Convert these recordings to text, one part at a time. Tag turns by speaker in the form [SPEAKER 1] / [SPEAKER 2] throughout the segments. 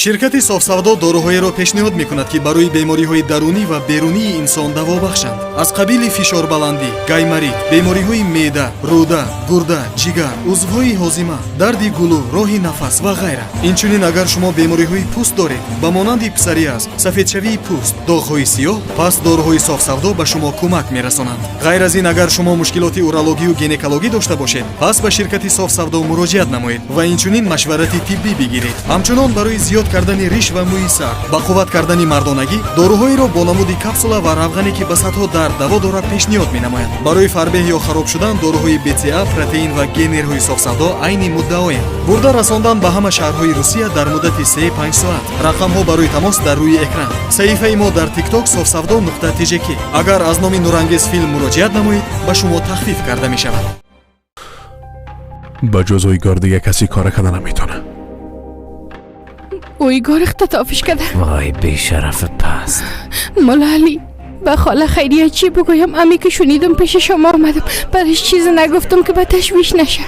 [SPEAKER 1] Ширкати Софсавдо доруҳоеро пешниҳод мекунад, ки барои бемориҳои дарунӣ ва берунии инсон даво бахшанд, аз қабили фишорбаландӣ, гайморит, бемориҳои меъда, рӯда, гурда, ҷигар, узвҳои ҳозима, дарди гулӯ, роҳи нафас ва ғайра. Инчунин, агар шумо бемориҳои пӯст доред, ба монанди псориаз, сафедшавии пӯст, доғҳои сиёҳ, пас доруҳои Софсавдо ба шумо кӯмак мерасонанд. Ғайр аз ин, агар шумо мушкилоти урологию гинекологӣ дошта бошед, пас ба ширкати Софсавдо муроҷиат намоед ва инчунин машварати тиббӣ бигиред. Ҳамчунон, барои зиёд кардани риш ва мӯи сар, ба қувват кардани мардонагӣ доруҳоеро бо намуди капсула ва равғане, ки ба садҳо дард даво дорад, пешниҳод менамояд. Барои фарбеҳ ё хароб шудан доруҳои БЦА, протеин ва генерҳои Софсавдо айни муддаоянд. Бурда расондан ба ҳама шаҳрҳои Русия дар муддати 3-5 соат. Рақамҳо барои тамос дар рӯи экран. Саҳифаи мо дар Тикток софсавдо.тжк. Агар аз номи Нурангез Филм муроҷиат намоед, ба шумо тахфиф карда мешавад.
[SPEAKER 2] Ба ҷуз Уйгор дига каси кора карда наметавона.
[SPEAKER 3] Уйгор ихтитофиш карда.
[SPEAKER 4] Вой, бешараф паст.
[SPEAKER 3] Мулло Али, ба хола Хайрия чӣ бигӯям? Ами ки шунидам, пеши шумо омадам. Бараш чизе нагуфтам, ки ба ташвиш наша.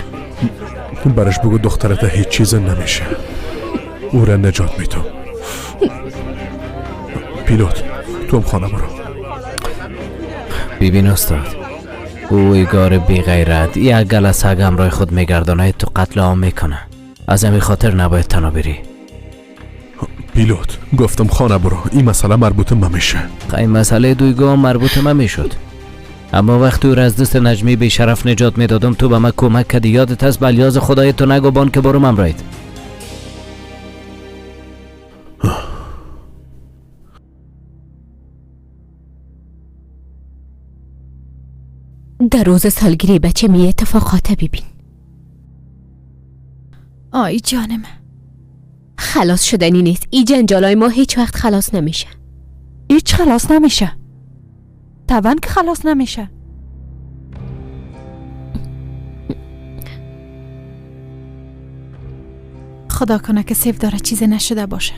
[SPEAKER 2] Бараш бугӯ, духтарата ҳеҷ чизе намеша, ӯра наҷот метум. Пилот, ту ҳам хона буро.
[SPEAKER 4] Бибин, устод, Уйгор беғайрат як гала саг ҳамроҳи худ мегардонад, ту қатли ом мекуна. Аз ҳамин хотир набояд танҳо бирӣ.
[SPEAKER 2] Пилот, гуфтам, хона буро, ин масъала марбута ма меша.
[SPEAKER 4] Хай, масъалаи дуйгоҳ марбута ма мешуд, аммо вақти ӯро аз дасти Наҷмӣ бешараф неҷот медодам, ту ба ман кӯмак кардӣ, ёдат аст? Балёзи худои ту нагӯ бон ки бурум ҳамроҳит.
[SPEAKER 5] Дар рӯзи солгирии бача ми اتفاقات ببین.
[SPEAKER 6] آی جان من.
[SPEAKER 5] خلاص شدنی نیست. ای جنجالای ما هیچ وقت خلاص نمیشه.
[SPEAKER 6] هیچ خلاص نمیشه، طبعا که خلاص نمیشه. خدا کنه که سیف داره چیزی نشده باشه.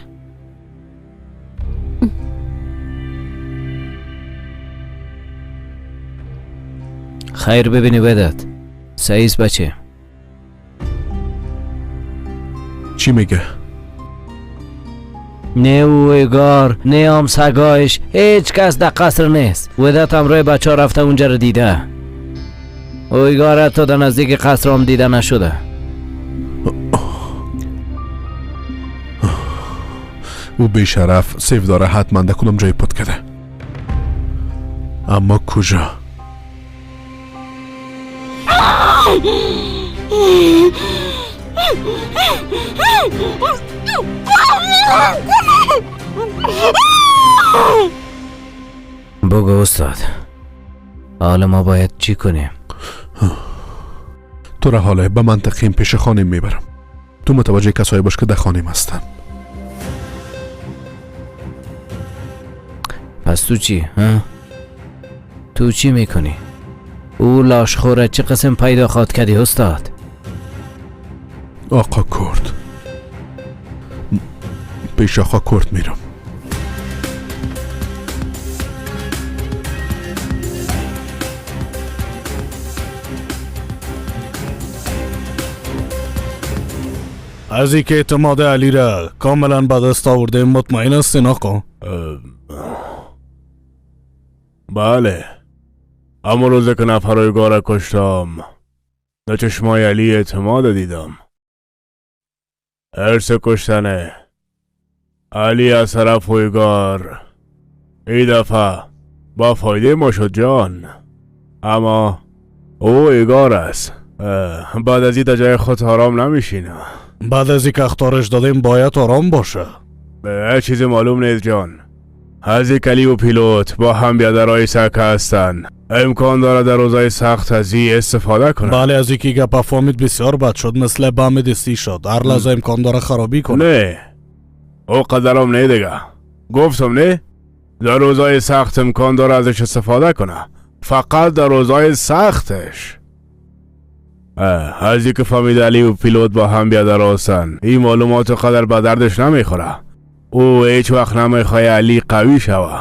[SPEAKER 4] Хайр бибинӣ, Ведат. Саис баче.
[SPEAKER 2] Чӣ мега?
[SPEAKER 4] Не Уйгор, не ам сагоиш, ҳеҷ кас дар қаср нест. Ведат ҳамроҳи бачаҳо рафта унҷаро дида. Уйгор ҳатто дар наздики қасрам дида нашуда.
[SPEAKER 2] Ӯ бешараф сев дора ҳатман дар кудом ҷое пут карда, аммо куҷо?
[SPEAKER 4] Бугӯ, устод, ҳоло мо бояд чӣ кунем?
[SPEAKER 2] Тура ҳоле ба мантиқим пеши хоним мебарам. Ту мутаваҷҷеҳи касое бош, ки дар хоним ҳастанд.
[SPEAKER 4] Пас ту чӣ, ҳа? Ту чӣ мекунӣ? Ӯ лошхӯра чӣ қисм пайдо хоҳад кардӣ, устод?
[SPEAKER 2] Оқо Курд, пеши оқо Курд мерам.
[SPEAKER 7] از اینکه اعتماد علی را کاملا به دست آورده مطمئن هستین آقا؟
[SPEAKER 8] بله، اما روزه که نفرهای گاره کشتم، در چشمای علی اعتماد دیدم. حرص کشتنه علی از طرف هویگار ای دفعه با فایده ما شد جان، اما او ایگار است. بعد از این در جای خود آرام نمیشینه.
[SPEAKER 7] بعد از اینکه اخطارش دادیم باید آرام باشه.
[SPEAKER 8] به چیزی معلوم نیست جان. از این کلی و پیلوت با هم بیادرهای سک هستن، امکان داره در روزای سخت از این استفاده کنه.
[SPEAKER 7] بله، از اینکه گپ فهمید بسیار بد شد، مثل بم دستی شد، هر لحظه امکان داره خرابی کنه.
[SPEAKER 8] نه، او قدرم نه دیگه. گفتم نه، در روزای سخت امکان داره ازش استفاده کنه، فقط در روزای سختش. از اینکه فهمید علی و پیلوت با هم بیادر هستن، این معلومات قدر به دردش نمیخوره. او هیچ وقت نمیخواه علی قوی شوه.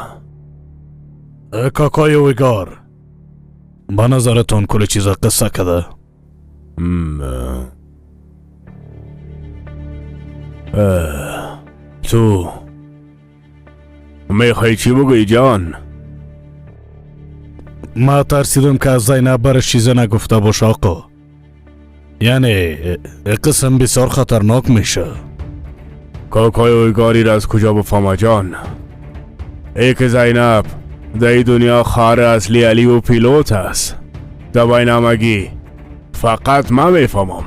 [SPEAKER 7] کاکای ویگار، به نظرتون کل چیز قصه کده؟
[SPEAKER 8] تو میخوای چی بگویی جان؟
[SPEAKER 7] ما ترسیدم که از زینب برش چیزه نگفته باش آقا. یعنی قسم بسیار خطرناک میشه.
[SPEAKER 8] کاکای اویگاری را از کجا بفهمه جان؟ ای که زینب در این دنیا خواهر اصلی علی و پیلوت است. در بین همگی فقط من میفهمم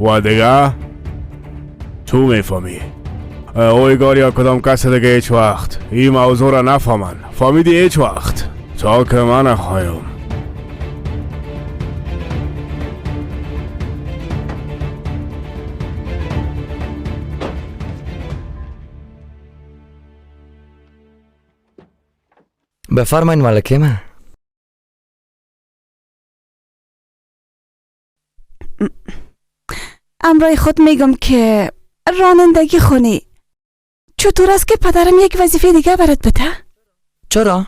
[SPEAKER 8] و دیگه تو میفهمی. اویگار یا کدام کس دیگه هیچ وقت این موضوع را نفهمن. فهمیدی؟ هیچ وقت تا که من نخواهم.
[SPEAKER 9] بفرمایین ملکه من.
[SPEAKER 10] امرای خود میگم که رانندگی خونی چطور است که پدرم یک وظیفه دیگه برات بده؟
[SPEAKER 9] چرا؟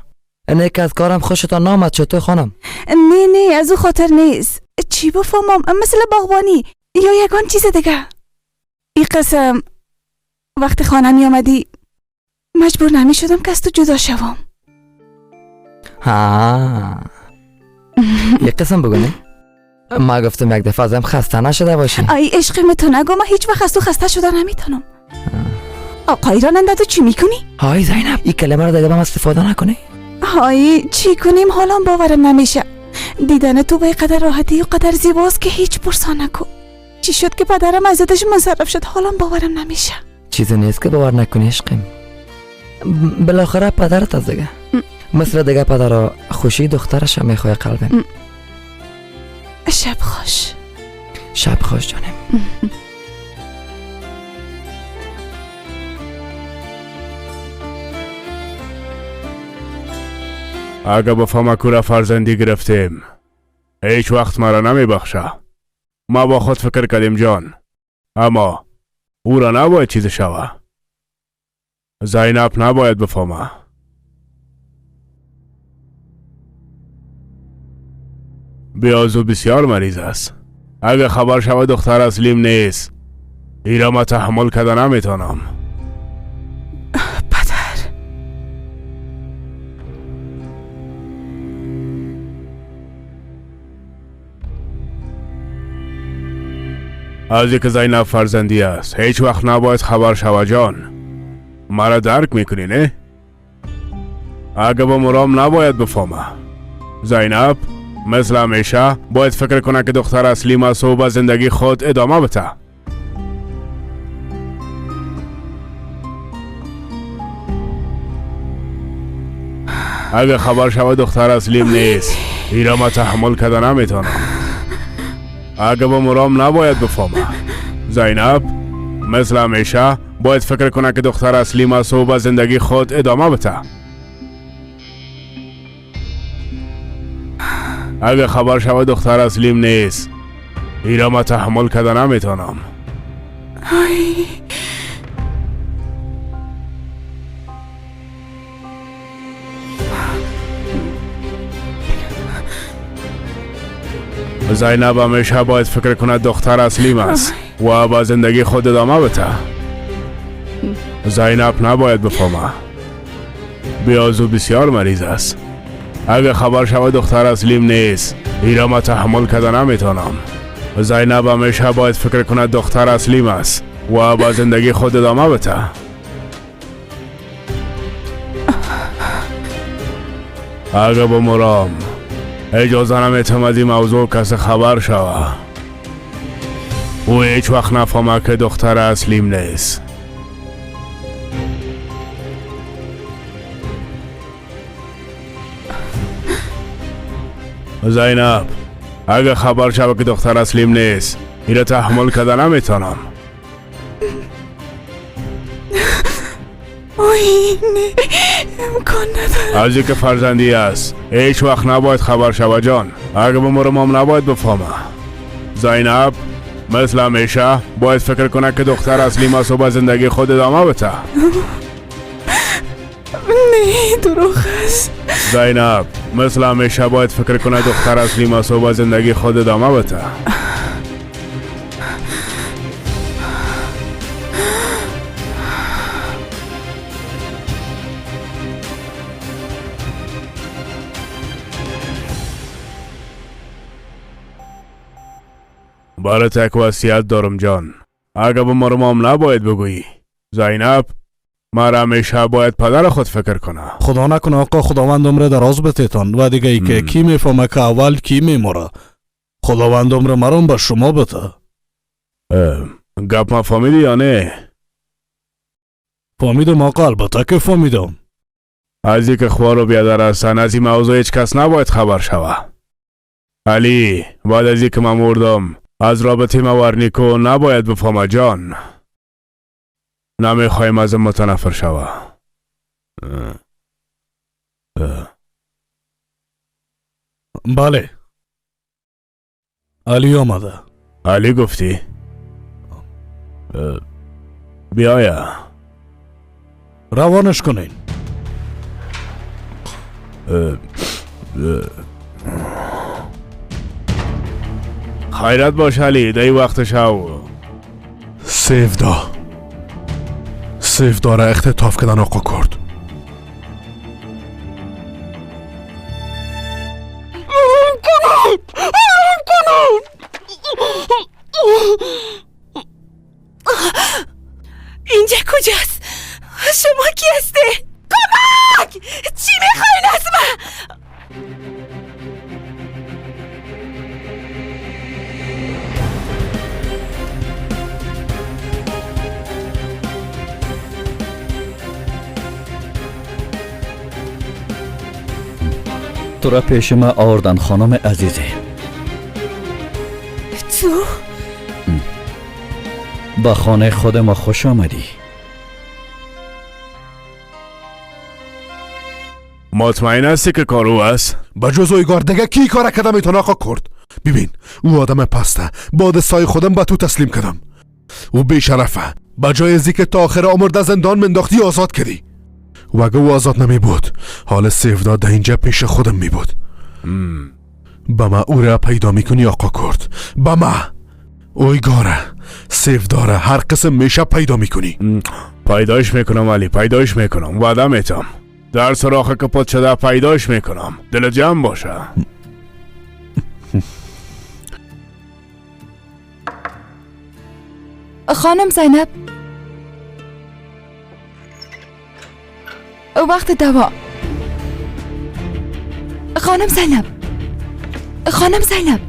[SPEAKER 9] اینه که از کارم خوشتان نامد چطور خانم؟
[SPEAKER 10] نه نه از او خاطر نیست. چی بفهمم؟ مثل باغبانی یا یگان چیز دیگه. این قسم وقتی خانه می آمدی مجبور نمی شدم که از تو جدا شوم.
[SPEAKER 9] ها یک قسم بگو نه؟ ما گفتم یک دفعه ازم خسته نشده باشی.
[SPEAKER 10] ای عشق تو نگو، من هیچ وقت از تو خسته شده نمیتونم. آقای راننده تو چی میکنی؟
[SPEAKER 9] های زینب این کلمه رو دیگه به من استفاده نکنی.
[SPEAKER 10] های چی کنیم حالا باورم نمیشه. دیدن تو به قدر راحتی و قدر زیباست که هیچ پرسان نکو. چی شد که پدرم از یادش منصرف شد؟ حالا باورم نمیشه.
[SPEAKER 9] چیزی نیست که باور نکنی عشقم. بالاخره پدرت از دیگه مثل دیگه پدر خوشی دخترش هم میخواه قلبم.
[SPEAKER 10] شب خوش.
[SPEAKER 9] شب خوش جانم.
[SPEAKER 8] اگه بفهمه کورا فرزندی گرفتیم هیچ وقت مرا نمیبخشه. ما با خود فکر کردیم جان، اما او را نباید چیز شوه. زینب نباید بفهمه. بیازو بسیار مریض است. اگه خبر شود دختر اصلیم نیست، ایرا ما تحمل کرده نمیتونم.
[SPEAKER 10] پدر
[SPEAKER 8] از اینکه زینب فرزندی است هیچ وقت نباید خبر شود جان. مرا درک میکنی نه؟ اگه با مرام نباید بفهمه. زینب مثل همیشه باید فکر کنه که دختر اصلی است و به زندگی خود ادامه بده. اگه خبر شود دختر اصلیم نیست، ایرا ما تحمل کرده نمیتونم. اگه با مرام نباید بفهمه. زینب مثل همیشه باید فکر کنه که دختر اصلیم است و به زندگی خود ادامه بده. اگه خبر شود دختر اصلیم نیست، ایرا ما تحمل کرده نمیتونم. زینب همیشه باید فکر کند دختر اصلیم است و با زندگی خود ادامه بده. زینب نباید بفهمه. بیازو بسیار مریض است. اگه خبر شود دختر اصلیم نیست، ایرا ما تحمل کرده نمیتونم. زینب همیشه باید فکر کند دختر اصلیم است و با زندگی خود ادامه بده. اگه با مرام اجازه نمیتم از این موضوع کس خبر شوه. او هیچ وقت نفهمه که دختر اصلیم نیست. زینب اگه خبر شوه که دختر اصلیم نیست، ایره تحمل کرده نمیتونم.
[SPEAKER 10] آی نه امکان نداره.
[SPEAKER 8] از اینکه فرزندی است هیچ وقت نباید خبر شوه جان. اگه بمرم هم نباید بفهمه. زینب مثل همیشه باید فکر کنه که دختر اصلیم است و به زندگی خود ادامه بده.
[SPEAKER 10] نه دروغ است.
[SPEAKER 8] زینب مثل همیشه باید فکر کنه دختر اصلیم است و به زندگی خود ادامه بده. برات یک وصیت دارم جان. اگه بمرم نباید بگویی. زینب مرا همیشه باید پدر خود فکر کنه.
[SPEAKER 7] خدا نکنه آقا، خداوند عمر دراز بتیتان و دیگه ای که کی میفهمه که اول کی میموره. خداوند عمر مرام به شما بده.
[SPEAKER 8] گپ ما فهمیدی یا نه؟
[SPEAKER 7] فهمیدم آقا، البته که فهمیدم.
[SPEAKER 8] از اینکه خوار و بیادر هستن از این موضوع هیچ کس نباید خبر شوه. علی بعد از اینکه من مردم از رابطه ما ورنیکو نباید بفهمه جان. نمیخوایم از متنفر شوه.
[SPEAKER 7] بله علی آمده.
[SPEAKER 8] علی گفتی؟ بیایا
[SPEAKER 7] روانش کنین.
[SPEAKER 8] خیرت باش علی، دی وقت شو.
[SPEAKER 2] سیفدا را اختطاف کردن آقا کرد.
[SPEAKER 10] اینجا کجاست؟ شما کی هستی؟ کمک! چی میخواین از من؟
[SPEAKER 11] تو را پیش ما آوردن خانم عزیزی.
[SPEAKER 10] تو؟
[SPEAKER 11] با خانه خود ما خوش آمدی.
[SPEAKER 8] مطمئن هستی که کار او است؟
[SPEAKER 2] با جز اویگار دیگه کی کار کرده میتونه آقا کرد؟ ببین او آدم پسته، با دستای خودم به تو تسلیم کردم. او بیشرفه، با جای از که تا آخر عمر در زندان منداختی آزاد کردی. و اگه او آزاد نمی بود حال سیفدا در اینجا پیش خودم می بود. با ما او را پیدا میکنی آقا کرد. با ما اویگاره سیفداره هر قسم میشه پیدا میکنی.
[SPEAKER 8] پیداش میکنم علی، پیداش میکنم، وعده میتم. در سراخ که پت شده پیداش میکنم. دل جمع باشه.
[SPEAKER 10] خانم زینب وقت دوا. خانم زینب، خانم زینب،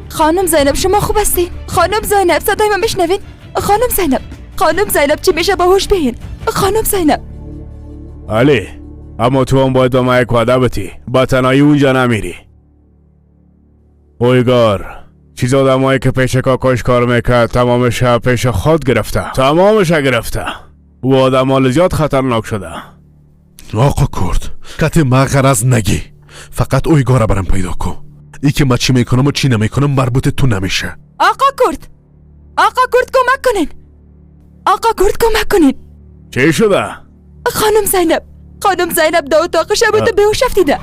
[SPEAKER 10] خانم زینب شما خوب هستین؟ خانم زینب صدای من میشنوین؟ خانم زینب، خانم زینب چی میشه با هوش بین؟ خانم زینب.
[SPEAKER 8] علی اما تو هم باید با ما یک وعده بتی، با تنهایی اونجا نمیری. اویگار چیز آدمایی که پیش کاکاش کار میکرد تمامش پیش خود گرفته، تمامش گرفته. او آدم مال زیاد خطرناک شده.
[SPEAKER 2] آقا کرد کتی ما غرض نگی، فقط اویگاره برم پیدا کن. ای که ما چی میکنم و چی نمیکنم مربوط تو نمیشه.
[SPEAKER 10] آقا کرد، آقا کرد کمک کنین، آقا کرد کمک کنین.
[SPEAKER 8] چی شده؟
[SPEAKER 10] خانم زینب، خانم زینب در اتاق شب تو بیهوش افتیده.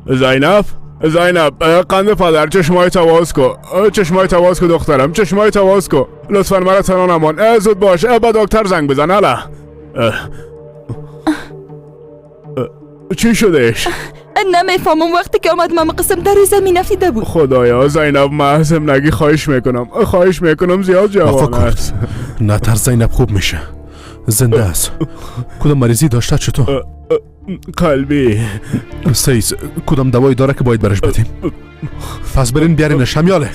[SPEAKER 8] زینب، زینب قند پدر چشمای تواز کو، چشمای تواز کو دخترم، چشمای تواز کو، لطفا مرا تنها نمان، زود باش، با دکتر زنگ بزن. حالا چی شدهش؟
[SPEAKER 10] نمیفهمم، وقتی که آمد من قسم در زمین افتیده بود.
[SPEAKER 8] خدایا زینب محضم نگی، خواهش میکنم، خواهش میکنم، زیاد جوان است.
[SPEAKER 2] نه ترس زینب خوب میشه، زنده است. کدام مریضی داشته چطور؟
[SPEAKER 8] قلبی.
[SPEAKER 2] سیز کدام دوایی داره که باید برش بدیم؟ پس برین بیارینش همیاله.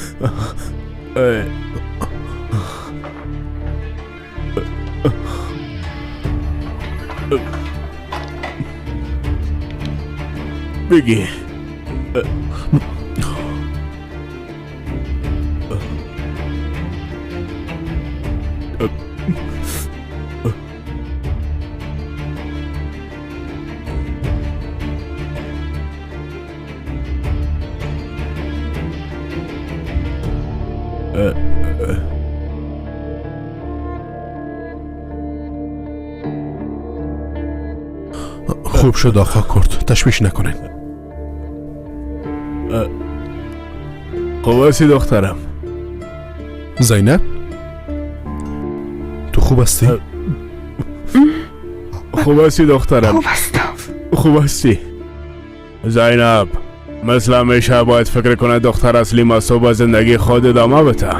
[SPEAKER 8] بگی.
[SPEAKER 2] خوب شد آقا کرد، تشویش نکنین.
[SPEAKER 8] خوب هستی دخترم؟
[SPEAKER 2] زینب تو خوب هستی؟
[SPEAKER 8] خوب هستی دخترم؟
[SPEAKER 10] خوب هستم.
[SPEAKER 8] خوب هستی؟ زینب مثل همیشه باید فکر کنه دختر اصلی است و به زندگی خود ادامه بده.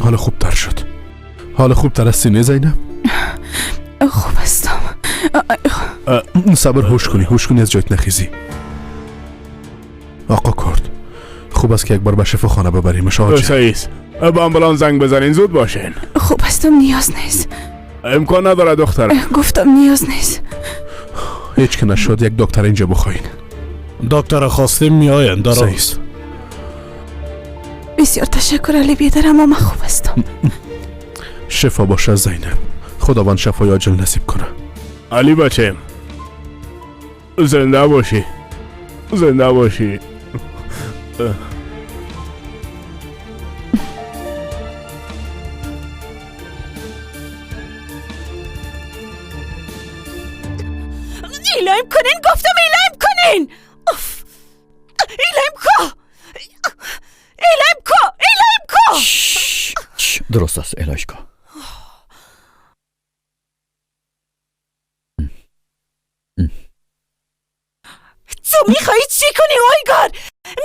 [SPEAKER 2] حال خوبتر شد. حال خوبتر هستی نه زینب؟
[SPEAKER 10] خوب هستم.
[SPEAKER 2] صبر، هوش کنی، هوش کنی، از جایت نخیزی. آقا کرد، خوب است که یک بار به شفاخانه ببریمش. آقا
[SPEAKER 8] صحیح است. به آمبولانس زنگ بزنین، زود باشین.
[SPEAKER 10] خوب هستم، نیاز نیست.
[SPEAKER 8] امکان نداره دختر.
[SPEAKER 10] گفتم نیاز نیست.
[SPEAKER 2] هیچ که نشد یک دکتر اینجا بخواین.
[SPEAKER 7] دکتر خواستیم میآیند.
[SPEAKER 2] صحیح است.
[SPEAKER 10] بسیار تشکر علی بیدر، اما من خوب هستم.
[SPEAKER 2] شفا باشه زینب، خداوند شفای عاجل نصیب کنه.
[SPEAKER 8] علی بچم زنده باشی، زنده باشی.
[SPEAKER 6] ایلایم کنین، گفتم ایلایم کنین. اوف. ایلایم کو، ایلایم کو، ایلایم کو.
[SPEAKER 11] درست است، ایلایش کو.
[SPEAKER 6] تو میخوایی چی کنی اویگار؟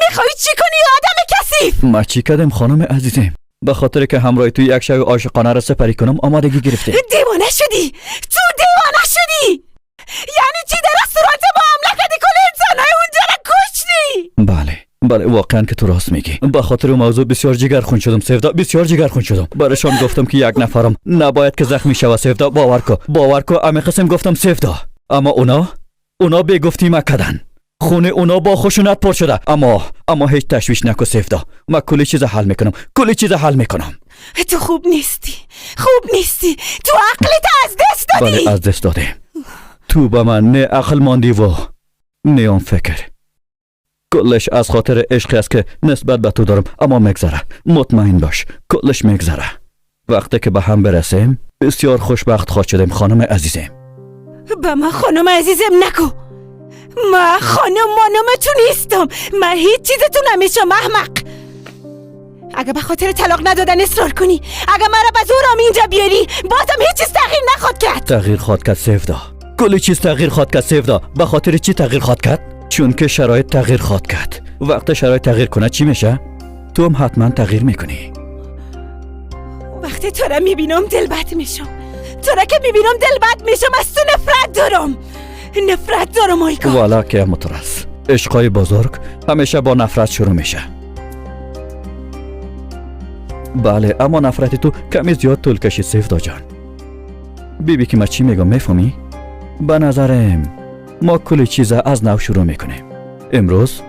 [SPEAKER 6] میخوایی چی کنی آدم کثیف؟
[SPEAKER 11] ما چی کردم خانم عزیزم؟ به خاطر که همراه تو یک شب عاشقانه را سپری کنم آمادگی گرفته.
[SPEAKER 6] دیوانه شدی تو، دیوانه شدی. یعنی چی در رستوران ما حمله کردی، کل انسانای اونجا را کشتی؟
[SPEAKER 11] بله بله، واقعا که تو راست میگی. به خاطر موضوع بسیار جگرخون شدم سفدا، بسیار جگرخون شدم. برایشان گفتم که یک نفرم نباید که زخمی شود سفدا، باور کو، باور کو، امی قسم گفتم سفدا. اما اونا به گفتی ما کردن. خونه اونا با خشونت پر شده. اما هیچ تشویش نکن سفدا، ما کلی چیز حل میکنم، کلی چیز حل میکنم.
[SPEAKER 6] تو خوب نیستی، خوب نیستی، تو عقلت از دست دادی.
[SPEAKER 11] بله از دست دادم. تو به من نه عقل ماندی و نه اون فکر. کلش از خاطر عشقی است که نسبت به تو دارم، اما میگذره، مطمئن باش کلش میگذره. وقتی که به هم برسیم بسیار خوشبخت خواهد شدیم خانم عزیزم.
[SPEAKER 6] به من خانم عزیزم نکو، من خانم مانم تو نیستم، من هیچ چیز تو نمیشم احمق. اگه به خاطر طلاق ندادن اصرار کنی، اگه مرا به زورم اینجا بیاری، بازم هیچ چیز تغییر نخواد کرد.
[SPEAKER 11] تغییر خواهد کرد سفدا، کلی چیز تغییر خواهد کرد سفدا. به خاطر چی تغییر خواهد کرد؟ چون که شرایط تغییر خواهد کرد. وقت شرایط تغییر کنه چی میشه؟ تو هم حتما تغییر میکنی.
[SPEAKER 6] وقتی تو را میبینم دل بد میشم، تو را که میبینم دل بد میشم، از تو نفرت دارم، نفرت دارم آیگا.
[SPEAKER 11] والا که مترس، عشقای بزرگ همیشه با نفرت شروع میشه. بله اما نفرت تو کمی زیاد طول کشید سفدا جان. بیبی که من چی میگم میفهمی؟ به نظرم ما کلی چیز از نو شروع میکنیم. امروز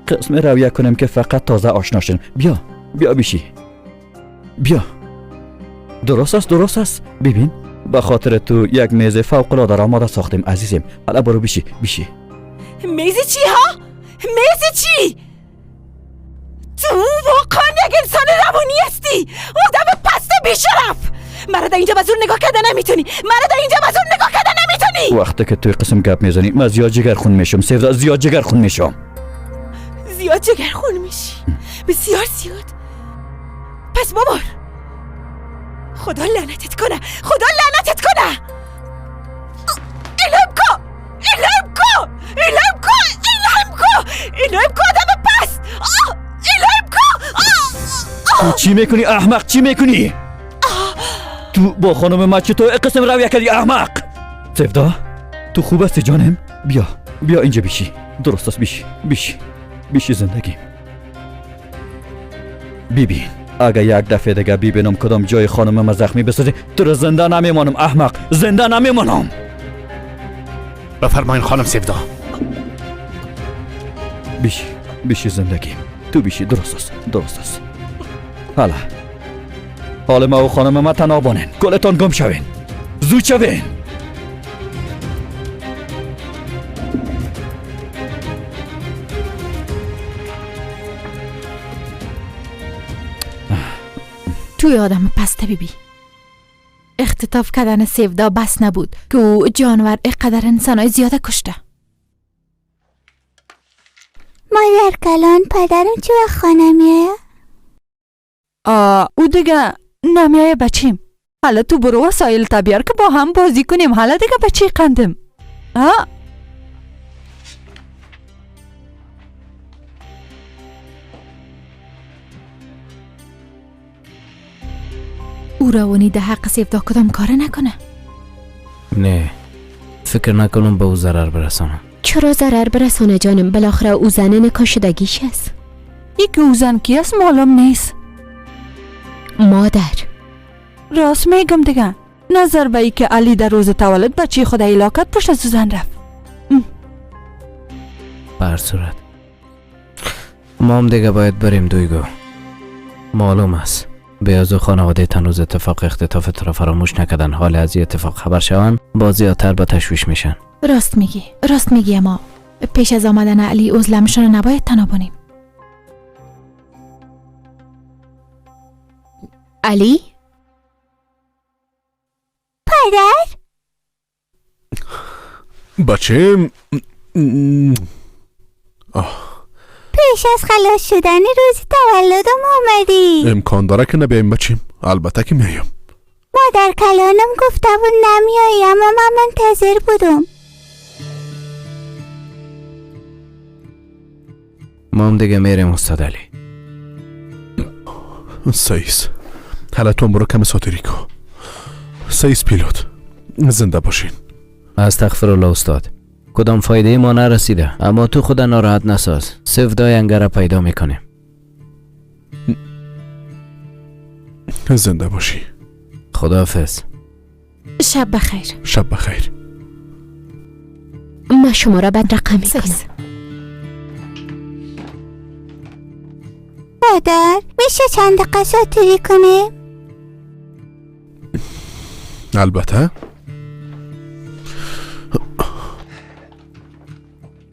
[SPEAKER 11] قسم رویه کنیم که فقط تازه آشنا شدیم. بیا بیا بیشی، بیا. درست است، درست است. ببین به خاطر تو یک میز فوق العاده را آماده ساختیم عزیزم. حالا برو بیشی، بیشی.
[SPEAKER 6] میز چی ها؟ میز چی؟ تو واقعا یک انسان روانی هستی، آدم پست بیشرف. مرا در اینجا به زور نگاه کرده نمیتونی، مرا در اینجا به زور نگاه کرده نمیتونی.
[SPEAKER 11] وقتی که توی قسم گپ میزنی من زیاد جگرخون میشم سفدا، زیاد جگرخون میشم.
[SPEAKER 6] زیاد جگرخون میشی، بسیار زیاد. پس بابار خدا لعنتت کنه، خدا لعنتت کنه. الهیم کو، الهیم کو، الهیم کو، الهیم کو، الهیم کو آدم پست. الهیم کو.
[SPEAKER 11] تو چی میکنی احمق؟ چی میکنی؟ تو با خانم ما چطور قسم رویه کردی احمق؟ سفدا تو خوب هستی جانم؟ بیا بیا اینجا بیشی. درست است، بیشی بیشی بیشی زندگی. ببین اگه یک دفعه دیگه ببینم کدام جای خانم ما زخمی بسازی تو رو زنده نمیمانم احمق، زنده نمیمانم.
[SPEAKER 12] بفرمایین خانم سفدا.
[SPEAKER 11] بیشی بیشی زندگی تو بیشی. درست است، درست است. حالا حال ما و خانم ما تنها بانین، کلتان گم شوین، زود شوین.
[SPEAKER 3] توی آدم پسته بیبی، اختطاف کردن سفدا بس نبود که او جانور اقدر انسانای زیاده کشته.
[SPEAKER 13] مادر کلان پدرم چه وقت خانه میایه؟
[SPEAKER 12] او دیگه نمیایه بچیم. حالا تو برو وسایل تا بیار که با هم بازی کنیم. حالا دیگه بچه قندم.
[SPEAKER 13] او روانی ده حق سیفدا کدام کاره نکنه.
[SPEAKER 4] نه فکر نکنم به او ضرر برسانم.
[SPEAKER 5] چرا ضرر برسانه جانم؟ بالاخره او زن نکاشدگیش است.
[SPEAKER 12] ای که او زن کی است معلوم نیست.
[SPEAKER 5] مادر
[SPEAKER 12] راست میگم دیگه. نظر به ای که علی در روز تولد بچه خود ایلاکت پشت از زن رفت.
[SPEAKER 4] بر صورت ما هم دیگه باید بریم دویگو. معلوم است بیازو خانواده تنوز اتفاق اختطاف تو را فراموش نکردن. حال از این اتفاق خبر شوند باز زیادتر به تشویش میشن.
[SPEAKER 13] راست میگی، راست میگی. اما پیش از آمدن علی عزلمشان رو نباید تنها بانیم.
[SPEAKER 5] علی؟
[SPEAKER 14] پدر؟
[SPEAKER 2] بچه
[SPEAKER 14] پیش از خلاص شدن روز تولدم آمدی.
[SPEAKER 2] امکان داره که نبیایم بچیم؟ البته که میایم.
[SPEAKER 14] مادر کلانم گفته بود نمیایی، اما من منتظر بودم.
[SPEAKER 4] ما هم دیگه میریم استاد علی.
[SPEAKER 2] سیس حالا تو برو کم ساتری کو. سیس پیلوت زنده باشین.
[SPEAKER 4] استغفر الله استاد، کدام فایده ما نرسیده، اما تو خود ناراحت نساز. سفدای انگره پیدا میکنیم.
[SPEAKER 2] زنده باشی.
[SPEAKER 4] خداحافظ.
[SPEAKER 13] شب بخیر.
[SPEAKER 2] شب بخیر.
[SPEAKER 5] ما شما را بد رقم میکنم.
[SPEAKER 14] مادر میشه چند دقیقه ساتری کنیم؟
[SPEAKER 2] البته.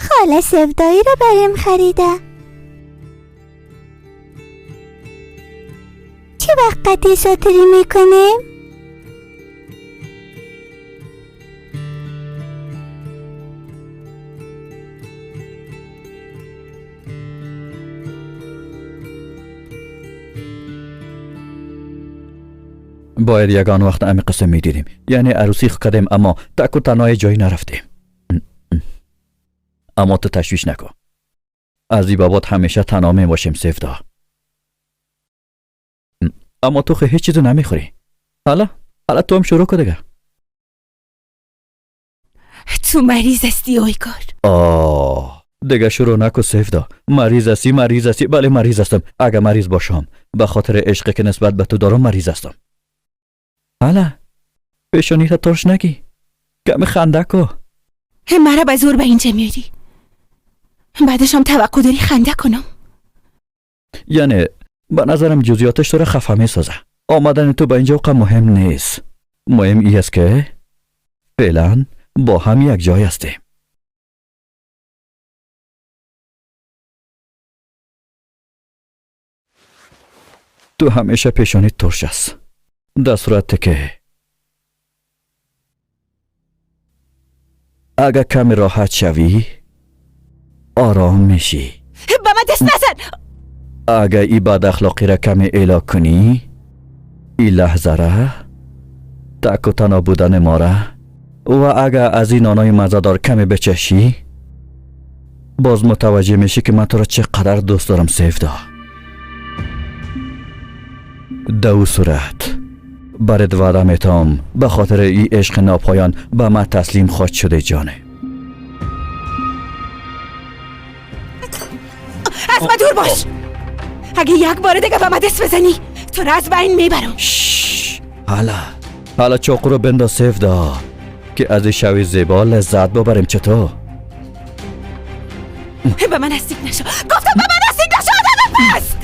[SPEAKER 14] خاله سفدایی رو بریم خریده. چه وقت قطعی ساتری میکنیم؟
[SPEAKER 11] باید یگان وقت امی قصه میدیدیم، یعنی عروسی کردیم اما تک و تنهای جایی نرفتیم. اما تو تشویش نکن، از این بابات همیشه تنها می باشیم سفدا. اما تو خیلی هیچ چیزو نمیخوری. حالا تو هم شروع کن دیگه.
[SPEAKER 6] تو مریض هستی اویگار.
[SPEAKER 11] آه دیگه شروع نکن سفدا. مریض هستی، مریض هستی. بله مریض هستم. اگه مریض باشم به خاطر عشقی که نسبت به تو دارم مریض هستم. حالا پیشونی تا ترش نگی، کمی خنده کو.
[SPEAKER 6] مرا به زور به اینجا میاری، بعدش هم توقع داری خنده کنم؟
[SPEAKER 11] یعنی به نظرم جزئیاتش تو را خفه میسازه. آمدن تو به اینجا مهم نیست. مهم ای است که فعلا با هم یک جای هستیم. تو همیشه پیشانی ترش است، در صورت که اگر کمی راحت شوی آرام میشی.
[SPEAKER 6] به من دست نزن.
[SPEAKER 11] اگر ای بد اخلاقی را کمی اعلا کنی، ای لحظه را، تک و تنها بودن ما را، و اگر از این نانای مزه‌دار کمی بچشی، باز متوجه میشی که من تو را چقدر دوست دارم سیفدا. دو صورت برات وعده میتم به خاطر ای عشق ناپایان به من تسلیم خواهد شده جانه.
[SPEAKER 6] از من دور باش. اگه یک بار دیگه به من دست بزنی تو را از بین میبرم.
[SPEAKER 11] حالا چاقو رو بنداز سیفدا که از این شوی زیبا لذت ببریم. چطور؟
[SPEAKER 6] به من نزدیک نشو. گفتم به من نزدیک نشو. آدم پس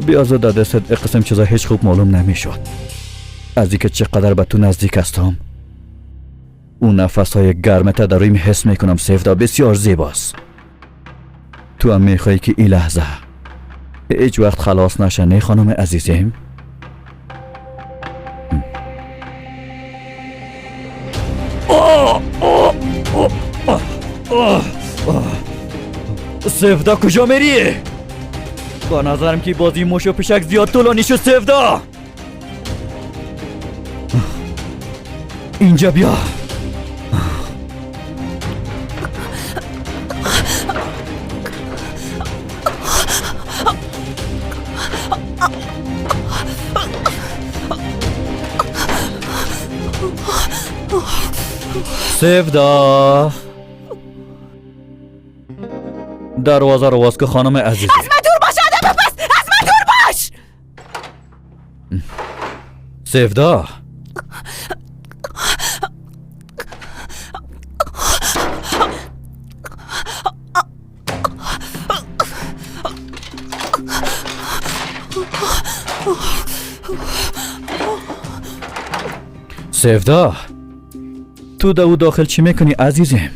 [SPEAKER 11] بیازو در دستت قسم چیزا هیچ خوب معلوم نمیشد. از اینکه چقدر به تو نزدیک هستم، اون نفس های گرمت در رویم حس میکنم سیفدا. بسیار زیباست. تو هم میخوایی که این لحظه هیچ وقت خلاص نشه نه خانم عزیزم؟ Севда, куҷо мерӣ? Ба назарам ки бозии мушу пишак зиёд тӯлонӣ шуд. Севда, инҷа биё. Севда, дарвозаро воз ку, хонуми азиз.
[SPEAKER 6] Аз ман дур бош, одам пас, аз ман дур бош.
[SPEAKER 11] Севда, Севда, ту да ӯ дохил чӣ мекунӣ, азизем?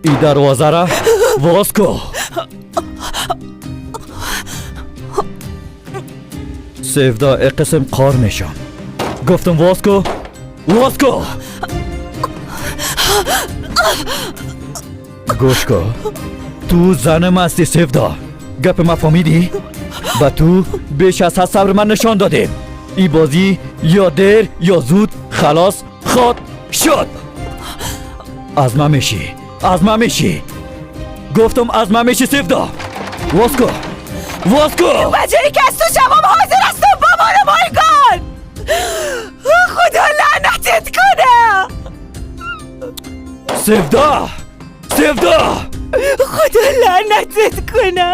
[SPEAKER 11] И дарвозара воз ку. Севда, э қисм қор мешам. Гуфтам воз ку, воз ку. Гӯш ку, ту занам ҳастӣ, Севда. Гапи ма фаҳмидӣ? Ба ту беш аз ҳад сабр ман нишон додем. И бозӣ ё дер ё зуд халос ход шуд. Аз ман мешӣ, аз ман мешӣ. Гуфтам, аз ман мешӣ, Севда. Воз ку, воз ку.
[SPEAKER 6] Ба ҷое ки аз ту шавам, ҳозир ҳастам бомонам. Ойгон, худо лаънатет куна.
[SPEAKER 11] Севда, Севда!
[SPEAKER 6] Худо лаънатет куна.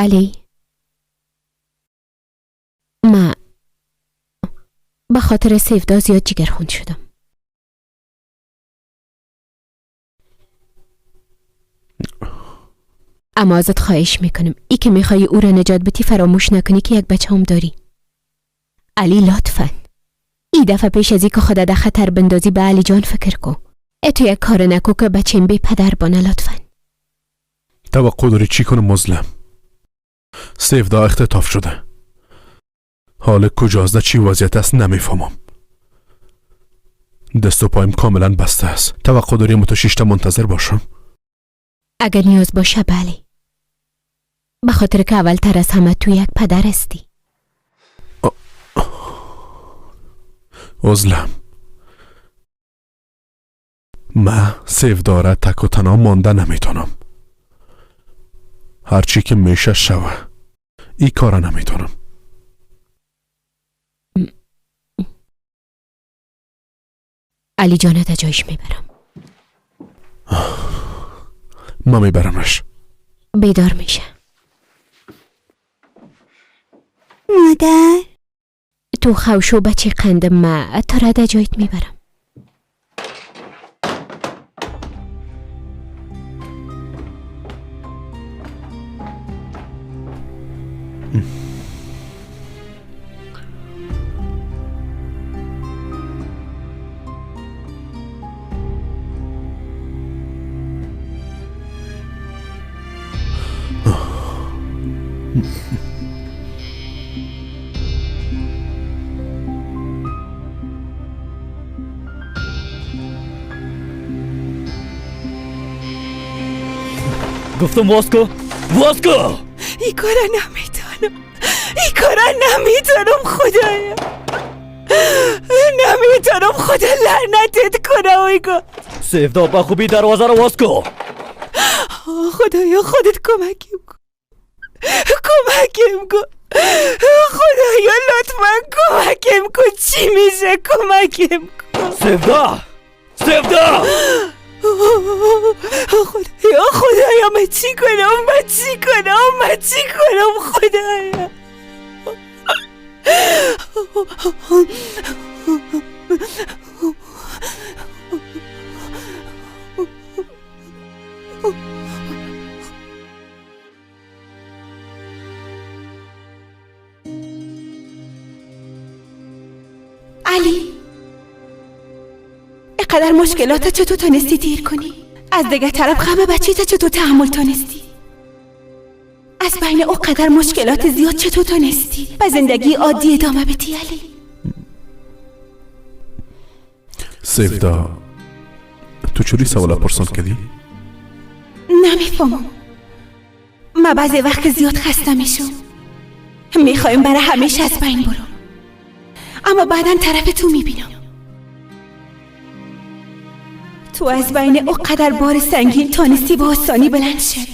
[SPEAKER 5] Али, ма ба хотири Севда зиёд ҷигархун шудам. Аммо азат хоҳиш мекунам, ӣ ки мехоҳӣ ӯро наҷот битӣ, фаромӯш накунӣ ки як бачаам дорӣ. Али, лутфан ӣ дафъа пеш аз ӣ ки худа дар хатар бандозӣ, ба Алиҷон фикр ку. Э, ту як кор наку ки бачаем бе падар бона, лутфан.
[SPEAKER 2] Таваққӯъ дорӣ чӣ кунам, Музлам? Севда ихтитоф шуда. Ҳоле куҷост, дар чӣ вазъият аст, намефаҳмам. Дасту поим комилан баста аст. Таваққӯъ дорӣ ту шишта мунтазир бошам?
[SPEAKER 5] Агар ниёз боша, бале. ба хотире ки аввалтар аз ҳама ту як падар ҳастӣ.
[SPEAKER 2] Узлам, ма Севдора таку танҳо монда наметонам. Ҳарчӣ ки меша шава, и кора наметонам.
[SPEAKER 5] Алиҷона да ҷойш мебарам.
[SPEAKER 2] Ма мебарамаш.
[SPEAKER 5] Бедор меша.
[SPEAKER 14] Модар.
[SPEAKER 5] Ту хавшу, бачи қандам, ма тура да ҷойт мебарам.
[SPEAKER 11] Гуфтам, воз ку, воз ку.
[SPEAKER 6] Ин кора наметонам, ин кора наметонам, худоя, наметонам. Худо лаънатет куна, ойго.
[SPEAKER 11] Севдо, ба хубӣ дарвозаро воз ку.
[SPEAKER 6] Худоё, худат кӯмакем кун, кӯмакем кун, худоё, лутфан кӯмакем кун. Чӣ меша, кӯмакем кун.
[SPEAKER 11] Севдо, Севдо!
[SPEAKER 6] Худоё, худоё, ман чӣ кунам, ман чӣ кунам, ман чӣ кунам, худоё? علی، اینقدر مشکلات چطور تونستی تیر کنی؟ از دیگه طرف غم بچه تا چطور تحمل تونستی؟ از بین او قدر مشکلات زیاد چطور تونستی به زندگی عادی ادامه بدی علی؟
[SPEAKER 2] سیفدا، تو چوری سوالا پرسان کردی؟
[SPEAKER 6] نمیفهمم. ما بعضی وقت زیاد خسته میشم، میخوایم برای همیشه از بین برم، اما بعدا طرف تو میبینم. تو از بین او قدر بار سنگین تانستی با آسانی بلند شوی،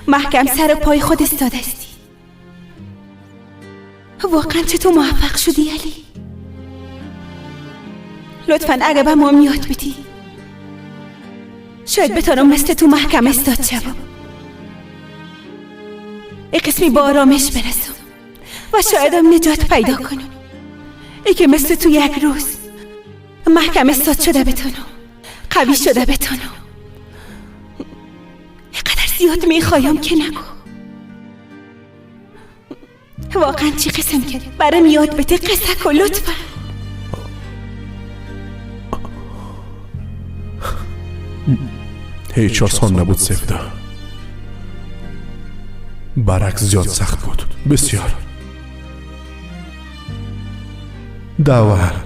[SPEAKER 6] محکم سر پای خود استادستی. واقعا چطور موفق شدی علی؟ لطفا اگه به ما یاد بدی، شاید بتانم مثل تو محکم استاد شوم، ای قسمی با آرامش برسم و شایدم نجات پیدا کنم. ای که مثل تو یک روز محکم استاد شده بتانم، قوی شده بتانم. اینقدر زیاد میخوایم که نگو. واقعا چی قسم کردی؟ برام یاد بده قصه کن لطفا.
[SPEAKER 2] هیچ آسان نبود سیفدا، برعکس زیاد سخت بود، بسیار. داور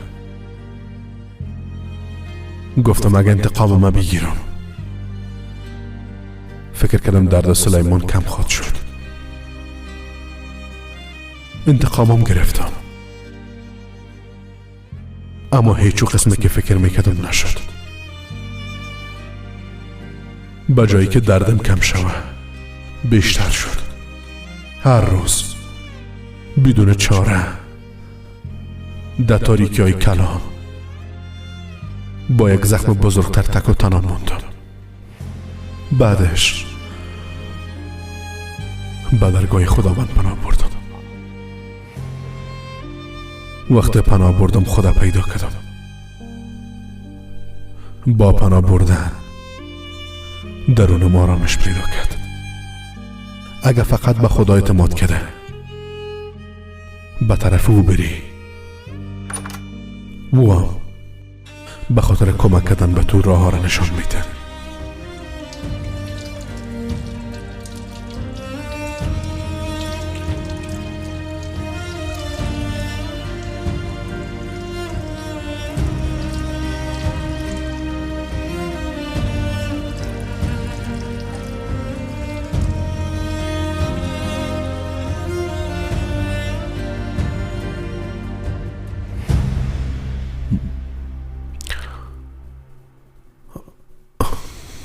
[SPEAKER 2] گفتم اگه انتقام ما بگیرم، فکر کردم درد سلیمان کم خواهد شد. انتقامم گرفتم، اما هیچ قسمی که فکر میکردم نشد. به جایی که دردم کم شوه بیشتر شد. هر روز بدون چاره در تاریکی های کلان با یک زخم بزرگتر تک و تنها ماندم. بعدش به درگاه خداوند پناه بردم. وقت پناه بردم خدا پیدا کردم. با پناه بردن درونم آرامش پیدا کرد. اگه فقط به خدا اعتماد کرده به طرف او بری، او هم به خاطر کمک کردن به تو راه ها را نشان میده.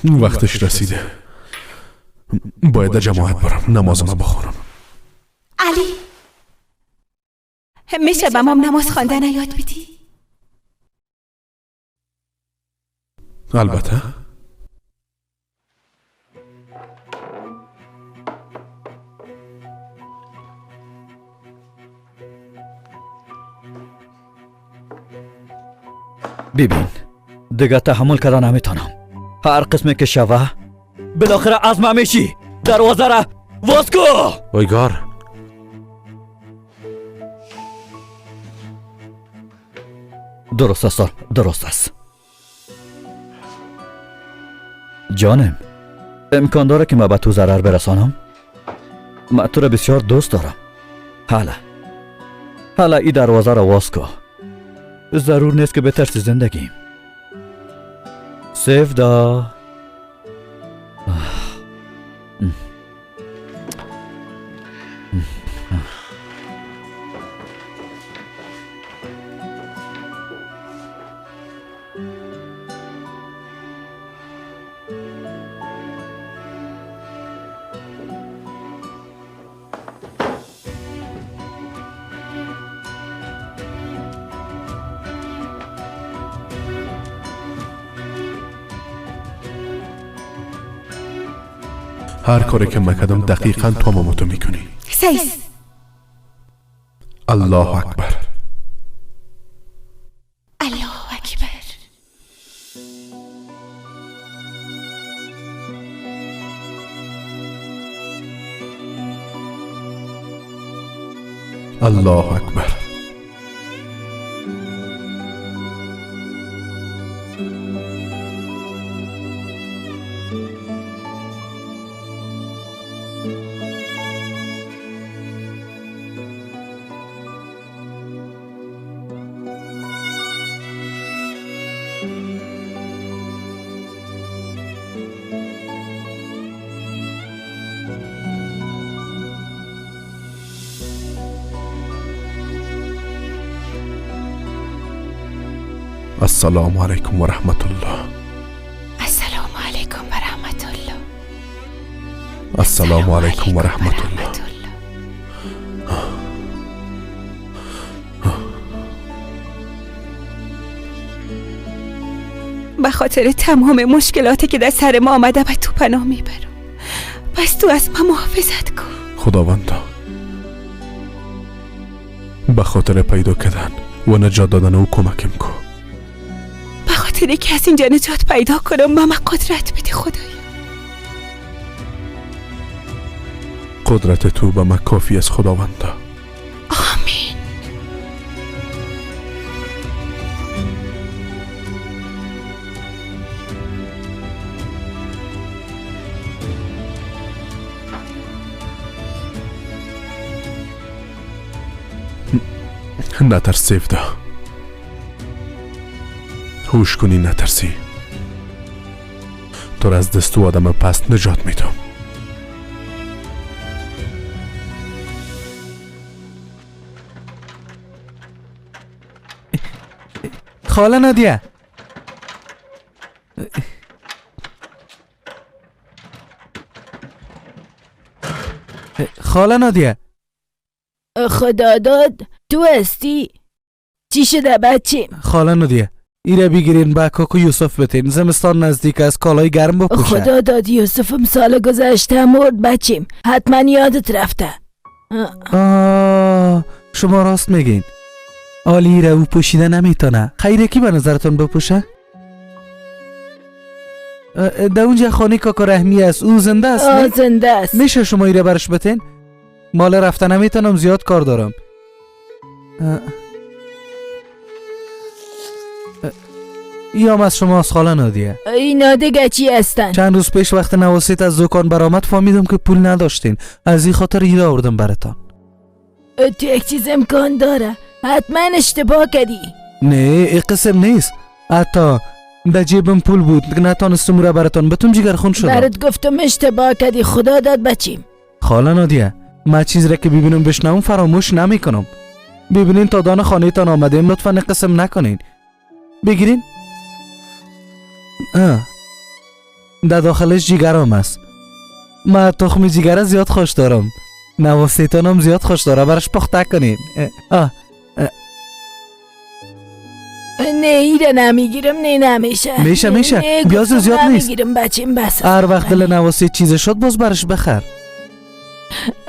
[SPEAKER 2] وقتش رسیده، باید جماعت برم نمازم بخورم.
[SPEAKER 6] علی، میشه به مام نماز خواندن یاد بدی؟
[SPEAKER 2] البته.
[SPEAKER 11] ببین دیگه تحمل کردن نمیتونم. هر قسمی که شوه بالاخره از ما میشی. دروازه را باز کو.
[SPEAKER 15] ویگار،
[SPEAKER 11] درست است، درست است. جانم، امکان داره که ما به تو ضرر برسانم؟ من تو را بسیار دوست دارم. حالا این دروازه را باز کو. ضرور نیست که بترسی زندگیم. سیفدا،
[SPEAKER 2] هر کاری که مکدم دقیقا تو ماماتو میکنی.
[SPEAKER 6] سیس.
[SPEAKER 2] Аллоҳу акбар.
[SPEAKER 6] Аллоҳу акбар.
[SPEAKER 2] Аллоҳу акбар. السلام علیکم و رحمت الله.
[SPEAKER 6] السلام علیکم و رحمت الله.
[SPEAKER 2] السلام علیکم و رحمت الله.
[SPEAKER 6] به خاطر تمام مشکلاتی که در سر ما آمده به تو پناه میبرم. پس تو از ما محافظت کن.
[SPEAKER 2] خداوندا، به خاطر پیدا کردن و نجات دادن او کمکم کن.
[SPEAKER 6] به خاطر که از اینجا نجات پیدا کنم ماما قدرت بده خدایا.
[SPEAKER 2] قدرت تو به من کافی است خداوندا.
[SPEAKER 6] آمین.
[SPEAKER 2] نترس سیفدا، هوش کنی، نترسی. تو را از دست او آدم پست نجات میدم.
[SPEAKER 15] خاله نادیه، خاله نادیه.
[SPEAKER 16] خدا داد تو هستی؟ چی شده بچیم؟
[SPEAKER 15] خاله نادیه، ایره بگیرین به کاکو یوسف بتین. زمستان نزدیک است، کالای گرم بپوشه.
[SPEAKER 16] خدا داد یوسفم سال گذشته مرد بچیم، حتما یادت رفته.
[SPEAKER 15] آه، شما راست میگین. آلی را او پوشیده نمیتونه. خیره کی به نظرتون بپوشه؟ در اونجا خانه کاکا رحمی است، او زنده است؟
[SPEAKER 16] آه زنده است.
[SPEAKER 15] میشه شما ایره برش بتین؟ مال رفته نمیتونم، زیاد کار دارم. ایام از شما از خاله نادیه.
[SPEAKER 16] اینا دیگه چی هستن؟
[SPEAKER 15] چند روز پیش وقت نواسیت از دکان برآمد فهمیدم که پول نداشتین، از این خاطر ایره آوردم براتان.
[SPEAKER 16] تو یک چیز امکان داره، حتما اشتباه کردی.
[SPEAKER 15] نه این قسم نیست، حتی در جیبم پول بود نتانستم را براتان بتم، جگر خون شدم.
[SPEAKER 16] برات گفتم اشتباه کردی، خدا داد بچیم.
[SPEAKER 15] خاله نادیه، من چیز را که ببینم بشنوم فراموش نمیکنم. ببینین تا دان خانه تان آمدیم، لطفا قسم نکنین. بگیرین. در داخلش جیگرام است. من تخم جیگر زیاد خوش دارم، نواسیتانم زیاد خوش داره، برش پخته کنین.
[SPEAKER 16] نه ایره نمیگیرم، نه نمیشه.
[SPEAKER 15] میشه میشه، بیاز زیاد نیست.
[SPEAKER 16] نمیگیرم بچیم بس.
[SPEAKER 15] هر وقت دل نواسی چیز شد باز برش بخر.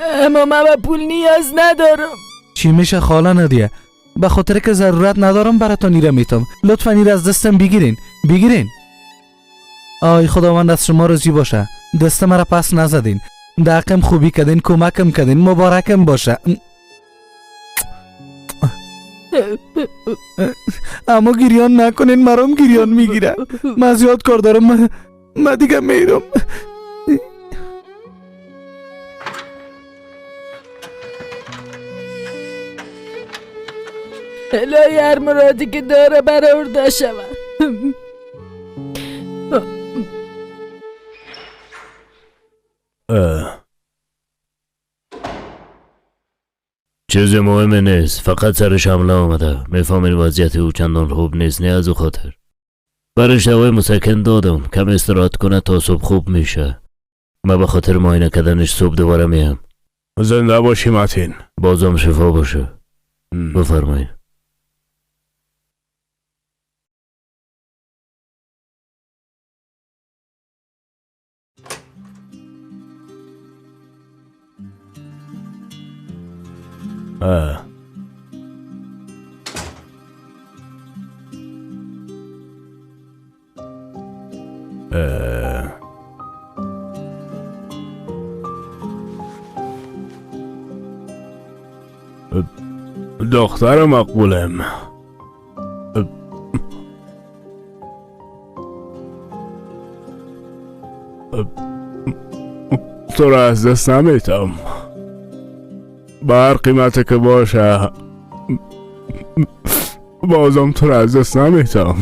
[SPEAKER 16] اما من به پول نیاز ندارم.
[SPEAKER 15] چی میشه خاله نادیه؟ به خاطر که ضرورت ندارم براتون ایره میتم. لطفا ایره از دستم بگیرین، بگیرین. آی خداوند از شما راضی باشه، دست مرا پس نزدین، دقم خوبی کردین، کمکم کردین، مبارکم باشه. اما گریان نکنین، مرام گریان میگیره. من زیاد کار دارم، من دیگه میرم.
[SPEAKER 16] الهی هر مرادی که داره برآورده شود.
[SPEAKER 17] چیز مهمی نیست، فقط سرش حمله آمده. میفهمین وضعیت او چندان خوب نیست، نه از او خاطر برش دوای مسکن دادم کم استراحت کنه تا صبح خوب میشه. من به خاطر معاینه کردنش صبح دوباره میم.
[SPEAKER 8] زنده باشی متین.
[SPEAKER 17] بازم شفا باشه. بفرمایید.
[SPEAKER 8] دختر مقبولم. تو را از دست نمیتم. به هر قیمت که باشه بازم تو را از دست نمیتم.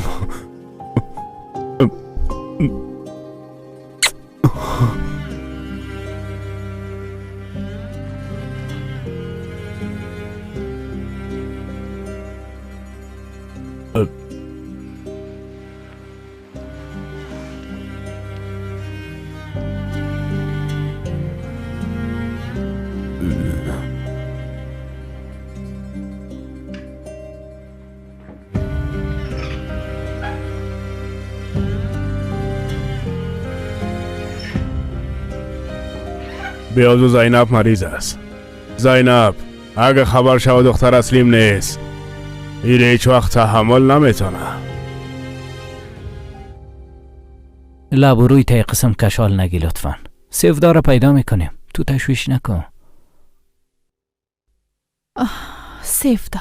[SPEAKER 8] بیازو زینب مریض است. زینب اگه خبر شود دختر اصلیم نیست، این هیچ وقت تحمل نمیتونه.
[SPEAKER 4] لب و روی تی قسم کشال نگی لطفا. سیفدا را پیدا میکنیم، تو تشویش نکن.
[SPEAKER 13] سیفدا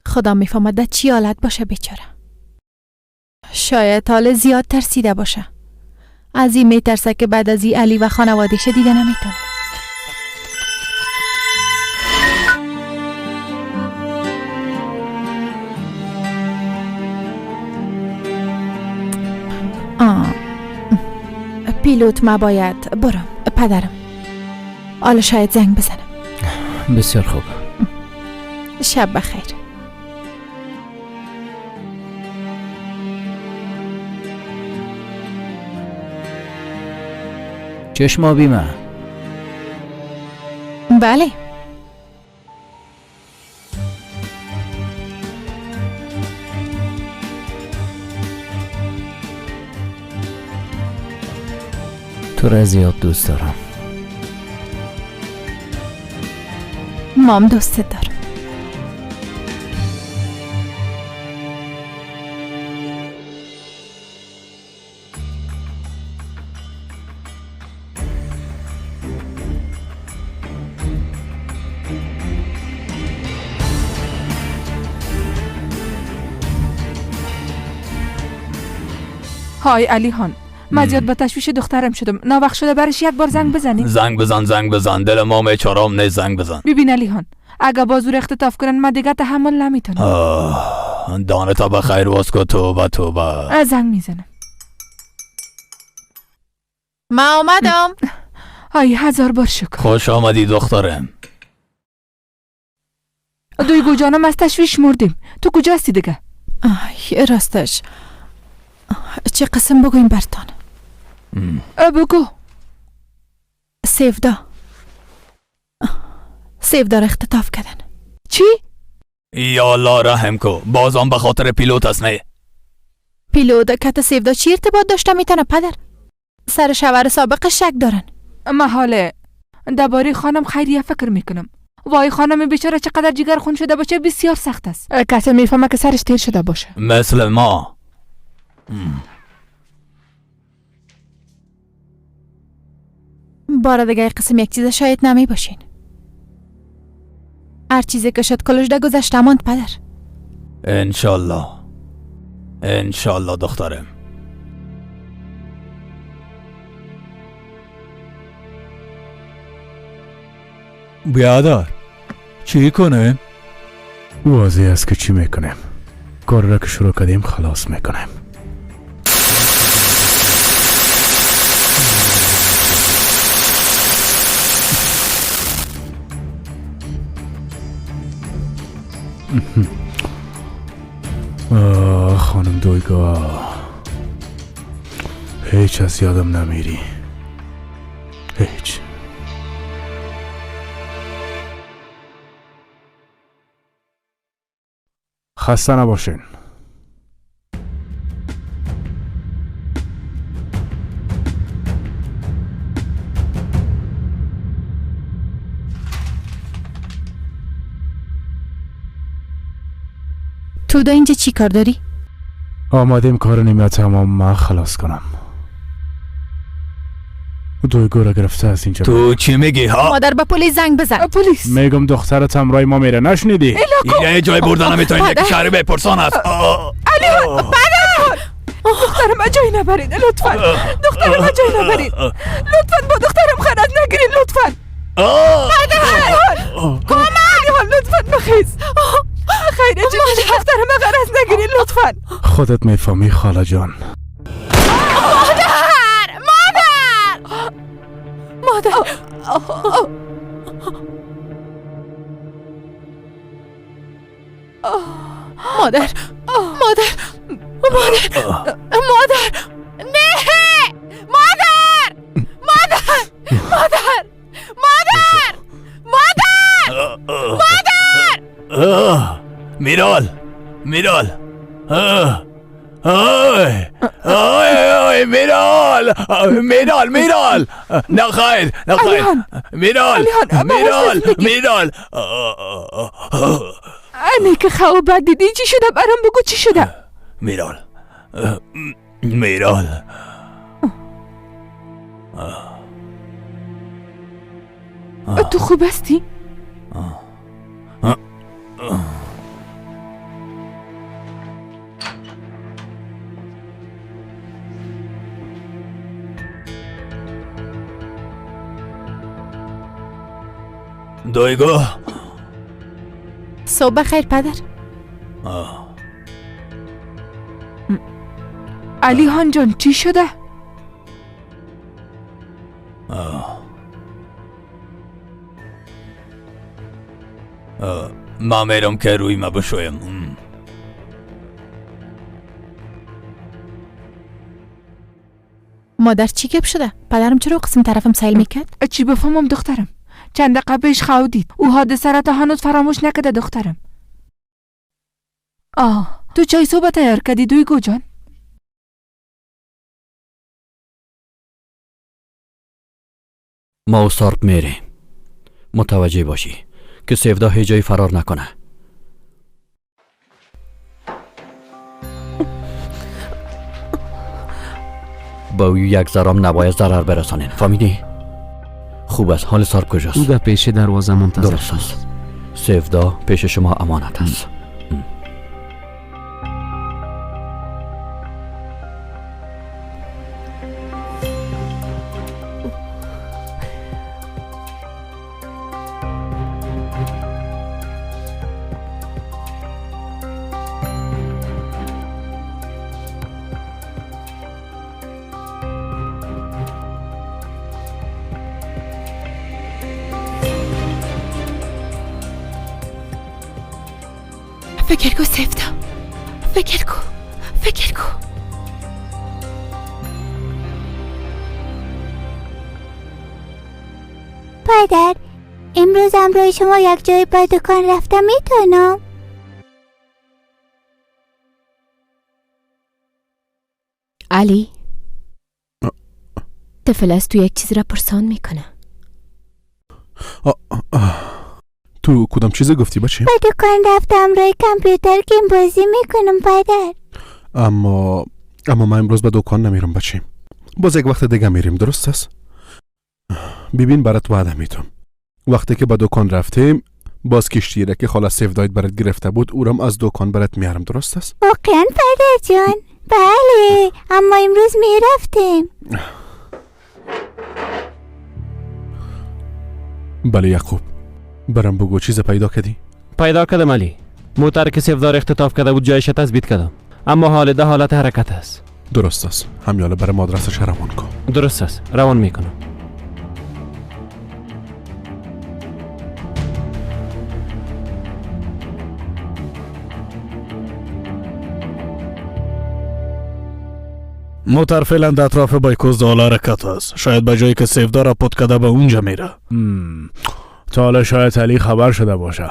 [SPEAKER 13] خدا میفهمد در چی حالت باشه بیچاره. شاید حال زیاد ترسیده باشه. از این میترسه که بعد از این علی و خانوادهش دیده نمیتونه. پیلوت ما باید برم پدرم. حالا شاید زنگ بزنم.
[SPEAKER 4] بسیار خوب.
[SPEAKER 13] شب بخیر.
[SPEAKER 4] چشم آبی من.
[SPEAKER 13] بله.
[SPEAKER 4] تو را زیاد دوست دارم.
[SPEAKER 13] مام دوستت دارم.
[SPEAKER 10] های علی هان، من زیاد به تشویش دخترم شدم. ناوقت شده برش یک بار زنگ بزنیم.
[SPEAKER 18] زنگ بزن زنگ بزن، دل ما میچارام نه. زنگ بزن.
[SPEAKER 10] ببین علی هان، اگه بازور اختطاف کنن من دیگه تحمل نمیتونم.
[SPEAKER 18] دانه تا به خیر واس کو. توبه توبه.
[SPEAKER 10] زنگ میزنم.
[SPEAKER 13] ما آمدم.
[SPEAKER 10] های هزار بار شکر.
[SPEAKER 18] خوش آمدی دخترم.
[SPEAKER 10] دویگو جانم از تشویش مردیم. تو کجا هستی دیگه؟
[SPEAKER 13] آی راستش چه قسم بگویم برتان؟
[SPEAKER 10] بگو.
[SPEAKER 13] سیفدا سیفدا را اختطاف کردن.
[SPEAKER 10] چی؟
[SPEAKER 18] یا الله رحم کو، بازم به خاطر پیلوت است. نه
[SPEAKER 13] پیلوت کت سیفدا چی ارتباط داشته میتونه پدر؟ سر شوهر سابق شک دارن.
[SPEAKER 10] محاله درباره خانم خیریه فکر میکنم. وای خانم بیچاره چقدر جگر خون شده باشه، بسیار سخت است. کسی میفهمه که سرش تیر شده باشه.
[SPEAKER 18] مثل ما.
[SPEAKER 13] بار دیگه قسم یک چیز شاید نمی باشین. هر چیزی که شد کلش ده گذشته ماند پدر.
[SPEAKER 18] انشالله انشالله دخترم.
[SPEAKER 19] بیادر چی کنیم؟
[SPEAKER 8] واضح است که چی میکنیم. کار را که شروع کردیم خلاص میکنیم. آه خانم دویگا، هیچ از یادم نمیری. هیچ. خسته نباشین.
[SPEAKER 13] تو دا اینجا چی کار داری؟
[SPEAKER 8] آمادیم کار نیمه تمام ما خلاص کنم. Дуйгура гирифта аз инҷа.
[SPEAKER 18] Ту чӣ мегӣ, ҳа?
[SPEAKER 13] Модар, ба полис занг бизан.
[SPEAKER 10] Полис.
[SPEAKER 8] Мегум духтарат ҳамроҳи мо мере, нашунидӣ?
[SPEAKER 18] Ина ҷой бурда наметавонед, як шаҳри бепурсон аст.
[SPEAKER 10] Алихон, падар! Духтарам ҷой набаред, лутфан. Духтарам ҷой набаред. Лутфан бо духтарам ғараз нагиред, лутфан. Падар! Кӯмак! Алихон, лутфан бихез. Хайр, ҷон, духтарам ғараз нагиред, лутфан.
[SPEAKER 8] Худат мефаҳмӣ, холаҷон.
[SPEAKER 13] Модар! Модар! Модар! Модар! Модар! Модар! Модар! Не! Модар! Модар! Модар! Модар! Модар! Модар!
[SPEAKER 18] Мирол! Мирол! Ой! Ой, ой, Мирол! Мирол, Мирол! Нахайр, нахайр! Мирол! Мирол! Мирол!
[SPEAKER 10] Ане ки хаву бад дидӣ, чӣ шуда? Барам бугӯ, чӣ шуда?
[SPEAKER 18] Мирол! Мирол!
[SPEAKER 10] Ту хуб ҳастӣ?
[SPEAKER 18] Дойго.
[SPEAKER 13] Субҳ бахайр, падар.
[SPEAKER 10] Алихон ҷон, чӣ шуда?
[SPEAKER 18] Ман мерам ки рӯйма бишӯям.
[SPEAKER 13] Модар, чӣ гап шуда? Падарам чаро қисм тарафам сайл мекард?
[SPEAKER 10] Чӣ бифаҳмам, духтарам? Чанд дақиқа пеш хав дид. Ӯ ҳодисаро то ҳанӯз фаромӯш накарда, духтарам. Оҳ, ту чой субҳ тайёр кардӣ, Дуйгу ҷон?
[SPEAKER 11] Мо Сарп мерем. Мутаваҷҷеҳ бошӣ ки Севдо ҳеҷ ҷой фарор накунад. Ба ӯ як зарам набояд зарар барасонед. Фаҳмидӣ? Хуб аст. Ҳоли Сарп куҷост?
[SPEAKER 20] Ӯ дар пеши дарвоза мунтазир.
[SPEAKER 11] Дуруст аст. Севдо пеши шумо амонат аст.
[SPEAKER 13] Фикр ку, Севда, фикр ку, фикр ку.
[SPEAKER 14] Падар, имрӯз ҳамроҳи шумо як ҷой ба дукон рафта метавонам?
[SPEAKER 5] Али, тифл аз ту як чизро пурсон мекунад.
[SPEAKER 2] Ту кудам чизе гуфтӣ, бачи?
[SPEAKER 14] Ба дукон рафта ҳамроҳи компютер гейм бозӣ мекунам, падар.
[SPEAKER 2] Аммо ман имрӯз ба дукон намерам, бачи. Боз як вақти дига мерем, дуруст аст? Бибин, барат ваъда метам. Вақте ки ба дукон рафтем, боз киштире ки хола Севдоид барат гирифта буд, ӯрам аз дукон барат меарам, дуруст аст?
[SPEAKER 14] Воқеан, падарҷон? Бале, аммо имрӯз мерафтем.
[SPEAKER 2] Бале, Яқуб, барам бугӯ, чизе пайдо кардӣ?
[SPEAKER 20] Пайдо кардам, Али. Мотар ки Севдор ихтитоф карда буд, ҷояша тасбит кардам, аммо ҳоле да ҳолати ҳаракат аст.
[SPEAKER 2] Дуруст аст. Ҳамёла барам адрасаша равон кун.
[SPEAKER 20] Дуруст аст, равон мекунам.
[SPEAKER 7] Мотар феълан дар атрофи Байкӯз дола ҳаракат аст. Шояд ба ҷое ки Севдора пут карда, ба унҷа мера.
[SPEAKER 8] Та ҳола шояд Али хабар шуда боша.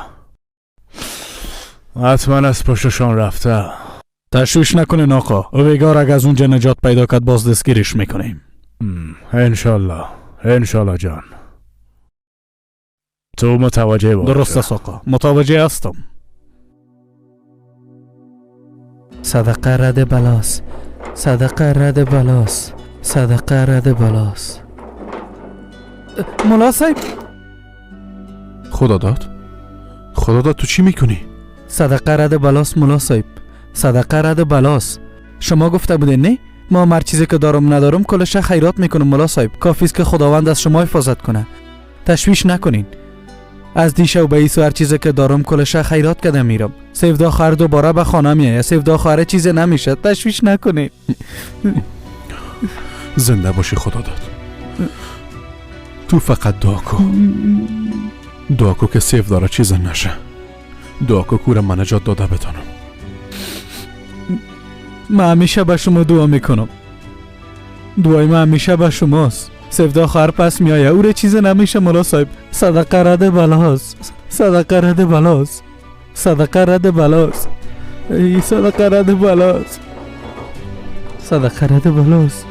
[SPEAKER 8] Ҳатман аз пушташон рафта.
[SPEAKER 7] Ташвиш накунен, оқо. Ӯ бегор аг аз унҷа наҷот пайдо кард, боз дастгириш мекунем.
[SPEAKER 8] Иншолло, иншолло, ҷон. Ту мутаваҷҷеҳ бош.
[SPEAKER 7] Дуруст аст, оқо, мутаваҷҷеҳ ҳастам.
[SPEAKER 15] Садақа ради балост, садақа ради балост, садақа ради балост. ملا صاحب.
[SPEAKER 2] خدا داد، خدا داد، تو چی میکنی؟
[SPEAKER 15] صدقه رد بلاس ملا صاحب، صدقه رد بلاس. شما گفته بودین نه؟ ما هر چیزی که دارم ندارم کلش خیرات میکنم ملا صاحب. کافی است که خداوند از شما حفاظت کنه. تشویش نکنین. از دیشب به ایسو هر چیزی که دارم کلش خیرات کده میرم. سیفدا خواهر دوباره به خانه میایه. سیفدا خواهر چیز نمیشه. تشویش نکنین.
[SPEAKER 2] زنده باشی خدا داد. تو فقط دعا کو، دعا کو که سیف داره چیز نشه. دعا کو کورم من نجات داده بتانم.
[SPEAKER 15] من همیشه به شما دعا میکنم. دعای من همیشه به شماست. سیفدا خواهر پس میایه، او را چیز نمیشه ملا صاحب. صدقه رد بلاست، صدقه رد بلاست، صدقه رد بلاست، ای صدقه رد بلاست، صدقه رد بلاست.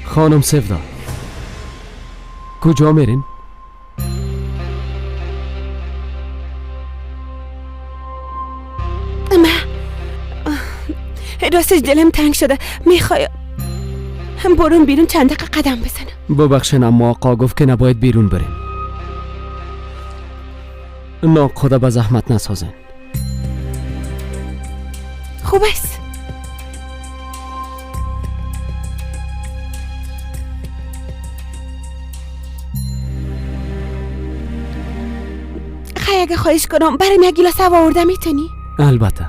[SPEAKER 20] خانم سفدا، کجا میرین؟
[SPEAKER 6] من راستش دلم تنگ شده، میخوایم برون بیرون چند دقیقه قدم بزنم.
[SPEAKER 20] ببخشین اما آقا گفت که نباید بیرون بریم. نه خدا به زحمت نسازین.
[SPEAKER 6] خوب است. اگه خواهش کنم برام یک گیلاس هوا آورده میتونی؟
[SPEAKER 20] البته.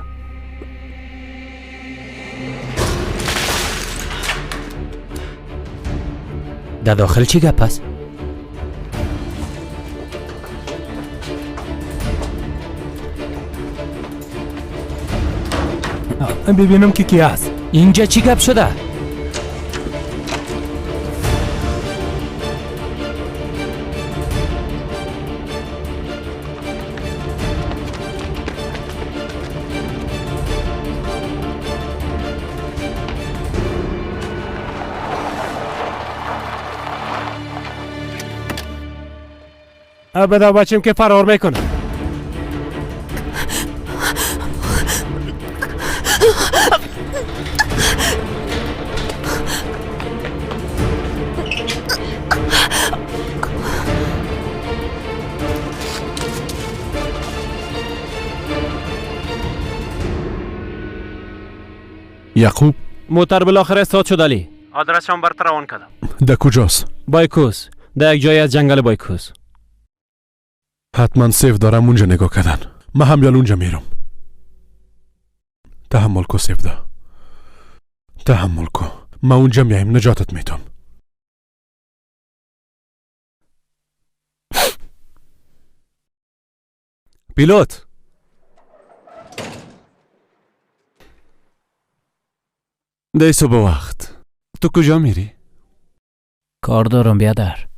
[SPEAKER 4] در داخل چی گپ است؟
[SPEAKER 19] ببینم که کی است.
[SPEAKER 4] اینجا چی گپ شده؟
[SPEAKER 20] بدا بچیم که فرار میکنه.
[SPEAKER 2] یعقوب،
[SPEAKER 20] موتر بالاخره استاد شد علی. آدرسشان برات روان کردم.
[SPEAKER 2] در کجاست؟
[SPEAKER 20] بایکوس، در یک جایی از جنگل بایکوس.
[SPEAKER 2] حتما سیف دارم اونجا نگاه کردن. من هم یال اونجا میرم. تحمل کو سیفدا، تحمل کو. من اونجا میایم نجاتت میدم.
[SPEAKER 19] پیلوت، دی صبح وقت تو کجا میری؟
[SPEAKER 4] کار دارم بیادر.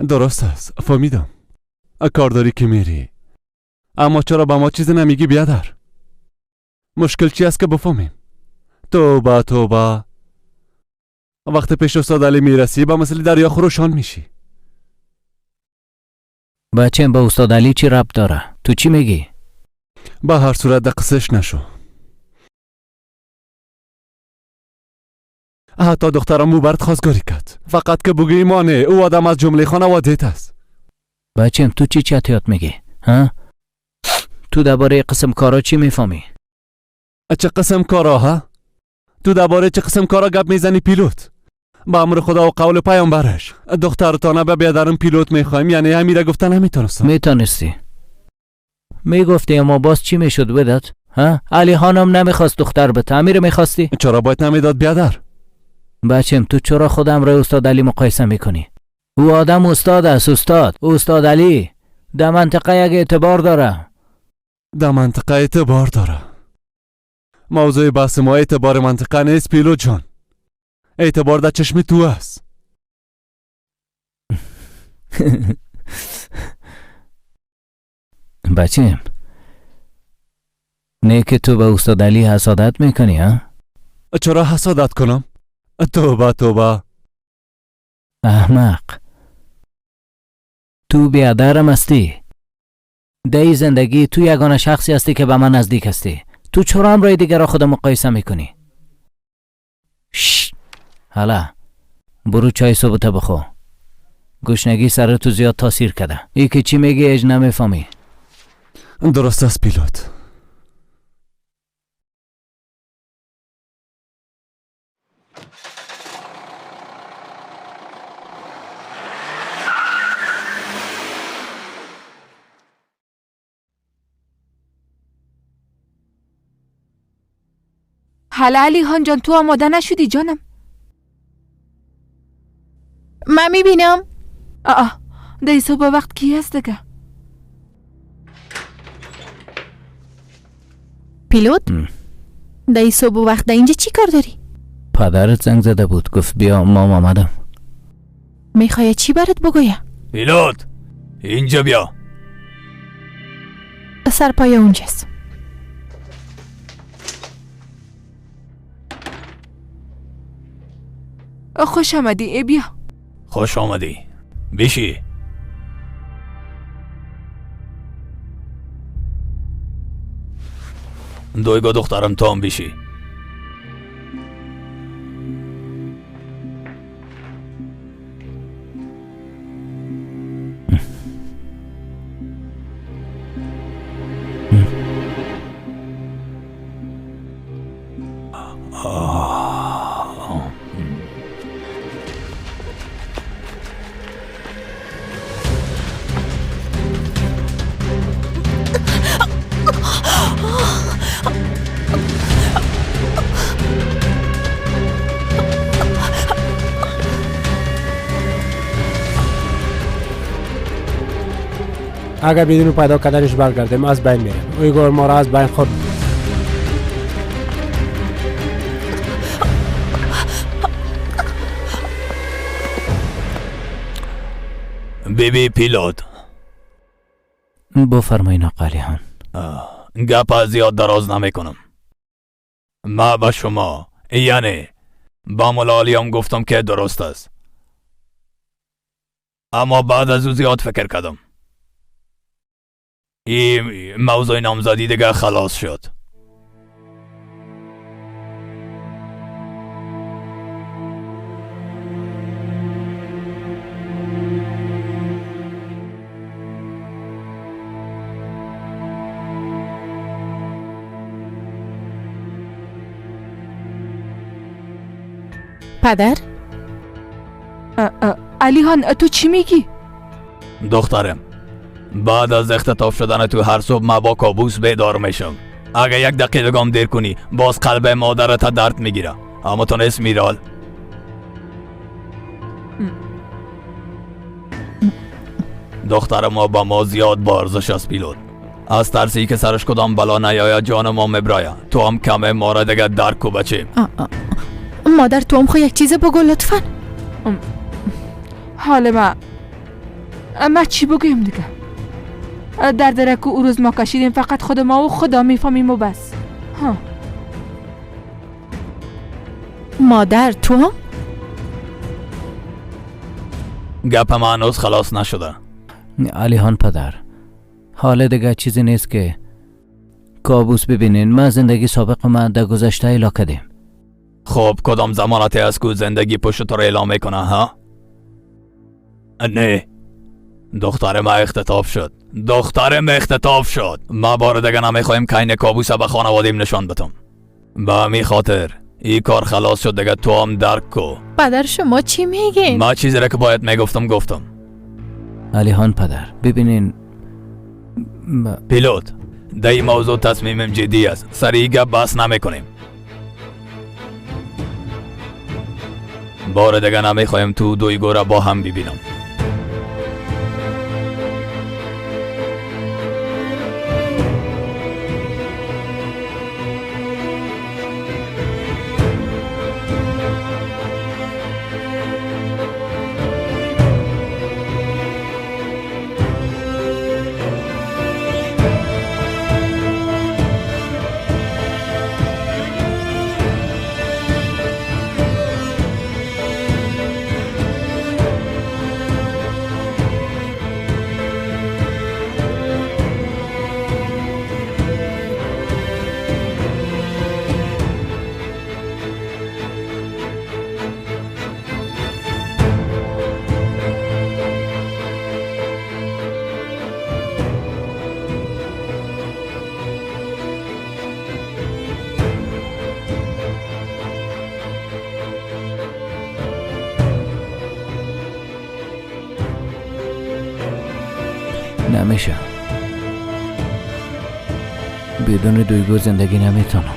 [SPEAKER 19] درست است، فهمیدم. کار داری که میری، اما چرا به ما چیزی نمیگی بیادر؟ مشکل چی است که بفهمیم؟ توبه توبه، وقت پیش استاد علی میرسی با مثل دریا خروشان میشی.
[SPEAKER 4] بچه با استاد علی چی ربط داره؟ تو چی میگی؟
[SPEAKER 19] به هر صورت دقسش نشو. حتی دخترم او برد خواستگاری کرد، فقط که بگویی مانه او آدم از جمله خانواده‌ت است.
[SPEAKER 4] بچم تو چی چتیات میگی؟ ها؟ تو درباره قسم کارا چی میفهمی؟
[SPEAKER 19] چه قسم کارا ها؟ تو درباره چه قسم کارا گپ میزنی پیلوت؟ به امر خدا و قول پیامبرش دخترتانه به بیادرم پیلوت میخوایم، یعنی همیره گفتن نمیتونستم.
[SPEAKER 4] میتونستی میگفتی، اما باز چی میشد بدت؟ ها؟ علی خانم نمیخواست دختر به تعمیر میخواستی؟
[SPEAKER 19] چرا باید نمیداد بیادر؟
[SPEAKER 4] بچم تو چرا خودم را استاد علی مقایسه میکنی؟ او آدم استاد است، استاد علی در منطقه یک اعتبار داره.
[SPEAKER 19] در منطقه اعتبار داره. موضوع بحث ما اعتبار منطقه نیست پیلوت جان. اعتبار در چشم تو است.
[SPEAKER 4] بچم نه که تو به استاد علی حسادت میکنی ها؟
[SPEAKER 19] چرا حسادت کنم؟ توبه توبه.
[SPEAKER 4] احمق، تو بیادرم هستی. در زندگی تو یگانه شخصی هستی که به من نزدیک هستی. تو چرا همراه دیگر را خود مقایسه میکنی؟ حالا برو چای صبح بخو. گشنگی سر تو زیاد تاثیر کرده. ای که چی میگی اج نمیفهمی.
[SPEAKER 19] درست است پیلوت.
[SPEAKER 3] حالا علی خان جان تو آماده نشدی جانم؟
[SPEAKER 13] من میبینم.
[SPEAKER 3] آه در صبح وقت کی هست دیگه؟
[SPEAKER 13] پیلوت در صبح وقت در اینجا چی کار داری؟
[SPEAKER 4] پدرت زنگ زده بود گفت بیا، مام آمدم.
[SPEAKER 13] میخوای چی برات بگویم؟
[SPEAKER 18] پیلوت اینجا بیا.
[SPEAKER 13] سرپای اونجاست.
[SPEAKER 3] خوش آمدی ای بیا.
[SPEAKER 18] خوش آمدی بیشی. دویگو دخترم تو هم بیشی.
[SPEAKER 21] اگر بدون پیدا کردنش برگردیم از بین میریم. اویگور ما را از بین خورد.
[SPEAKER 18] بیبی پیلوت.
[SPEAKER 4] بفرمایین آقا علی خان.
[SPEAKER 18] گپ زیاد دراز نمیکنم. ما به شما یعنی با مولا علی هم گفتم که درست است، اما بعد از او زیاد فکر کردم. این موضوع نامزدی دیگه خلاص شد.
[SPEAKER 13] پدر؟
[SPEAKER 3] علی خان تو چی میگی؟
[SPEAKER 18] دخترم بعد از اختطاف شدن تو هر صبح ما با کابوس بیدار میشم. اگه یک دقیقه گام دیر کنی باز قلب مادرت درد میگیره. اما تو نیست میرال. دختر ما با ما زیاد با ارزش است پیلوت. از ترسی که سرش کدام بلا نیاید جان ما مبرایه. تو هم کمه ما را دیگه درک کو بچیم.
[SPEAKER 13] مادر تو هم خو یک چیز بگو لطفا.
[SPEAKER 3] حال ما چی بگویم دیگه؟ در درک او روز ما کشیدیم فقط خود ما و خدا میفهمیم و بس. ها.
[SPEAKER 13] مادر تو هم؟
[SPEAKER 18] گپ ما هنوز خلاص نشده.
[SPEAKER 4] علی خان پدر حال دیگه چیزی نیست که کابوس ببینین. ما زندگی سابق ما در گذشته اعلا کردیم.
[SPEAKER 18] خب کدام زمانتی است که زندگی پشت تو را اعلام میکنه ها؟ نه دختر ما اختطاف شد. دخترم اختطاف شد. ما بار دیگه نمیخوایم که این کابوس به خانوادیم نشان بدم. به همی خاطر ای کار خلاص شد دیگه، تو هم درک کو.
[SPEAKER 13] پدر شما چی میگین؟
[SPEAKER 18] ما چیزی را که باید میگفتم گفتم.
[SPEAKER 4] علیهان پدر، ببینین
[SPEAKER 18] پیلوت، در این موضوع تصمیمم جدی است. سریع گپ بحث نمیکنیم. بار دیگه نمیخوایم تو دویگو را با هم ببینم.
[SPEAKER 4] نمیشه. بدون دویگو زندگی نمیتونم.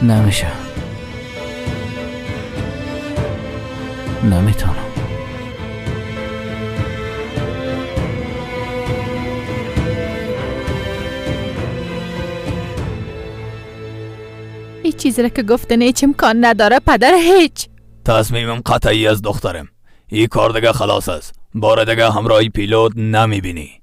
[SPEAKER 4] نمیشه. نمیتونم.
[SPEAKER 13] هیچ چیزی را که گفتن هیچ امکان نداره پدر، هیچ.
[SPEAKER 18] تصمیمم قطعی از دخترم. این کار دیگه خلاص است. بار دیگه همراهی پیلوت نمیبینی.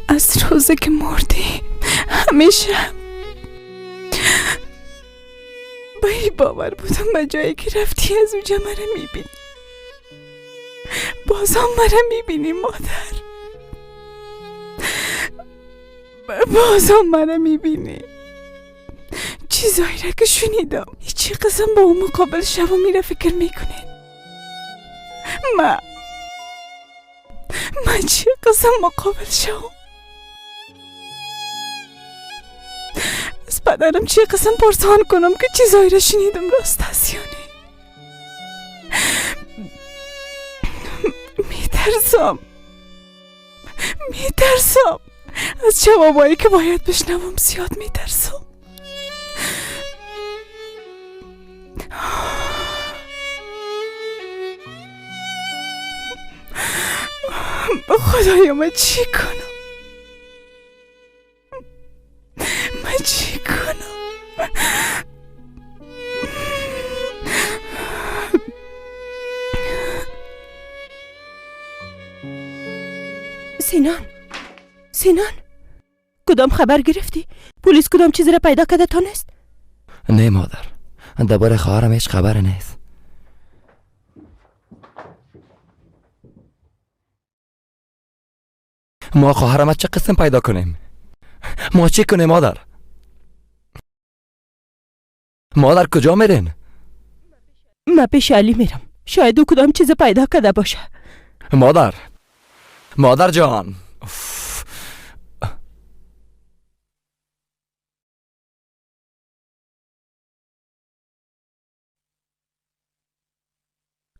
[SPEAKER 10] از روزی که مردی همیشه با این باور بودم به جایی که رفتی از اونجا مرا میبینی، بازم مرا میبینی مادر، بازم مرا میبینی. چیزایی را که شنیدم هیچی قسم با اون مقابل شب میره فکر میکنین. من چی قسم مقابل شوم؟ از پدرم چی قسم پرسان کنم که چیزایی را شنیدم راست است یا نه؟ میترسم از جوابایی که باید بشنوم، زیاد میترسم. خدایا من چی کنم؟ من چی کنم؟
[SPEAKER 6] سینان، کدام خبر گرفتی؟ پلیس کدام چیزی را پیدا کرده تانست؟
[SPEAKER 9] نه مادر، درباره خواهرم هیچ خبر نیست. ما خواهرم از چه قسم پیدا کنیم؟ ما چه کنیم مادر؟ مادر کجا میرین؟
[SPEAKER 6] من پیش علی میرم، شاید او کدام چیز پیدا کرده باشه.
[SPEAKER 9] مادر، مادر جان.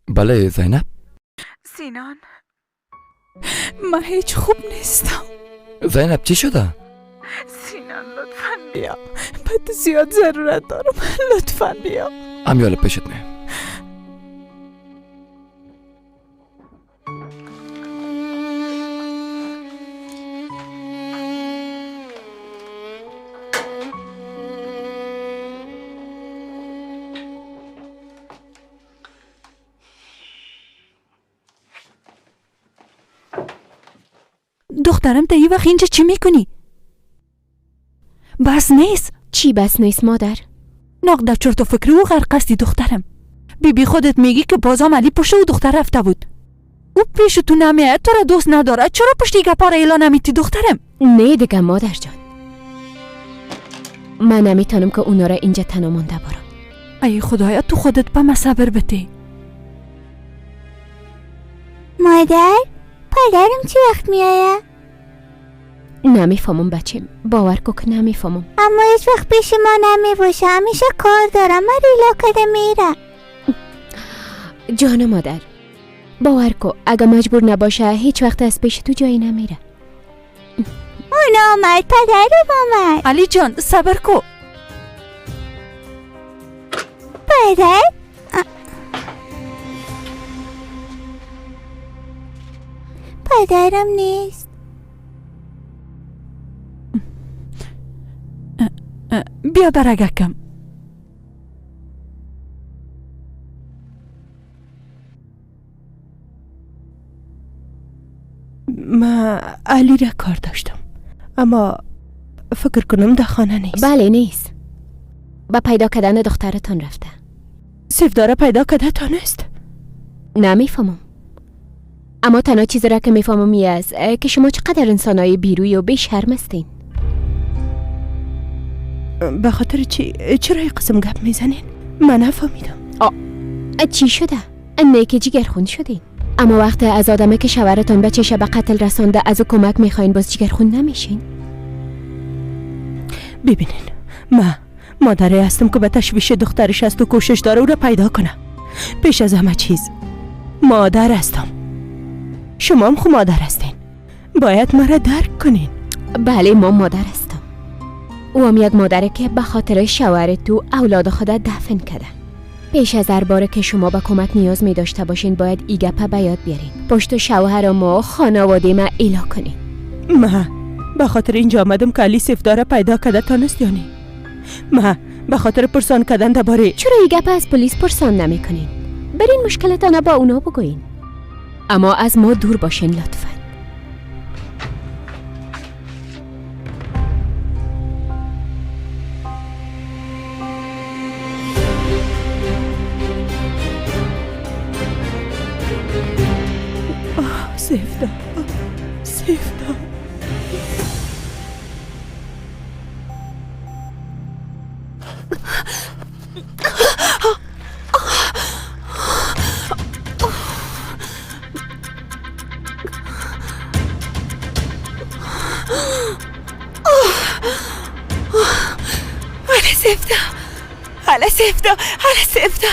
[SPEAKER 9] بله زینب.
[SPEAKER 10] سینان، من هیچ خوب نیستم.
[SPEAKER 9] زینب چی شده؟
[SPEAKER 10] سینان لطفاً بیا، به زیاد ضرورت دارم، لطفاً بیا.
[SPEAKER 9] امیال پیشت میم.
[SPEAKER 12] دخترم تا این وقت اینجا چی میکنی؟ بس نیست.
[SPEAKER 5] چی بس نیست مادر؟
[SPEAKER 12] ناق در چرت و فکر او غرق هستی دخترم. بیبی خودت میگی که بازم علی پشت او دختر رفته بود. او پیش تو نمیاد، تو را دوست نداره، چرا پشت گپا را اعلان نمیتی دخترم؟
[SPEAKER 5] نه دیگه مادر جان، من نمیتونم که اونا را اینجا تنها مانده بارم.
[SPEAKER 12] ای خدایا تو خودت به من صبر بده.
[SPEAKER 14] مادر، پدرم چی وقت میآید؟
[SPEAKER 5] نمیفهمم بچه، باور کو که نمیفهمم.
[SPEAKER 14] اما هیچ وقت پیش ما نمیباشه، همیشه کار دارم، من ریلا کده میره.
[SPEAKER 5] جان مادر، باور کو اگه مجبور نباشه هیچ وقت از پیش تو جایی نمیره.
[SPEAKER 14] اون آمد، پدرم آمد.
[SPEAKER 12] علی جان صبر کو.
[SPEAKER 14] پدر؟ پدرم نیست.
[SPEAKER 12] بیا برگکم.
[SPEAKER 6] ما علی را کار داشتم، اما فکر کنم در خانه نیست.
[SPEAKER 5] بله نیست، با پیدا کردن دخترتان رفته.
[SPEAKER 6] سیفداره پیدا کرده تانست؟
[SPEAKER 5] نمیفهمم، اما تنها چیزی را که میفهمم ای است که شما چقدر انسانای بیروی و بی‌شرم هستین.
[SPEAKER 6] به خاطر چی؟ چرا این قسم گپ میزنین؟ من نفهمیدم.
[SPEAKER 5] چی شده؟ نه که جگرخون شدین، اما وقتی از آدمه که شوهرتان بچه‌ش به قتل رسانده از او کمک میخواین باز جگرخون نمیشین؟
[SPEAKER 6] ببینین، من مادری هستم که به تشویش دخترش است و کوشش داره او را پیدا کنه. پیش از همه چیز مادر هستم، شما هم خو مادر هستین، باید مرا درک کنین.
[SPEAKER 5] بله ما مادر هستم، او هم یک مادره که به خاطر شوهر تو اولاد خود دفن کرده. پیش از هر باره که شما به کمک نیاز می داشته باشین باید ای گپه به یاد بیارین. پشت شوهر ما خانواده ما ایلا کنین.
[SPEAKER 6] ما به خاطر اینجا آمدم که علی سیفداره پیدا کرده تانست یا نه؟ ما به خاطر پرسان کردن درباره.
[SPEAKER 5] چرا ای گپه از پلیس پرسان نمی کنین؟ برین مشکلتان با اونا بگوین، اما از ما دور باشین لطفا.
[SPEAKER 6] سیفدا، سیفدا. حالا سیفدا، حالا سیفدا، حالا سیفدا،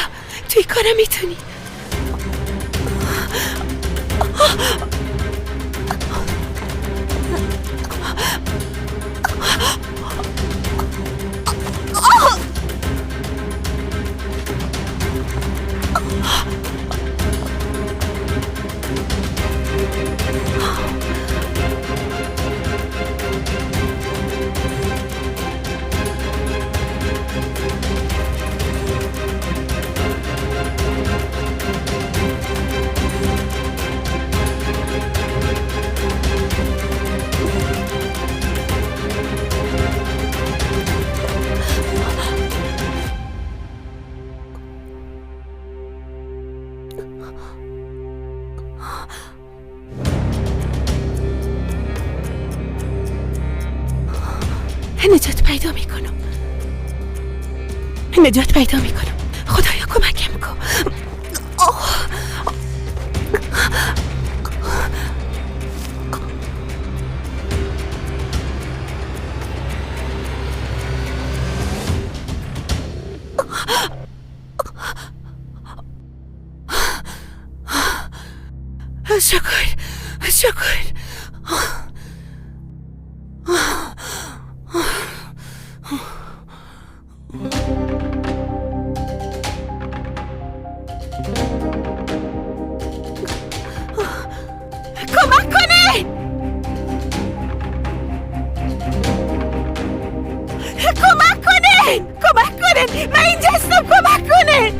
[SPEAKER 6] توی کارم میتونی. نجات پیدا میکنم، نجات پیدا میکنم. خدایا کمکم کن. شکر، شکر. کمک کنین، کمک کنین، کمک کنین، من اینجا هستم، کمک کنین.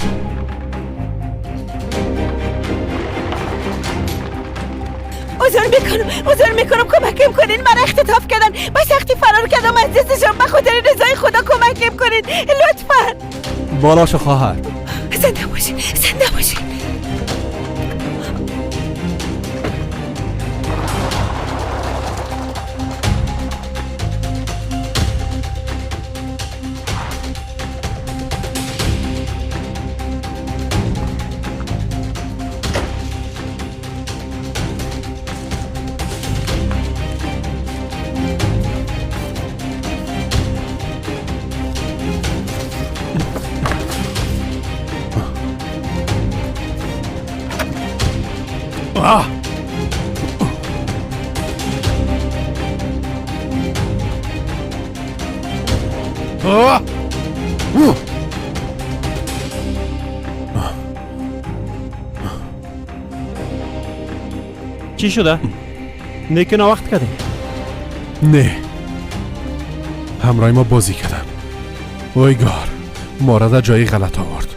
[SPEAKER 6] عذر میکنم، کمکم کنین، من اختطاف کردن، با سختی فرار کردم از دستشان، به خاطر رضای خدا کمکم کنین لطفا.
[SPEAKER 19] بالا شو خواهر،
[SPEAKER 6] زنده باشین، زنده باشین.
[SPEAKER 20] چی شده؟ نیک وقت کردیم.
[SPEAKER 2] نه، همراه ما بازی کردن. اویگار ما را در جای غلط آورد.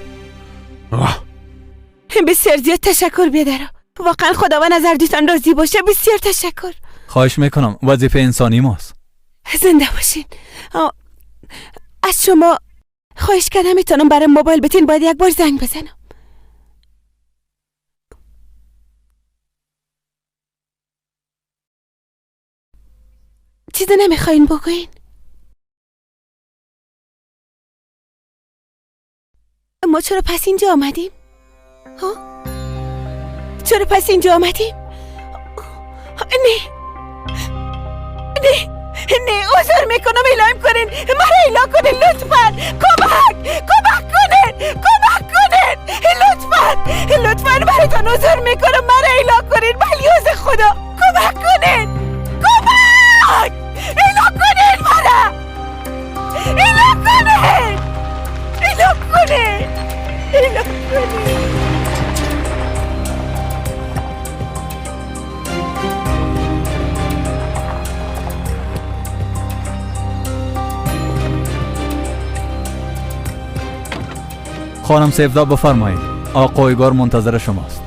[SPEAKER 6] بسیار زیاد تشکر بیادرم، واقعا خداوند از هر دوتان راضی باشه. بسیار تشکر.
[SPEAKER 18] خواهش میکنم، وظیفه انسانی ماست.
[SPEAKER 6] زنده باشین. از شما خواهش کردم میتونم برای موبایل بتین، باید یک بار زنگ بزنم. چیزی نمیخواین بگوین؟ ما چرا پس اینجا آمدیم؟ ها؟ چرا پس اینجا آمدیم؟ نه نه نه، عذر میکنم، اعلام کنین، مرا اعلام کنین لطفا. کمک، کمک کنین، کمک کنین لطفا، لطفا براتون عذر میکنم، مرا اعلام کنین، بلیوز خدا کمک کنین، کمک، اعلام کنین مرا، اعلام کنین، اعلام کنین، اعلام کنین.
[SPEAKER 18] خانم سیفدا بفرمایید، آقا ایگار منتظر شماست.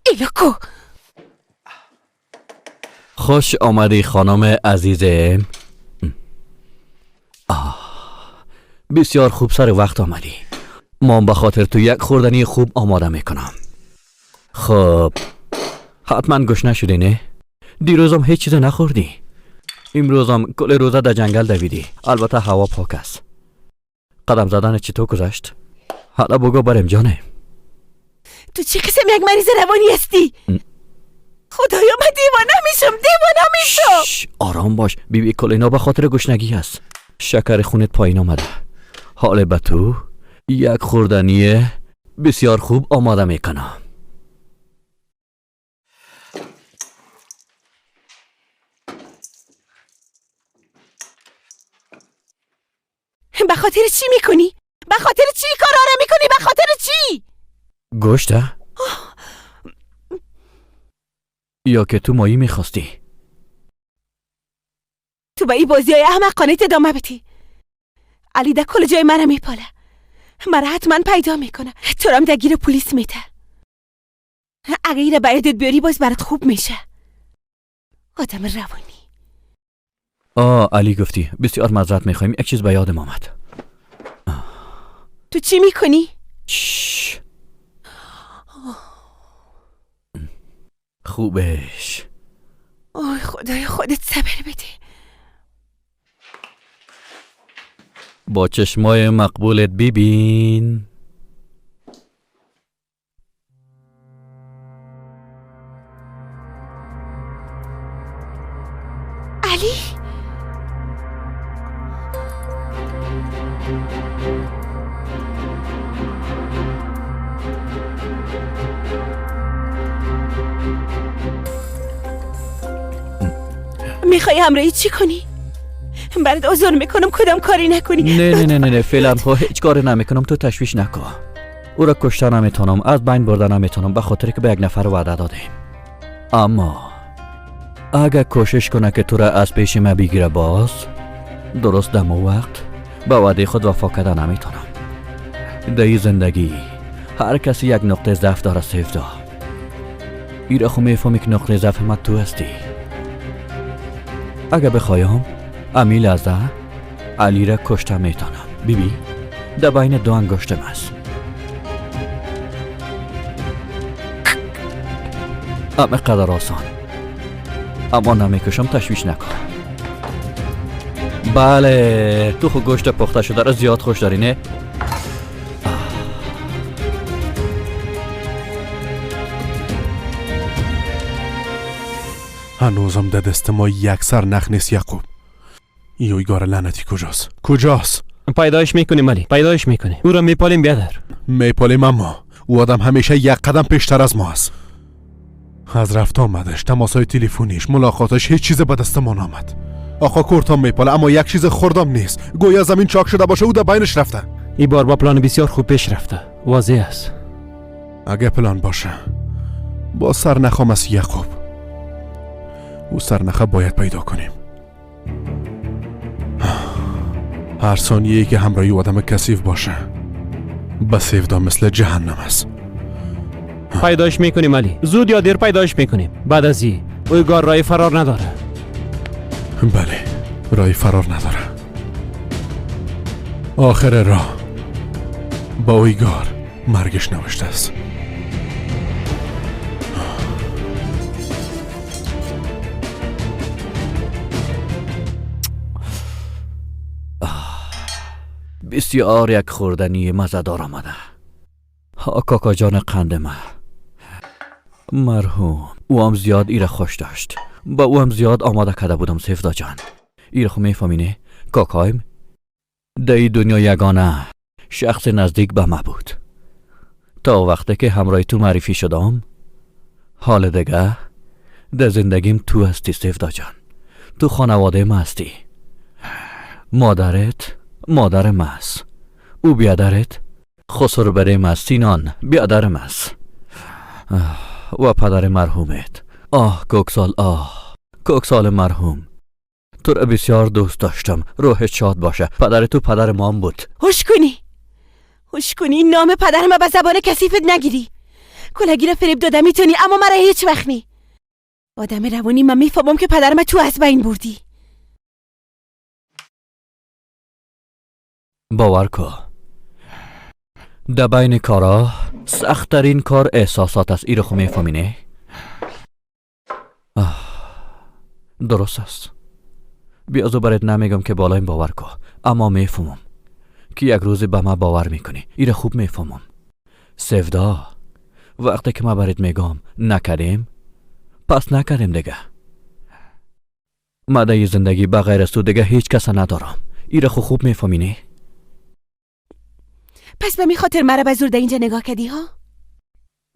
[SPEAKER 6] ایلاکو،
[SPEAKER 11] خوش آمدی خانم عزیزم. بسیار خوب سر وقت آمدی. ما به خاطر تو یک خوردنی خوب آماده میکنم. خب حتما گشنه شدی نه؟ دیروزم هیچ چیز نخوردی. امروزم کل روزه در جنگل دویدی. البته هوا پاک است. قدم زدن چطور گذشت؟ حالا بگو بریم جانه.
[SPEAKER 6] تو چه قسم یک مریض روانی هستی؟ خدایا من دیوانه میشم، دیوانه میشم.
[SPEAKER 11] آرام باش بیبی، کل اینا به خاطر گشنگی است. شکر خونت پایین آمده. حال به تو یک خوردنی بسیار خوب آماده میکنم.
[SPEAKER 6] به خاطر چی میکنی؟ به خاطر چی کارا رو میکنی؟ به خاطر چی؟
[SPEAKER 11] گوشته؟ یا که تو مایی میخواستی؟
[SPEAKER 6] تو به این بازی های احمقانه ادامه بدی. علی در کل جای منم میپاله، مرا حتما پیدا میکنه، تو رو هم در گیر پلیس میده. اگه ایره به یادت بیاری باز برات خوب میشه. آدم روانی.
[SPEAKER 11] آه علی گفتی، بسیار معذرت میخوایم، یک چیز به یادم آمد.
[SPEAKER 6] تو چی میکنی؟
[SPEAKER 11] خوبش.
[SPEAKER 6] آی خدای، خودت صبر بده.
[SPEAKER 11] با چشمای مقبولت ببین.
[SPEAKER 6] علی، میخوای همراهی چی کنی؟ برات آزار میکنم کدام کاری نکنی.
[SPEAKER 11] نه نه نه نه, نه. فعلا خو هیچ کاری نمیکنم، تو تشویش نکن. او را کشته نمیتونم، از بین برده نمیتونم، به خاطر که به یک نفر وعده دادیم. اما اگر کوشش کنه که تو را از پیش ما بگیره، باز درست دم و وقت به وعده خود وفا کرده نمیتونم. در این زندگی هر کسی یک نقطه ضعف داره سیفدا. ای را خو میفهمی که نقطه ضعف ما تو هستی. اگر بخوایم امی لحظه علی را کشته میتونم. بیبی در بین دو انگشتم است. اما قدر آسان، اما نمیکشم، تشویش نکن. بله تو خو گوشت پخته شده را زیاد خوش داری نه؟
[SPEAKER 2] هنوزم در دست ما یک سر نخ نیست یعقوب. ای اویگار لعنتی کجاست؟ کجاست؟
[SPEAKER 20] پیدایش میکنیم علی، پیدایش میکنیم. او را میپالیم بیادر.
[SPEAKER 2] میپالیم، اما او آدم همیشه یک قدم پیشتر از ما است. از رفت آمدش، تماسهای تلفنیش، ملاقاتش، هیچ چیز به دست ما نامد. آقا کورتام میپاله اما یک چیز خوردم نیست. گویا زمین چاک شده باشه، او در بینش رفته.
[SPEAKER 20] این بار با پلان بسیار خوب پیش رفته، واضح است.
[SPEAKER 2] اگه پلان باشه با سرنخم است یعقوب. او سرنخه باید پیدا کنیم. هر ثانیه‌ای که همراهی آدم کثیف باشه به سیفدا مثل جهنم است.
[SPEAKER 20] پیدایش میکنیم علی، زود یا دیر پیدایش میکنیم. بعد از این اویگار رای فرار نداره.
[SPEAKER 2] بله رای فرار نداره. آخر راه با اویگار مرگش نوشته است.
[SPEAKER 11] بسیار یک خوردنی مزه‌دار آمده. کاکا جان قند من مرحوم، او هم زیاد ایره خوش داشت. با او هم زیاد آماده کرده بودم سیفدا جان. ایره خو میفهمینه کاکایم در این دنیا یگانه شخص نزدیک به ما بود. تا وقتی که همراه تو معرفی شدم، حال دیگه در زندگیم تو هستی سیفدا جان. تو خانواده ما هستی. مادرت مادر ماست، او بیادرت خسر بره ماست، سینان بیادر ماست و پدر مرحومت. آه کوکسال، آه کوکسال مرحوم، تو را بسیار دوست داشتم، روح شاد باشه. پدر تو پدر مام بود.
[SPEAKER 6] هوش کنی، هوش کنی، نام پدر ما به زبان کثیفت نگیری. کلگی را فریب داده میتونی اما مرا هیچ وقت نی. آدم روانی من میفهمم که پدر ما تو از بین بردی.
[SPEAKER 11] باور کن در بین کارا سخت‌ترین کار احساسات است. ای رو خو میفهمی نه؟ درست است. بیازو برات نمیگم که بالایم باور کن، اما میفهمم که یک روز به ما باور میکنی. ای رو خوب میفهمم سفدا. وقتی که ما برات میگم نکردیم پس نکردیم دیگه. ما در زندگی بغیر از تو دیگه هیچ کس ندارم. ای رو خوب میفهمی نه؟
[SPEAKER 6] پس به می خاطر مرا به زور در اینجا نگاه کردی ها؟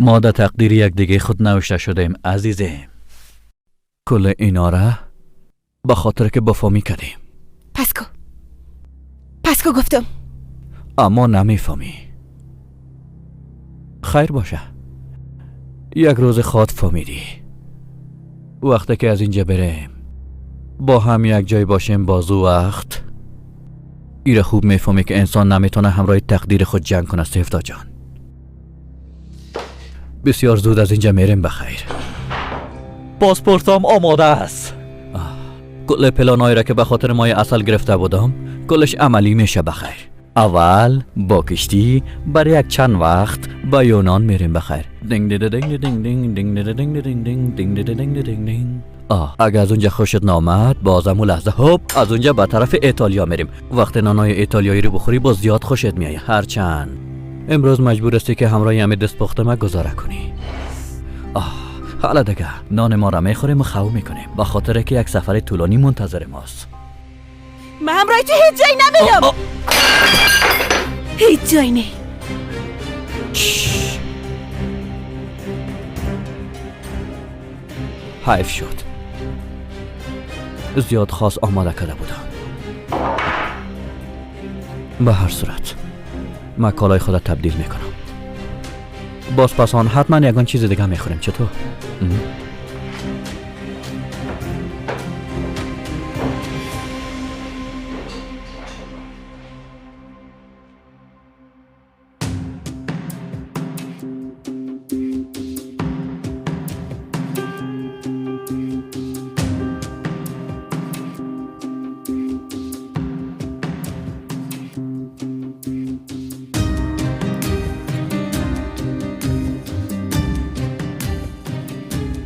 [SPEAKER 11] ما در تقدیر یک دیگه خود نوشته شدیم عزیزم. کل اینا را به خاطر که بفهمی کردیم.
[SPEAKER 6] پس کو، پس کو گفتم.
[SPEAKER 11] اما نمیفهمی. خیر باشه، یک روز خواد فهمیدی. وقتی که از اینجا بریم با هم یک جای باشیم، بازو وقت ایره خوب میفهمی که انسان نمیتونه همراه تقدیر خود جنگ کنه سفدا جان. بسیار زود از اینجا میریم بخیر. پاسپورتم آماده است. کل پلانایی را که به خاطر مای اصل گرفته بودم کلش عملی میشه بخیر. اول با کشتی برای یک چند وقت به یونان میریم بخیر. دینگ دینگ دینگ دینگ دینگ دینگ دینگ دینگ دینگ دینگ دینگ دینگ دینگ. اگه از اونجا خوشت نامد بازم اون لحظه هوب از اونجا به طرف ایتالیا میریم. وقتی نانای ایتالیایی رو بخوری باز زیاد خوشت میایه. هرچند امروز مجبور هستی که همراه همه دست پخت ما گذاره کنی. حالا دیگه نان ما را میخوریم و خو میکنیم به خاطر که یک سفر طولانی منتظر ماست.
[SPEAKER 6] من همراه تو هیچ جایی نمیرم. هیچ جای نه.
[SPEAKER 11] حیف شد، زیاد خاص آماده کرده بودم. به هر صورت من کالای خود تبدیل میکنم. باز پس آن حتما یگان چیز دیگه میخوریم. چطور؟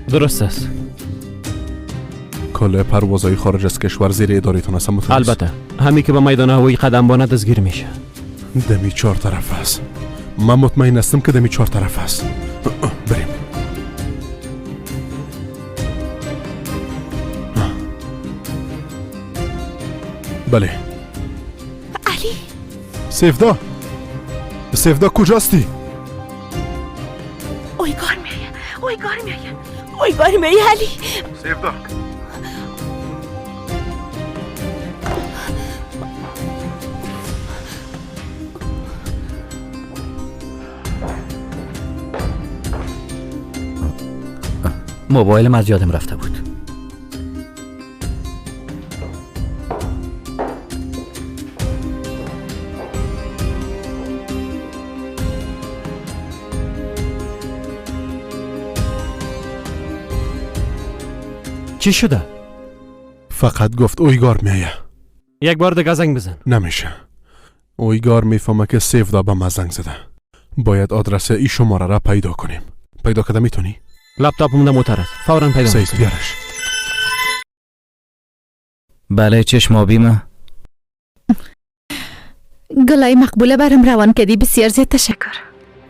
[SPEAKER 20] درست است.
[SPEAKER 2] کل پروازهای خارج از کشور زیر ادارهتان است مطمئن؟
[SPEAKER 20] البته، همین که به میدان هوایی قدم بانه دستگیر میشه.
[SPEAKER 2] دمی چهار طرف است. من مطمئن هستم که دمی چهار طرف است. بریم. بله.
[SPEAKER 6] علی.
[SPEAKER 2] سیفدا، سیفدا کجاستی؟
[SPEAKER 6] اویگار میایه، اویگار میایه، اویگار میایه علی.
[SPEAKER 2] سیفدا.
[SPEAKER 11] موبایلم از یادم رفته بود.
[SPEAKER 20] چی شده؟
[SPEAKER 2] فقط گفت اویگار میایه.
[SPEAKER 20] یک بار دیگه زنگ بزن.
[SPEAKER 2] نمیشه. اویگار میفهمه که سیفدا به ما زنگ زده. باید آدرس ای شماره را پیدا کنیم. پیدا کرده میتونی؟
[SPEAKER 20] لپتاپم در موتر است. فوراً پیدا
[SPEAKER 2] سیف
[SPEAKER 20] می‌کنم.
[SPEAKER 2] بیارش.
[SPEAKER 4] بله چشم آبی ما.
[SPEAKER 13] گلای مقبوله برم روان کردی، بسیار زیاد تشکر.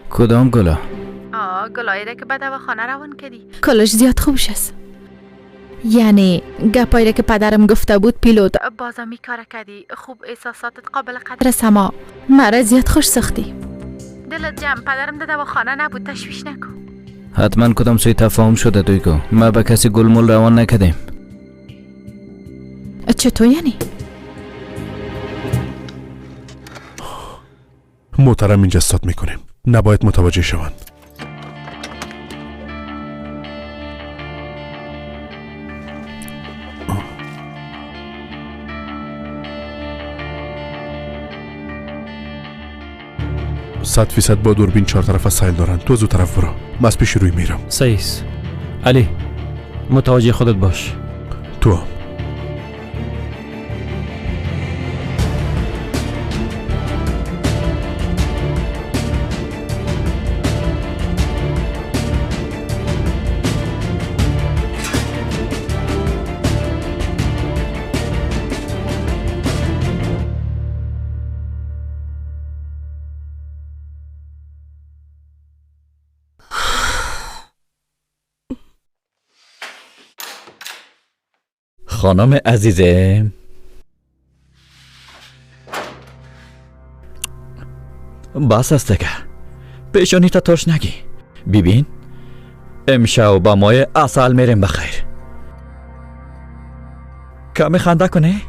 [SPEAKER 4] کدام گلا؟
[SPEAKER 13] آه گلایی را که به دواخانه روان کردی کلش زیاد خوبش است. یعنی گپایی را که پدرم گفته بود پیلوت بازم می کار کردی. خوب احساساتت قابل قدر است، اما مرا زیاد خوش ساختی. دلت جمع، پدرم در دواخانه نبود، تشویش نکن.
[SPEAKER 4] حتما کدام سوی تفاهم شده دویگو. ما به کسی گلمول روان نکردیم.
[SPEAKER 13] چطور یعنی؟
[SPEAKER 2] محترم اینجا استاد میکنیم، نباید متوجه شوند. 100% با دوربین چهار طرف سیل دارن. تو از او طرف برو، من از پیش روی میرم.
[SPEAKER 20] صحیح است. علی متوجه خودت باش.
[SPEAKER 2] تو هم.
[SPEAKER 11] خانم عزیزم، بس است دیگه. پیشانی تا ترش نگی. ببین امشب با مای عسل میریم. بخیر کمی خنده کنی؟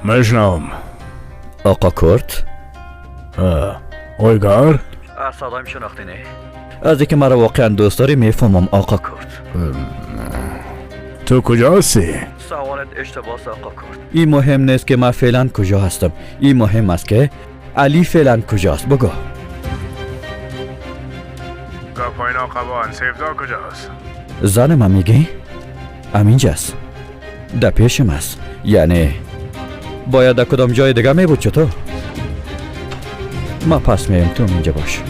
[SPEAKER 8] میشنوم.
[SPEAKER 11] آقا کرد؟
[SPEAKER 8] اویگار؟
[SPEAKER 11] از صدایم شناختی نه؟ از اینکه مرا واقعا دوست داری میفهمم آقا کرد.
[SPEAKER 8] تو کجا هستی؟
[SPEAKER 11] سوالت اشتباه آقا کرد. این مهم نیست که من فعلا کجا هستم، این مهم است که علی فعلا کجاست. بگو.
[SPEAKER 8] گپای ناقبان سیفدا کجاست؟
[SPEAKER 11] زن من میگی؟ همینجاست، در پیشم است. یعنی باید در کدام جای دیگه می بود. چطور؟ ما پس میم، تو اینجا باش.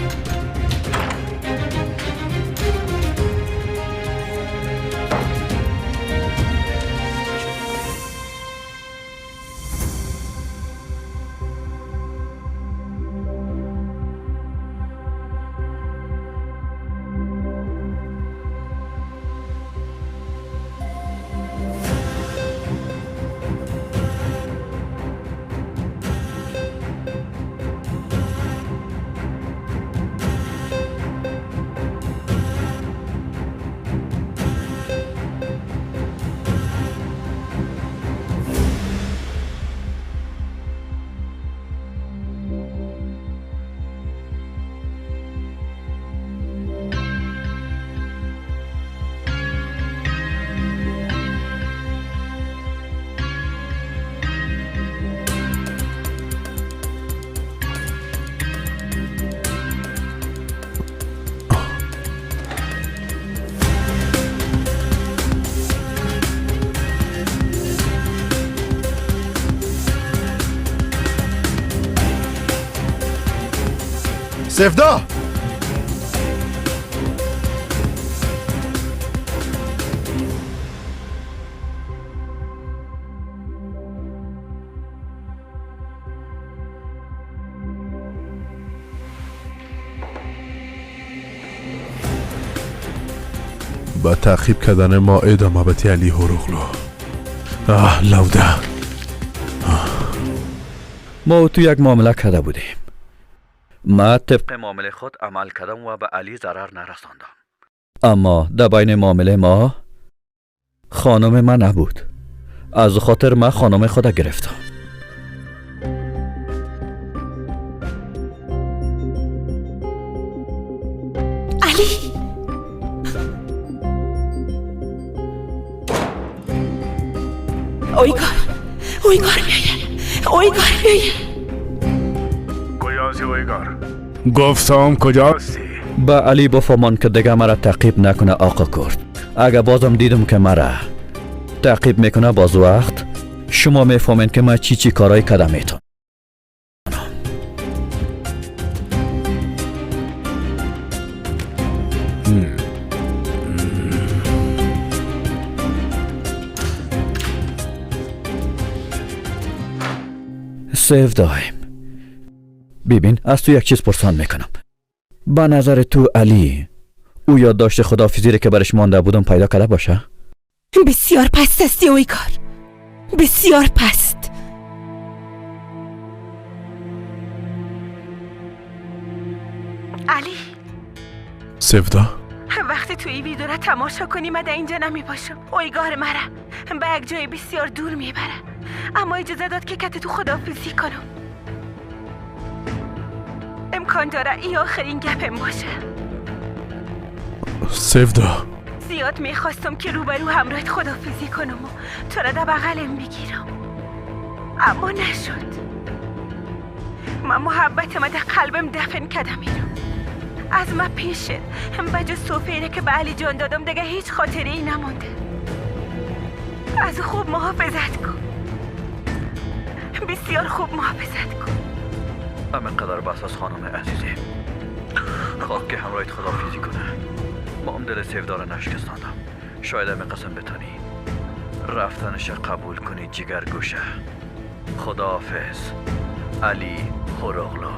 [SPEAKER 2] Севда! Ба таъқиб кардани мо идома бити Али Ҳуруғлу. Аҳ, лавда.
[SPEAKER 11] Мо ту як муомила карда будем. Ман тибқи муомилаи худ амал кардам ва ба Али зарар нарасондам. Аммо дар байни муомилаи мо хонуми ман набуд. Аз хотир ман хонуми худа гирифтам.
[SPEAKER 6] Али! Ойгор! Ойгор меояд! Ойгор меояд!
[SPEAKER 8] Куҷости Ойгор? Гуфтам куҷости?
[SPEAKER 11] Ба Али бифаҳмон ки дига мара таъқиб накуна оқо Курд. Агар бозам дидам ки мара таъқиб мекуна боз вақт шумо мефаҳмед ки ман чӣ чӣ корҳое карда метавонам. Севдоем. Бибин, аз ту як чиз пурсон мекунам. Ба назари ту Али ӯ ёддошти худоҳофизире ки бараш монда будам пайдо карда боша?
[SPEAKER 6] Бисёр паст ҳасти Ойгор. Бисёр паст. Али.
[SPEAKER 2] Севда?
[SPEAKER 6] Вақте ту ин видеоро тамошо кунӣ ман дар инҷа намебошам. Ойгор мара ба як ҷои бисёр дур мебара. Аммо иҷоза дод ки кати ту худоҳофизӣ кунам. Имкон дора ин охирин гапем боша.
[SPEAKER 2] Севда.
[SPEAKER 6] Зиёд мехостам ки рӯбарӯ ҳамроҳат худоҳофизӣ кунам ва туро дар бағалам бигирам. Аммо нашуд. Ман муҳаббатама дар қалбам дафн кардам иро. Аз ман пешет ба ҷуз суфере ки ба Али ҷон додам дига ҳеҷ хотирае намонда. Аз ӯ хуб муҳофизат кун. Бисёр хуб муҳофизат кун.
[SPEAKER 11] Ҳамин қадар бас аз хонуми азизе. Хоҳ ки ҳамроҳит худоҳофизӣ кунад. Ман дили Севдора нашикастандам. Шояд ҳамин қисм битонӣ рафтанаша қабул кунӣ ҷигаргӯша. Худоҳофиз Али Ҳуруғлу.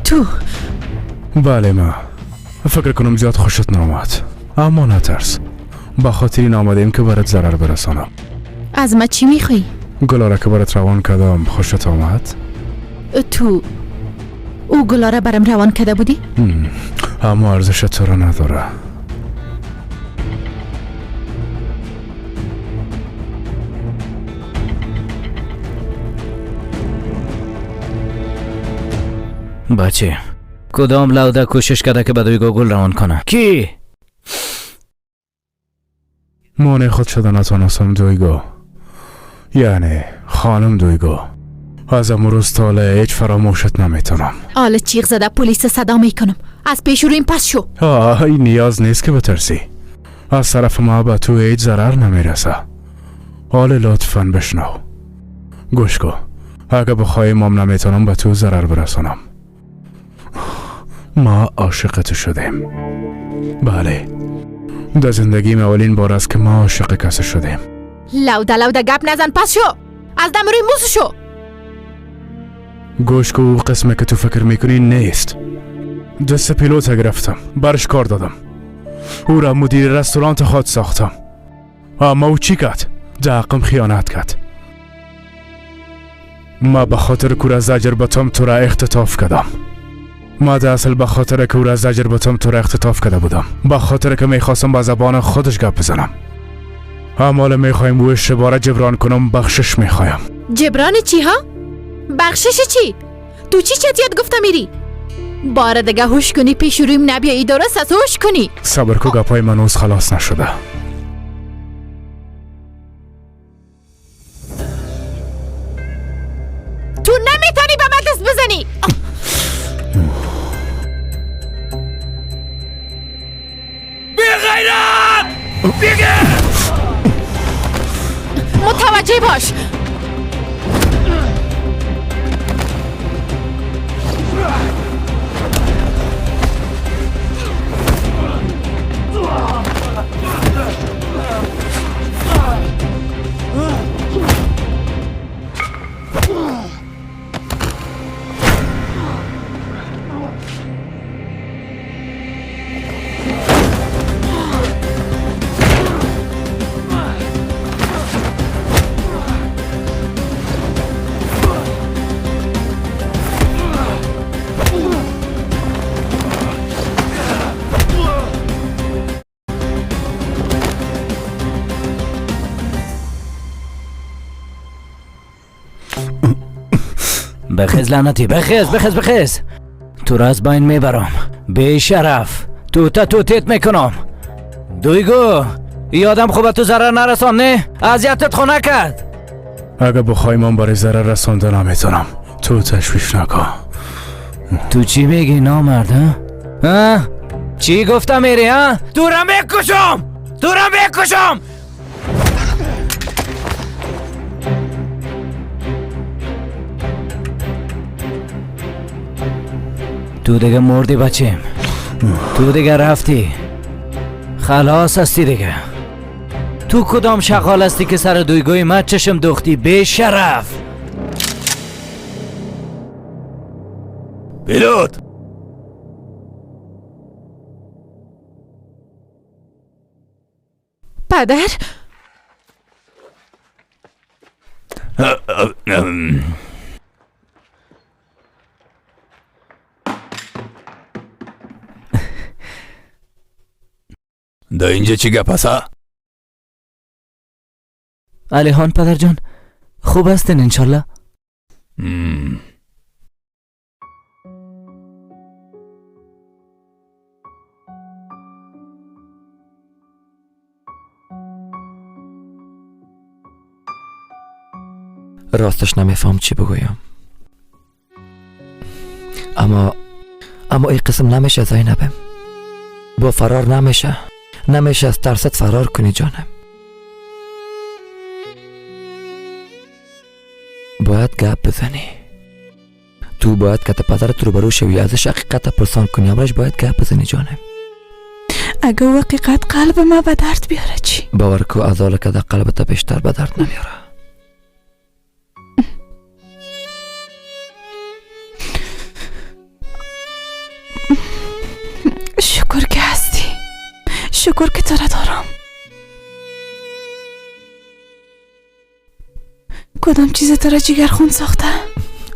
[SPEAKER 13] Ту
[SPEAKER 8] Бале, ма фикр кунам зиёд хушат наомад. Аммо натарс. Ба хотири ин омадаем ки барат зарар бирасонам.
[SPEAKER 13] Аз ман чӣ мехоҳӣ?
[SPEAKER 8] Гулора ки барат равон кардам хушат омад?
[SPEAKER 13] Ту ӯ гулора барам равон карда будӣ?
[SPEAKER 8] Аммо арзиши туро надора.
[SPEAKER 4] Баче, кудом лавда кӯшиш карда ки ба дуйго гул равон кунад? Кӣ?
[SPEAKER 8] Монеъ худ шуда натонастам дуйго. Яъне хонум дуйго. Аз амрӯз то ҳоле ҳеҷ фаромӯшат наметавонам.
[SPEAKER 13] Ҳоло чиғ зада полиса садо мекунам. Аз пеши рӯим пас шو.
[SPEAKER 8] Ин ниёз нест ки битарсӣ. Аз тарафи ма ба ту ҳеҷ зарар намераса. Ҳоле лутфан бишнав. Гӯш кун. Агар бихоҳӣ мам наметавонам ба ту зарар бирасонам. Ма ошиқи ту шудем. Бале. Дар зиндагиам аввалин бор аст ки ма ошиқи касе шудем.
[SPEAKER 13] Лавда лавда гап назан пас шо. Аз дам рӯи муз шо.
[SPEAKER 8] Гӯш кун, ӯ қисме ки ту фикр мекунӣ нест. Дасти пилота гирифтам, бараш кор додам. Ӯра мудири ресторанти худ сохтам. Аммо ӯ чӣ кард? Дар ҳаққам хиёнат кард. Ма ба хотири кура заҷр батом тура ихтитоф кардам. ما در اصل به خاطر که او را زجر بتم تو را اختطاف کرده بودم، به خاطر که میخواستم با زبان خودش گپ بزنم. اما حالا میخوایم او اشتباه را جبران کنم. بخشش میخوایم.
[SPEAKER 13] جبران چی ها؟ بخشش چی؟ تو چی چتیت گفته میری؟ بار دیگه هوش کنی پیش رویم نبیایی، درست است؟ هوش کنی.
[SPEAKER 8] صبر کو، گپای من هنوز خلاص نشده.
[SPEAKER 13] تو نمیتونی به من دست بزنی.
[SPEAKER 18] بی غیرت! بگیر!
[SPEAKER 13] متوجه باش.
[SPEAKER 4] بخیز لعنتی، بخیز بخیز بخیز. تو را از بین میبرم بی شرف. توته توتیت میکنم. دویگو ای آدم خوبه تو ضرر نرسان، نه؟ اذیتت خو نکرد.
[SPEAKER 8] اگه بخوای من برای ضرر رسانده نمیتونم، تو تشویش نکن.
[SPEAKER 4] تو چی میگی نامرد؟ ها؟ چی گفتم میری؟ ها؟ تو را میکشم، تو را میکشم. تو دیگه مردی بچیم، تو دیگه رفتی، خلاص هستی دیگه. تو کدام شغال هستی که سر دویگوی من چشم دوختی بی شرف؟
[SPEAKER 18] پیلوت!
[SPEAKER 13] پدر؟
[SPEAKER 18] در اینجا چی گپ است؟
[SPEAKER 4] علی خان پدر جان خوب هستین انشالله؟
[SPEAKER 9] راستش نمیفهم چی بگویم، اما این قسم نمیشه زینبم. با فرار نمیشه، نمیشه از ترست فرار کنی جانم. باید گپ بزنی. تو باید که پدرت روبرو شوی، ازش حقیقت پرسان کنی، امرش باید گپ بزنی جانم.
[SPEAKER 10] اگه حقیقت قلب ما به درد بیاره چی؟
[SPEAKER 9] باور کو ازال که در قلبت بیشتر به درد نمیاره.
[SPEAKER 10] شکر که هستی، شکر که تو را دارم. کدام چیز تو را جگر خون ساخته؟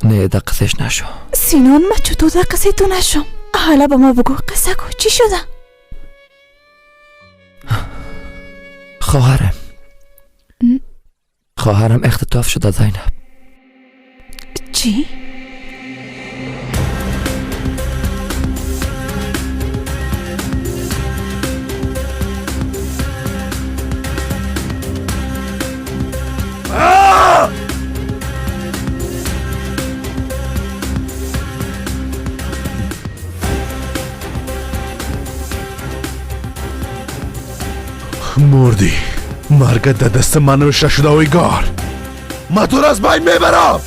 [SPEAKER 9] نه در قصهش نشو
[SPEAKER 10] سینان. ما چطور در قصه تو نشم؟ حالا به ما بگو قصه کو چی شده؟
[SPEAKER 9] خواهرم اختطاف شده زینب.
[SPEAKER 10] چی؟
[SPEAKER 2] مردی، مرگت در دست من نوشته شده اویگار. من تو را از بین میبرم.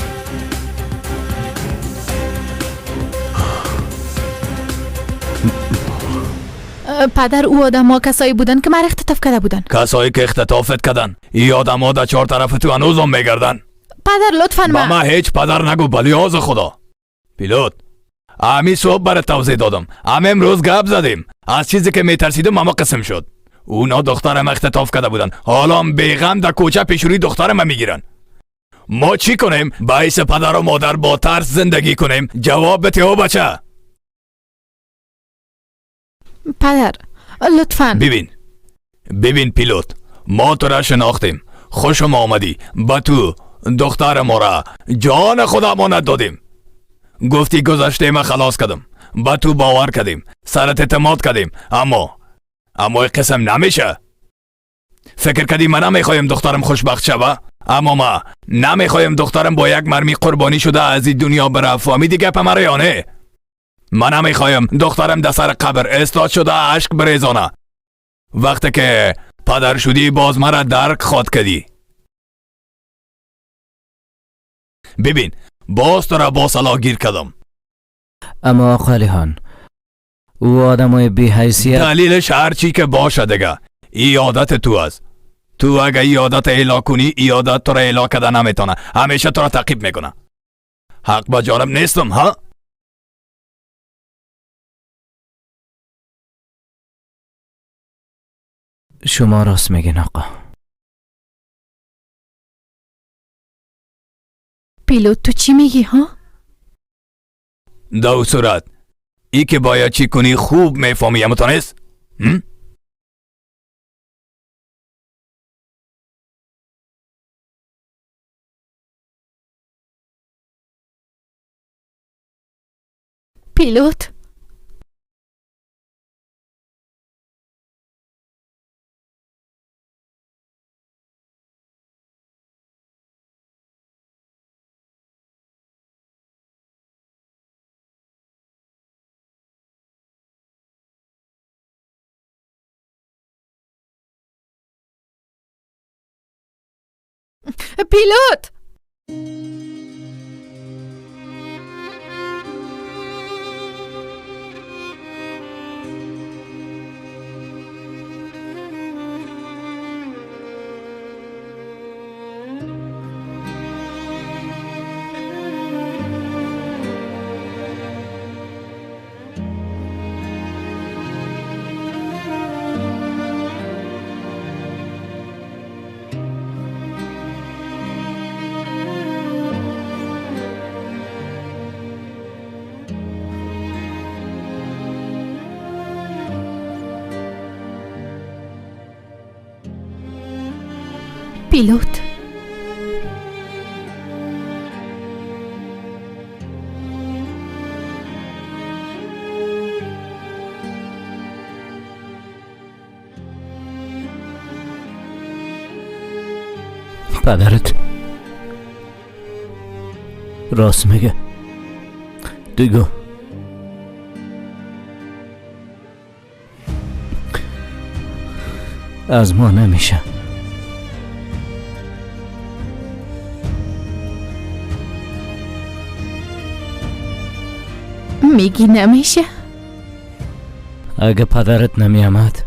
[SPEAKER 13] پدر او آدم ها کسایی بودن که مرا اختطاف کرده بودن.
[SPEAKER 18] کسایی که اختطافت کردن ای آدم ها در چهار طرف تو هنوزم میگردن.
[SPEAKER 13] پدر لطفا
[SPEAKER 18] با ما هیچ پدر نگو بلیاز خدا. پیلوت امی صبح برات توضیح دادم، هم امروز گپ زدیم. از چیزی که میترسیدم اما قسم شد. اونا دخترم اختطاف کرده بودن، حالا هم بیغم در کوچه پیشوری دخترم میگیرن. ما چی کنیم؟ باعث پدر و مادر با ترس زندگی کنیم؟ جواب بده او بچه.
[SPEAKER 13] پدر لطفا.
[SPEAKER 18] ببین پیلوت، ما تو را شناختیم، خوشم آمدی، با تو دختر ما را جان خود امانت دادیم. گفتی گذشته ما خلاص کردم، با تو باور کردیم، سرت اعتماد کردیم، اما قسم نمیشه. فکر کردی من نمیخوایم دخترم خوشبخت شوه، اما ما نمیخوایم دخترم با یک مرمی قربانی شده از این دنیا بره. فهمیدی گپ مرا یا نه؟ من نمیخوایم دخترم در سر قبر استاد شده اشک بریزانه. وقتی که پدر شدی باز مرا درک خواد کردی. ببین باز تو را با صلاح گیر کردم.
[SPEAKER 4] اما آقا علیخان، او آدمای بی حیثیت.
[SPEAKER 18] دلیلش هرچی که باشه دیگه، ای عادت تو است. تو اگه ای عادت اعلا کنی، ای عادت تو را اعلا کده نمیتونه، همیشه تو را تعقیب میکنه. حق با جانب نیستم ها؟
[SPEAKER 4] شما راست میگین آقا.
[SPEAKER 13] پیلوت تو چی میگی ها؟
[SPEAKER 18] دو صورت ای که باید چی کنی خوب میفهمی، اما نیست؟
[SPEAKER 13] پیلوت پیلوت پیلوت
[SPEAKER 4] پدرت راست میگه دیگه. از ما نمیشه.
[SPEAKER 13] میگی نمیشه؟
[SPEAKER 4] اگه پدرت نمیامد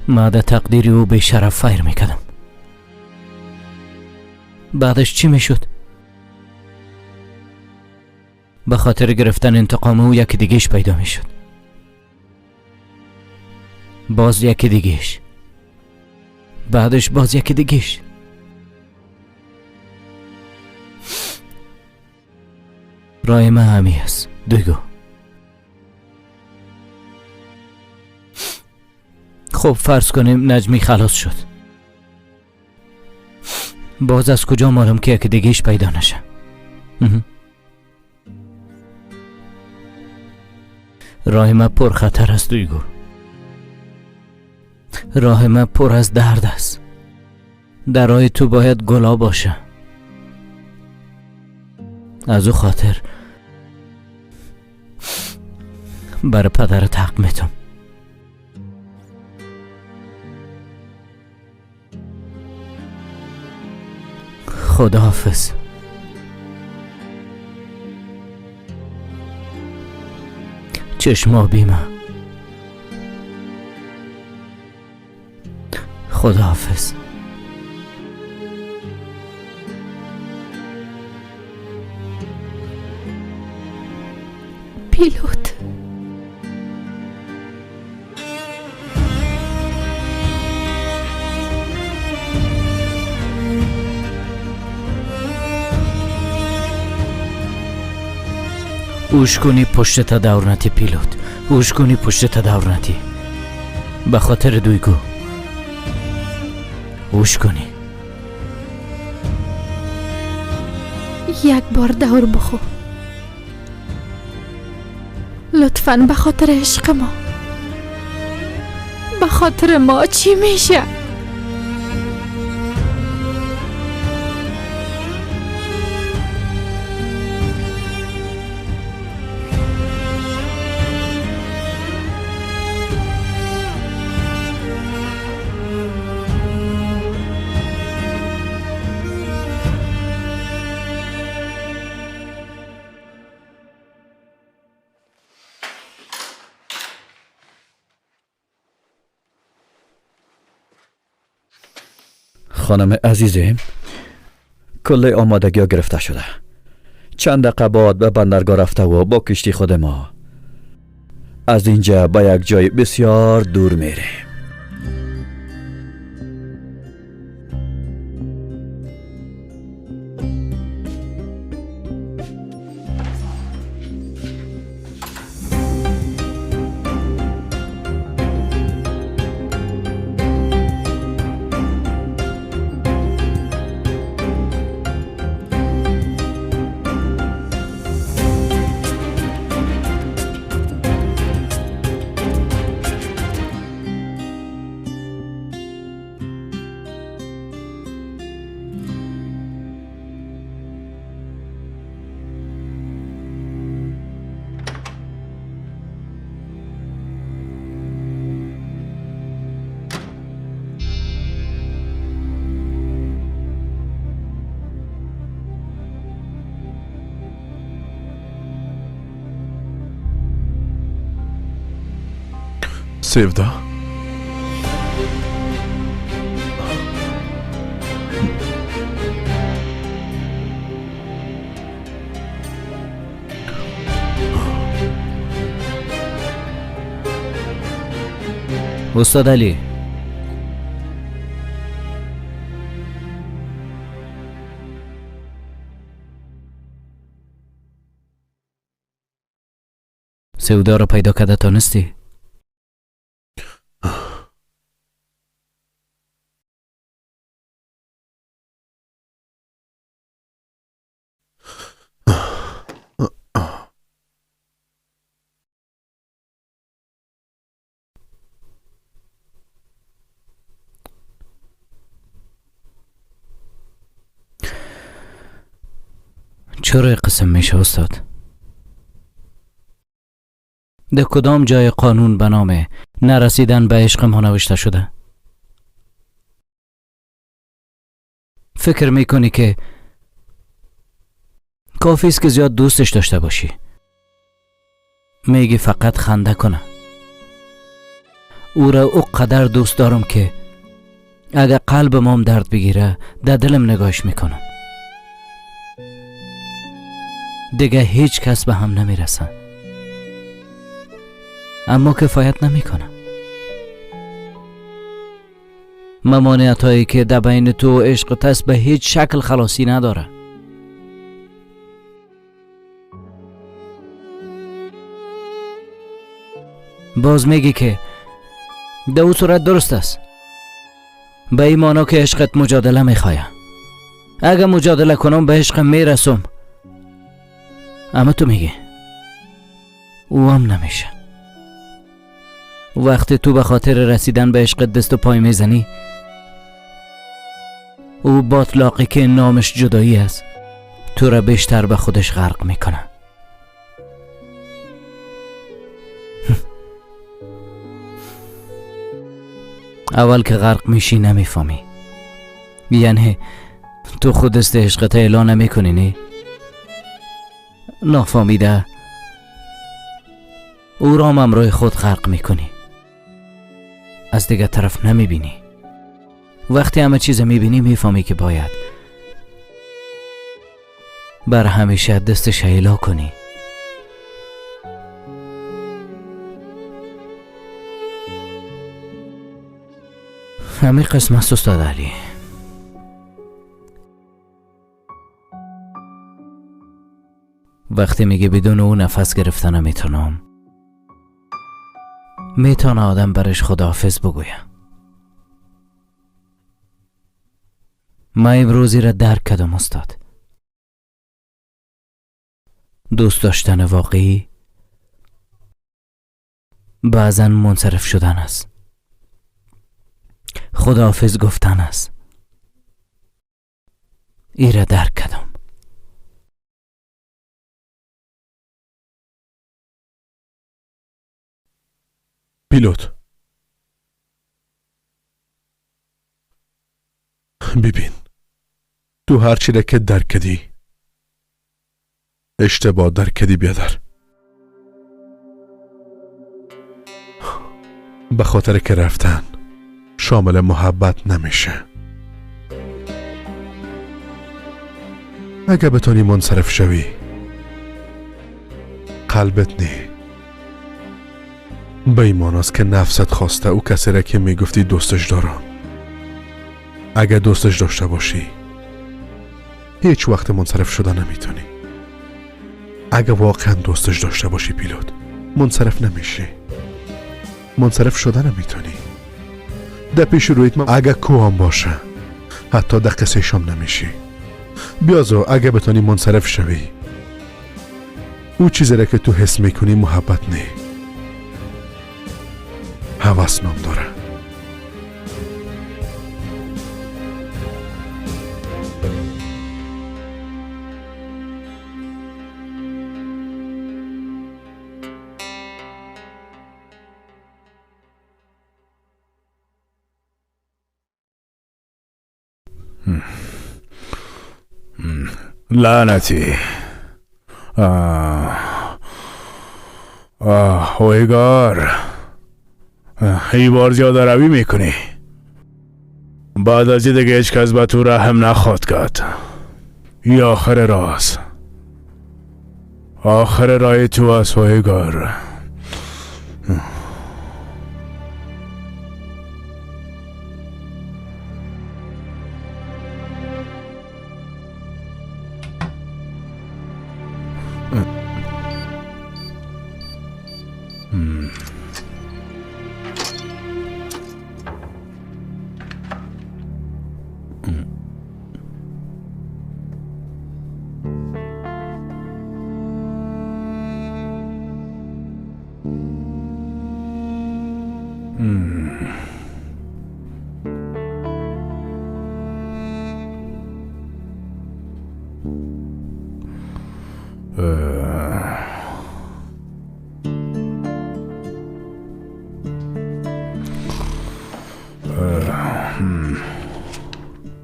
[SPEAKER 4] ما در تقدیر او به شرف فیر میکردم. بعدش چی میشد؟ به خاطر گرفتن انتقام او یکی دیگهش پیدا میشد، باز یکی دیگهش، بعدش باز یکی دیگهش. رای من همی است دیگو. خب فرض کنیم نجمی خلاص شد، باز از کجا معلوم که یکی دیگهش پیدا نشه؟ راه من پر خطر است دیگو، راه من پر از درد است. در راه تو باید گلا باشه. از او خاطر برای پدرت حق میتم. خداحافظ. چشما بیمه. خداحافظ.
[SPEAKER 13] پیلوت
[SPEAKER 4] اوش کنی پشت تا دورنتی پیلوت. هوش کنی پشت تدور ندی. به خاطر دویگو هوش کنی.
[SPEAKER 13] یک بار دور بخو لطفاً، به خاطر عشق ما، به خاطر ما. چی میشه؟
[SPEAKER 11] خانم عزیزم، کل آمادگی ها گرفته شده. چند دقیقه بعد به بندرگاه رفته و با کشتی خود ما از اینجا به یک جای بسیار دور میریم.
[SPEAKER 2] Sevda.
[SPEAKER 4] استاد علی، سودا را پیدا کرده تانستی؟ چرا قسم میشه استاد؟ در کدام جای قانون به نام نرسیدن به عشق ما نوشته شده؟ فکر میکنی که کافی است که زیاد دوستش داشته باشی؟ میگی فقط خنده کنه. او را او قدر دوست دارم که اگر قلب مام درد بگیره در دلم نگاهش میکنم. دیگه هیچ کس به هم نمیرسن، اما کفایت نمیکنه. ممانعت هایی که در بین تو و عشق تست به هیچ شکل خلاصی نداره. باز میگی که در او صورت درست است، به این مانا که عشقت مجادله میخواه. اگه مجادله کنم به عشق میرسم، اما تو میگی او هم نمیشه. وقتی تو به خاطر رسیدن به عشق دست و پای میزنی، او باطلاقی که نامش جدایی است تو را بیشتر به خودش غرق میکنه. اول که غرق میشی نمیفهمی، یعنی تو خود دست عشقت اعلان نمیکنی، نه؟ نافهمیده او را هم روی خود غرق میکنی، از دیگه طرف نمیبینی. وقتی همه چیز میبینی میفهمی که باید بر همیشه دستش ایلا کنی. همه قسم است استاد علی. وقتی میگه بدون او نفس گرفتن نمیتونم، میتونه آدم برش خداحافظ بگویه. ما امروزی را درک کردم استاد. دوست داشتن واقعی بعضا منصرف شدن است، خداحافظ گفتن است. ای را درک کردم.
[SPEAKER 2] پیلوت، ببین، تو هر چی را که درک کردی اشتباه درک کردی بیادر. به خاطر که رفتن شامل محبت نمیشه. اگه بتونی منصرف شوی قلبت نی، به ایمان است که نفست خواسته او کسی را که میگفتی دوستش دارم. اگه دوستش داشته باشی هیچ وقت منصرف شده نمیتونی. اگه واقعا دوستش داشته باشی پیلوت، منصرف نمیشی، منصرف شده نمیتونی. در پیش رویت من اگه کوهم باشه حتی در قصه شام نمیشی. بیازو اگه بتونی منصرف شوی، او چیزی را که تو حس میکنی محبت نی، هوس نام داره.
[SPEAKER 8] لعنتی. آه اویگار، ای بار زیاده روی میکنی. بعد از این دیگه هیچ کس به تو رحم نخواد کرد. ای آخر راست، آخر رای تو است اویگار.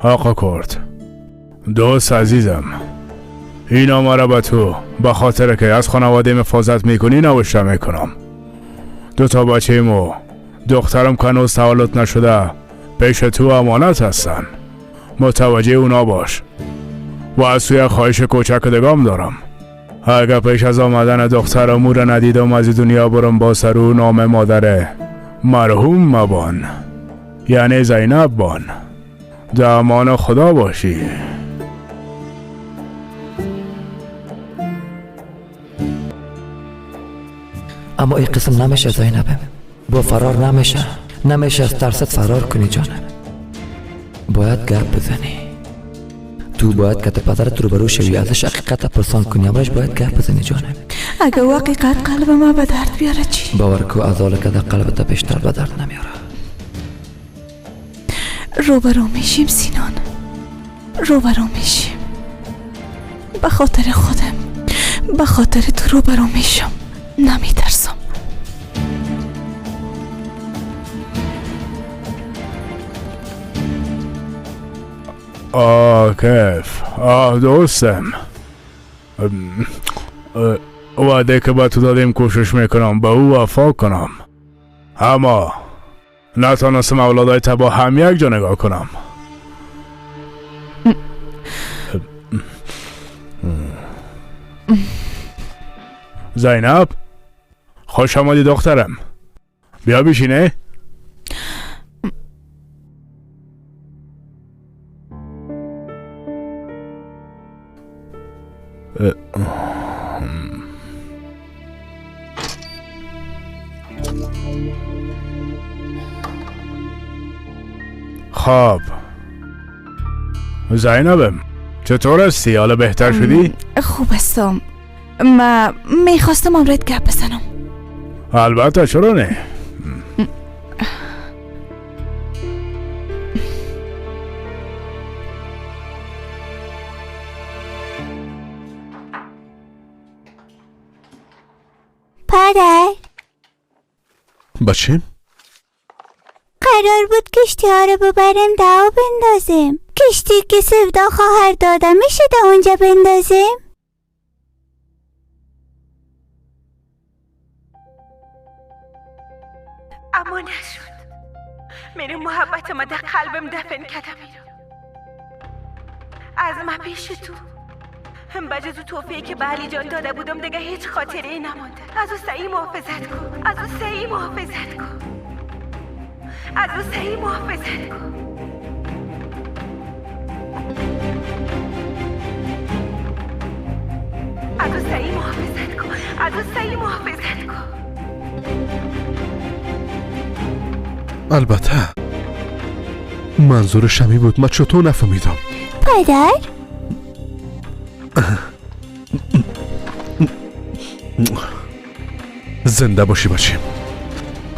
[SPEAKER 8] آقا کرد، دوست عزیزم، این آماره به تو به خاطر که از خانواده محفاظت میکنی نوشته میکنم. دو تا بچه مو دخترم که هنوز تولد نشده پیش تو امانت هستن، متوجه اونا باش. و از سوی خواهش کوچک دگام دارم، اگه پیش از آمدن دخترم او را ندیدم از دنیا برم با سرو نام مادر مرحوم مبان، یعنی زینب بان. در امان خدا باشی.
[SPEAKER 9] اما این قسم نمیشه زینبم، با فرار نمیشه، نمیشه از ترست فرار کنی جانم. باید گپ بزنی. تو باید که پدرت روبرو شوی، ازش حقیقت پرسان کنی، امرش باید گپ بزنی جانم.
[SPEAKER 10] اگه او حقیقت قلب ما به درد بیاره چی؟
[SPEAKER 9] باور کو از حال که در قلبت بیشتر به درد نمیاره.
[SPEAKER 10] روبرو میشیم سینان، روبرو میشیم. به خاطر خودم، به خاطر تو روبرو میشم، نمیترسم.
[SPEAKER 8] آه کیف، آه دوستم، وعده که به تو دادیم کوشش میکنم به او وفا کنم، اما نتانستم اولادای تا با هم یک جا نگاه کنم. زینب خوش آمدی دخترم، بیا بشینه. خب زینبم چطور هستی؟ حالا بهتر شدی؟
[SPEAKER 10] خوب هستم. ما میخواستم امرت گپ بزنم.
[SPEAKER 8] البته چرا نه؟
[SPEAKER 14] پدر
[SPEAKER 2] بچه
[SPEAKER 14] قرار بود کشتی ها رو ببریم دعا بندازیم. کشتی که سفدا خواهر داده میشه در اونجا بندازیم؟
[SPEAKER 6] اما نشد. من محبت ما در قلبم دفن کردم. از ما پیش تو هم بجز او توفیقی که به علی جان داده بودم دیگه هیچ خاطره نمانده. از او سعی محافظت کن. از او سعی محافظت کن. از او سعی محافظت کن. از او سعی محافظت کن. از او سعی محافظت کن.
[SPEAKER 2] البته منظور شمی بود. من چطور نفهمیدم؟
[SPEAKER 14] پدر
[SPEAKER 2] زنده باشی بچیم.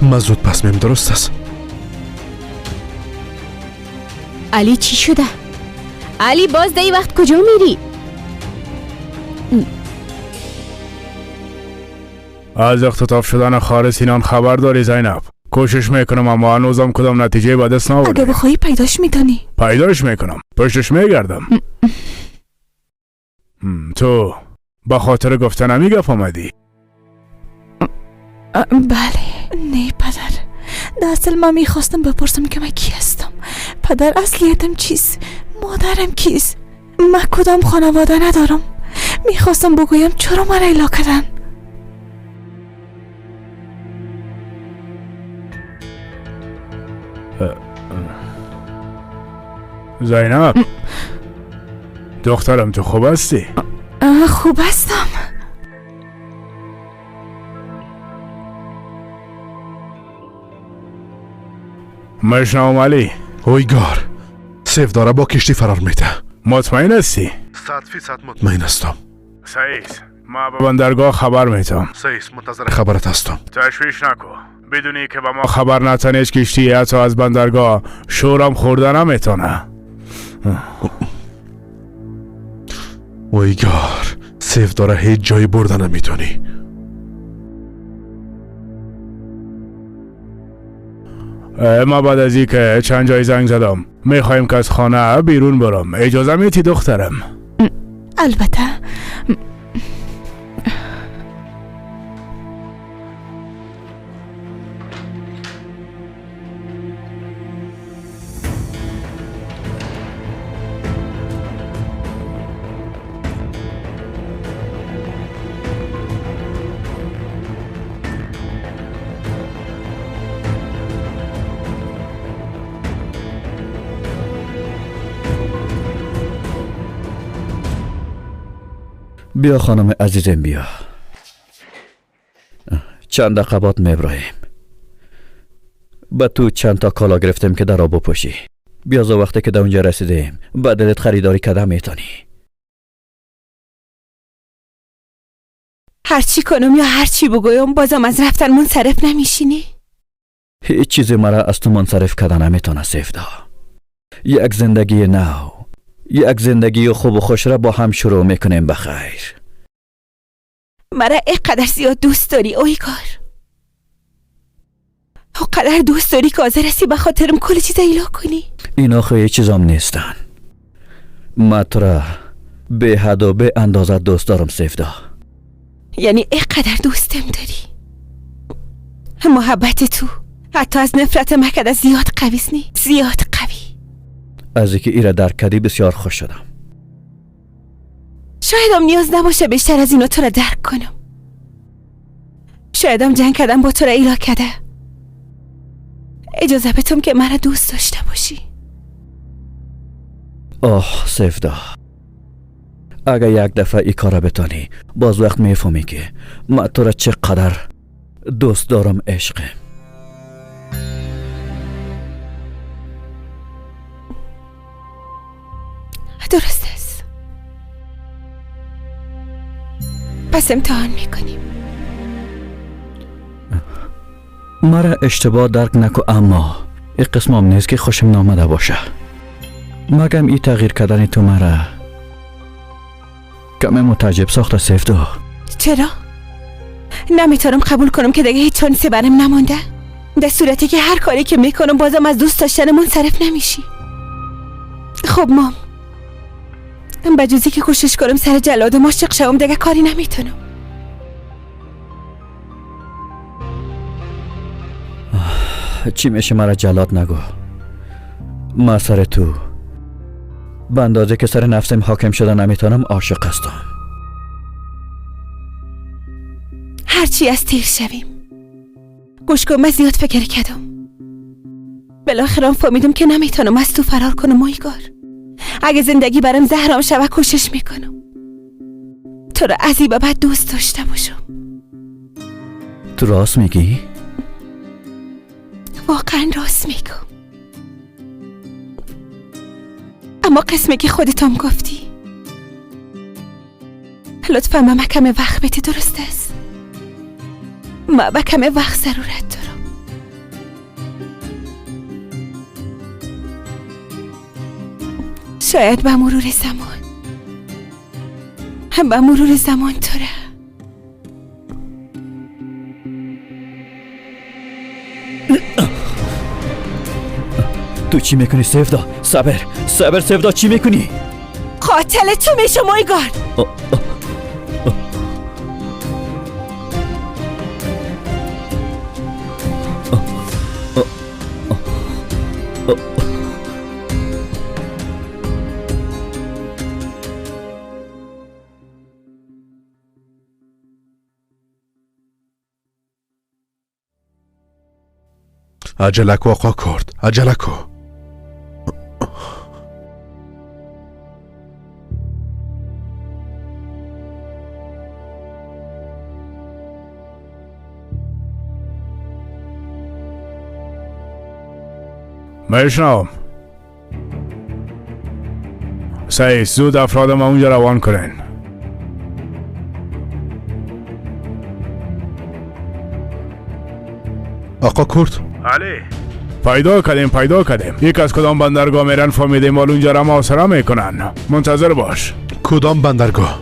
[SPEAKER 2] من زود پس میم. درست است.
[SPEAKER 5] علی چی شده؟ علی باز در این وقت کجا میری؟
[SPEAKER 8] از اختطاف شدن خواهر سینان خبر داری زینب؟ کوشش میکنم اما هنوزم کدام نتیجه به دست نآورده.
[SPEAKER 10] اگه بخوایی پیداش میتونی.
[SPEAKER 8] پیداش میکنم. پشتش میگردم. تو با خاطر گفتن همی گپ آمدی؟
[SPEAKER 10] بله. نه پدر، در اصل من میخواستم بپرسم که من کی هستم. پدر اصلیتم چیست؟ مادرم کیست؟ من کدام خانواده ندارم. میخواستم بگویم چرا مرا ایلا کردن.
[SPEAKER 8] زینب دخترم تو خوب هستی؟
[SPEAKER 10] خوب هستم.
[SPEAKER 8] مشنوم علی.
[SPEAKER 2] اویگار سیف داره با کشتی فرار میده.
[SPEAKER 8] مطمئن هستی؟
[SPEAKER 2] 100% مطمئن هستم.
[SPEAKER 8] سعیس ما به بندرگاه خبر میتم.
[SPEAKER 2] سعیس منتظر خبرت هستم.
[SPEAKER 8] تشویش نکن. بدونی که به ما خبر نتنه کشتی حتی از بندرگاه شورم خورده نمیتونه.
[SPEAKER 2] اویگار سیف داره هیچ جایی برده نمیتونی.
[SPEAKER 8] ما بعد از اینکه چند جای زنگ زدم میخوایم که از خانه بیرون برم. اجازه میتی دخترم؟
[SPEAKER 10] البته.
[SPEAKER 11] بیا خانم عزیزم بیا. چند دقیقه بعد میبرایم. به تو چند تا کالا گرفتیم که در آب بپوشی. بیا از وقتی که در اونجا رسیدیم به دلت خریداری کردم میتونی.
[SPEAKER 6] هرچی کنم یا هرچی بگویم بازم از رفتن منصرف نمیشینی؟
[SPEAKER 11] هیچ چیزی مرا از تو منصرف کردن نمیتونه سیفدا. یک زندگی نو، یک زندگی خوب و خوش را با هم شروع میکنیم. بخیر.
[SPEAKER 6] مرا اینقدر زیاد دوست داری اویگار؟ اونقدر دوست داری که حاضر هستی به خاطرم کل چیز ایلا کنی؟
[SPEAKER 11] اینا خیلی چیزام نیستن. من تو را به حد و به اندازه دوست دارم سیفدا.
[SPEAKER 6] یعنی اینقدر دوستم داری؟ محبت تو حتی از نفرت مکده زیاد قوی نی؟ زیاد قوی.
[SPEAKER 11] از اینکه ایره درک کردی بسیار خوش شدم.
[SPEAKER 6] شایدم نیاز نباشه بیشتر از اینو تو را درک کنم. شایدم جنگ کردم با تو را ایلا کرده. اجازه بتم که مرا دوست داشته باشی.
[SPEAKER 11] آه سیفدا، اگه یک دفعه ای کارا بتانی باز وقت میفهمی که من تو را چقدر دوست دارم. عشقم.
[SPEAKER 6] درست است. پس امتحان میکنیم.
[SPEAKER 11] مرا اشتباه درک نکو، اما این قسمم نیست که خوشم نامده باشه. مگم این تغییر کردن تو مرا کمی متعجب ساخته سفدا.
[SPEAKER 6] چرا؟ نمیتونم قبول کنم که دیگه هیچ چانسی برم نمانده. در صورتی که هر کاری که میکنم بازم از دوست داشتن منصرف نمیشی. خب مام، به جزی که کوشش کنم سر جلاد عاشق شوم دیگه کاری نمیتونم.
[SPEAKER 11] چی میشه مرا جلاد نگو. ما سر تو به اندازه که سر نفسم حاکم شده نمیتونم عاشق هستم.
[SPEAKER 6] هرچی از تیر شویم. گوش کن، من زیاد فکر کردم. بالاخره فهمیدم که نمیتونم از تو فرار کنم مایگار. اگه زندگی برام زهرام شوه کوشش میکنم تو رو از این به بعد دوست داشته باشم.
[SPEAKER 11] تو راست میگی؟
[SPEAKER 6] واقعا راست میگم. اما قسمی که خودتم گفتی، لطفا به من کم وقت بده. درست است؟ ما به کم وقت ضرورت دارم. شاید به مرور زمان، به مرور زمان تو را
[SPEAKER 11] تو چی میکنی سفدا؟ صبر صبر سفدا، چی میکنی؟
[SPEAKER 6] قاتل تو میشم ایگار.
[SPEAKER 2] عجله کو آقا کرد، عجله کو.
[SPEAKER 8] میشنوم. سعی زود افراد ما اونجا روان کنن.
[SPEAKER 2] آقا کرد
[SPEAKER 8] علی پیدا کردیم، پیدا کردیم. یک از کدام بندرگاه میرن فهمیدیم ولی اونجا را محاصره میکنن. منتظر باش.
[SPEAKER 2] کدام بندرگاه؟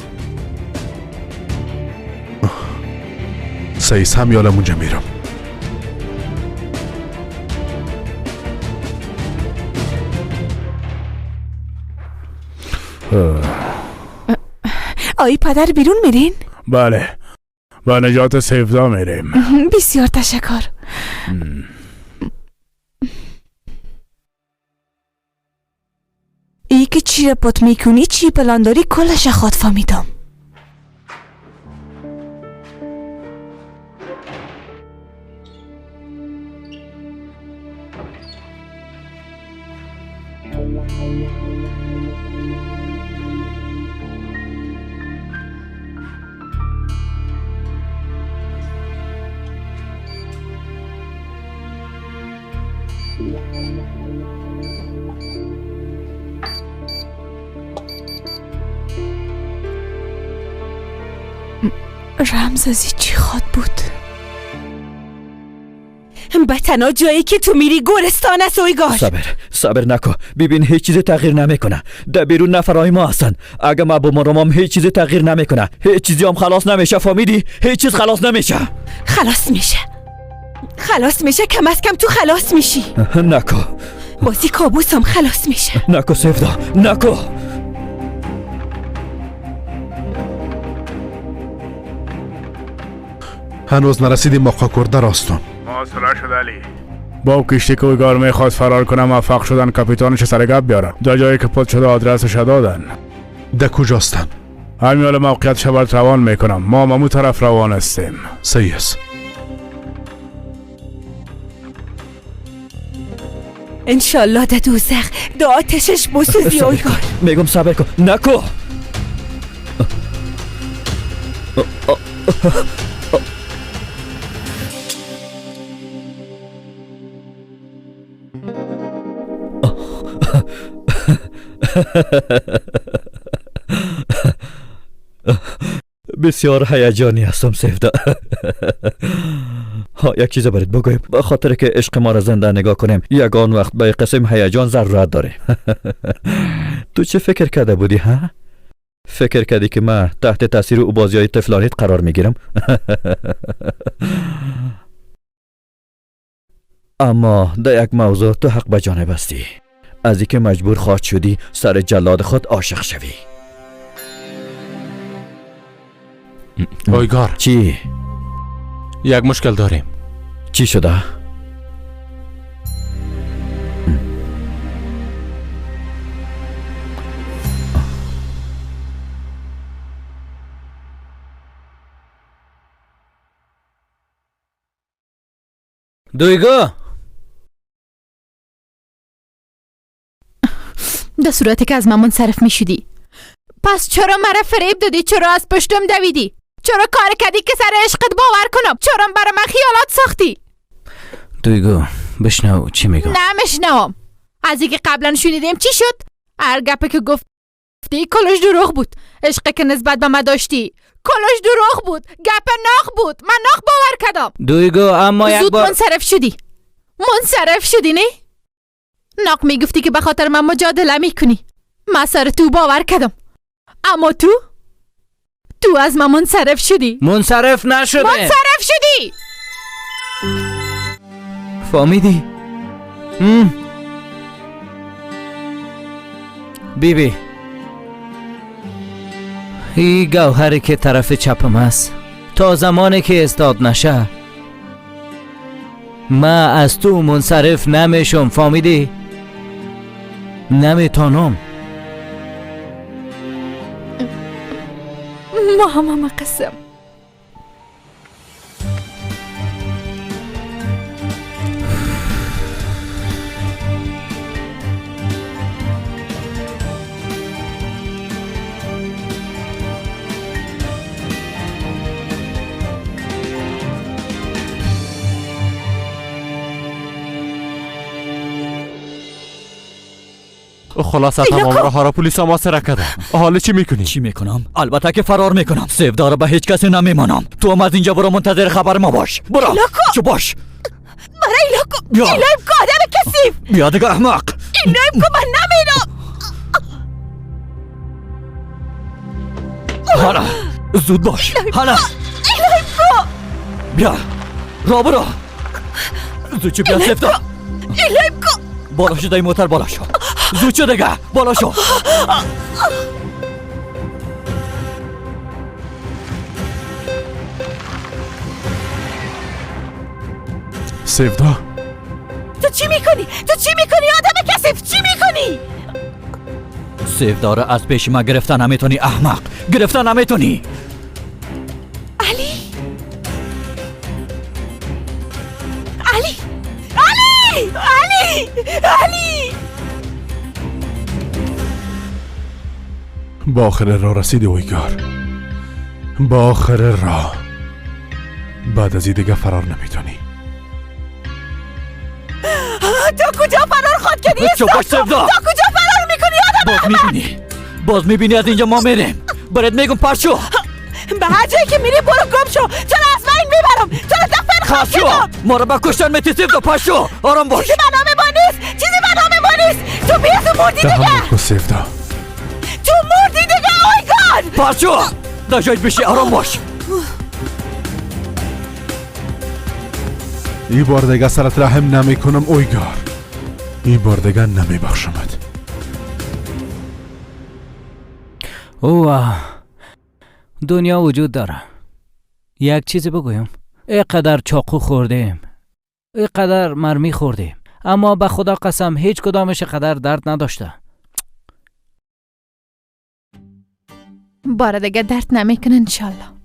[SPEAKER 2] سعیس هم یالم اونجا میرم.
[SPEAKER 10] آی پدر بیرون میرین؟
[SPEAKER 8] بله، با نجات سیفدا میریم.
[SPEAKER 10] بسیار تشکر. ای که چی را پت میکنی، چی پلان داری، کلش خود فهمیدم. رمز از چی خواد بود؟
[SPEAKER 6] به تنها جایی که تو میری گورستان است اویگار.
[SPEAKER 11] صبر صبر نکن، ببین هیچ چیز تغییر نمیکنه. در بیرون نفرهای ما هستن. اگه ما بمرم هیچ چیز تغییر نمیکنه. هیچ چیزی هم خلاص نمیشه، فهمیدی؟ هیچ چیز خلاص نمیشه.
[SPEAKER 6] خلاص میشه، خلاص میشه. کم از کم تو خلاص میشی.
[SPEAKER 11] نکو
[SPEAKER 6] بازی کابوسم خلاص میشه.
[SPEAKER 11] نکو سفدا، نکو.
[SPEAKER 2] هنوز نرسیدیم آقا کرد راستون.
[SPEAKER 8] محاصره شد علی. با کشتی که اویگار میخواست فرار کنه موفق شدن کاپیتانش سر گپ بیارن. در جایی که پد شده آدرسش دادن.
[SPEAKER 2] ده کجاستن؟
[SPEAKER 8] همین حالا موقعیتش برات روان میکنم. ما ممو طرف روان هستیم.
[SPEAKER 2] صحیح است.
[SPEAKER 6] انشالله ده دوزخ ده آتشش بسوزی اویگار.
[SPEAKER 11] میگم صبر کن، نکو. بسیار هیجانی هستم سفدا. ها، یک چیز برات بگویم، به خاطر که عشق ما را زنده نگاه کنیم یگان وقت به قسم هیجان ضرورت داره. تو چه فکر کرده بودی ها؟ فکر کردی که من تحت تاثیر او بازی های طفلانیت قرار میگیرم؟ اما در یک موضوع تو حق به جانب هستی، از اینکه مجبور خواهد شدی سر جلاد خود عاشق شوی.
[SPEAKER 1] اویگار،
[SPEAKER 11] چی؟
[SPEAKER 1] یک مشکل داریم.
[SPEAKER 11] چی شده؟
[SPEAKER 4] دویگو،
[SPEAKER 13] در صورتی که از من منصرف می شدی، پس چرا مرا فریب دادی؟ چرا از پشتم دویدی؟ چرا کار کردی که سر عشقت باور کنم؟ چرا برای من خیالات ساختی؟
[SPEAKER 4] دویگو بشنو چی میگم.
[SPEAKER 13] نمیشنوم. از اینکه قبلا شنیدیم چی شد؟ هر گپی که گفتی کلش دروغ بود. عشقی که نسبت به من داشتی کلش دروغ بود، گپ ناخ بود، من ناخ باور کردم.
[SPEAKER 4] دویگو اما یک
[SPEAKER 13] زود
[SPEAKER 4] بار
[SPEAKER 13] منصرف شدی. منصرف شدی نه؟ ناق میگفتی که به خاطر من مجادله میکنی، من سر تو باور کردم، اما تو از من منصرف شدی.
[SPEAKER 4] منصرف نشده.
[SPEAKER 13] منصرف شدی.
[SPEAKER 4] فهمیدی؟ بی بی، این گوهری که طرف چپم است تا زمانی که استاد نشه من از تو منصرف نمیشم. فهمیدی؟ نمیتونم.
[SPEAKER 13] ما هم قسم.
[SPEAKER 19] خلاصه تمام راه را پلیس محاصره کرده. حالا چی میکنی؟
[SPEAKER 11] چی میکنم؟ البته که فرار میکنم. سیفدا را به هیچ کسی نمیمانم. تو هم از اینجا برو، منتظر خبر ما باش. برو. چو باش.
[SPEAKER 6] برای ایلاکو. ایلاکو آدم کثیف.
[SPEAKER 11] بیا دیگه احمق.
[SPEAKER 6] ایلاکو من نمیرم.
[SPEAKER 11] حالا زود باش. حالا
[SPEAKER 6] ایلاکو.
[SPEAKER 11] بیا. را برو. زود چو بیا سیفدا.
[SPEAKER 6] ایلاکو.
[SPEAKER 11] بالا شو دای موتر، بالا شو. زود شو دیگه، بالا شو.
[SPEAKER 2] سیفدا،
[SPEAKER 6] تو چی میکنی؟ تو چی میکنی آدم کثیف؟ چی میکنی؟
[SPEAKER 11] سیفدا را از پیش ما گرفتن نمیتونی احمق، گرفتن نمیتونی.
[SPEAKER 6] علی، علی، علی، علی، علی.
[SPEAKER 2] با آخر راه رسیدی اویگار، با آخر راه. بعد از این دیگه فرار نمیتونی.
[SPEAKER 6] تا کجا فرار خواهد کردی؟
[SPEAKER 11] تا
[SPEAKER 6] کجا فرار میکنی آدم
[SPEAKER 11] احمق؟ باز میبینی، باز میبینی از اینجا ما میریم. برات میگم پاشو.
[SPEAKER 6] به هر جایی که میری برو گم شو. تو را از بین میبرم. تو را دفن خواهم کردم.
[SPEAKER 11] ما را به کشتن میتی سیفدا. پاشو، آرام باش.
[SPEAKER 6] چیزی به نام ما نیست، چیزی به نام ما نیست. تو بیز مردی دیگه.
[SPEAKER 2] سیفدا
[SPEAKER 6] تو مردی دیگه اویگار.
[SPEAKER 11] پاشو، در جایت بشی، آرام باش.
[SPEAKER 2] ای بار دیگه سرت رحم نمی کنم اویگار. ای بار دیگه نمی بخشمت.
[SPEAKER 4] اوه، دنیا وجود داره. یک چیز بگویم، اینقدر چاقو خوردیم، اینقدر مرمی خوردیم، اما به خدا قسم هیچ کدامش قدر درد نداشته.
[SPEAKER 13] بار دیگه درد نمیکنه انشالله.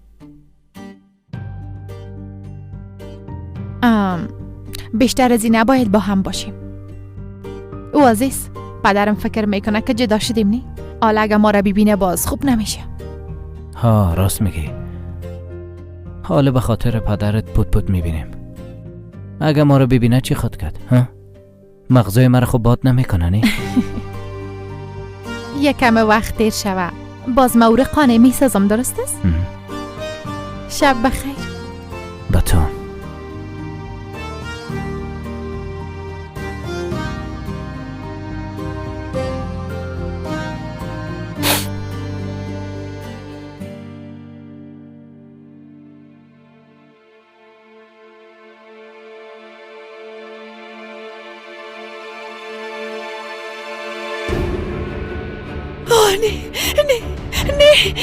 [SPEAKER 13] بیشتر از این نباید با هم باشیم. او عزیز، پدرم فکر میکنه که جدا شدیم نی؟ حالا اگه ما را ببینه باز خوب نمیشه.
[SPEAKER 4] ها راست میگی. حالا به خاطر پدرت پوت پوت میبینیم. اگه ما رو ببینه چی خود کرد؟ ها؟ مغزای مرا خوب باد نمیکنه نی؟
[SPEAKER 13] یکم وقت دیر شوه باز ما او را قانع میسازم، درست است؟ شب بخیر.
[SPEAKER 4] به تو.
[SPEAKER 6] نه نه نه.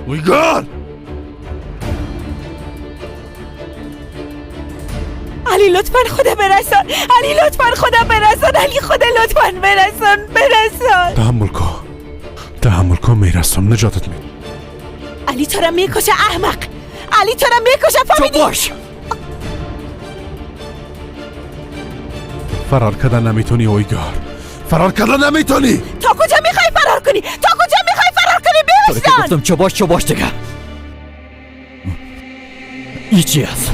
[SPEAKER 2] ویگار!
[SPEAKER 6] علی لطفا خدا برسان، علی لطفا خدا برسان، علی خدا لطفا برسان، برسان.
[SPEAKER 2] تحمل کن، تحمل کن، میرسم نجاتت میدم.
[SPEAKER 6] علی تو را میکشه احمق، علی تو را میکشه، فهمیدی؟
[SPEAKER 11] چپ باش.
[SPEAKER 2] فرار کردن نمیتونی اویگار، فرار کردن نمیتونی.
[SPEAKER 6] تا کجا میخوای فرار کنی؟ تا کجا میخوای فرار کنی؟ بیوشتان.
[SPEAKER 11] گفتم چه باش، چه باش دیگه. ای چی است؟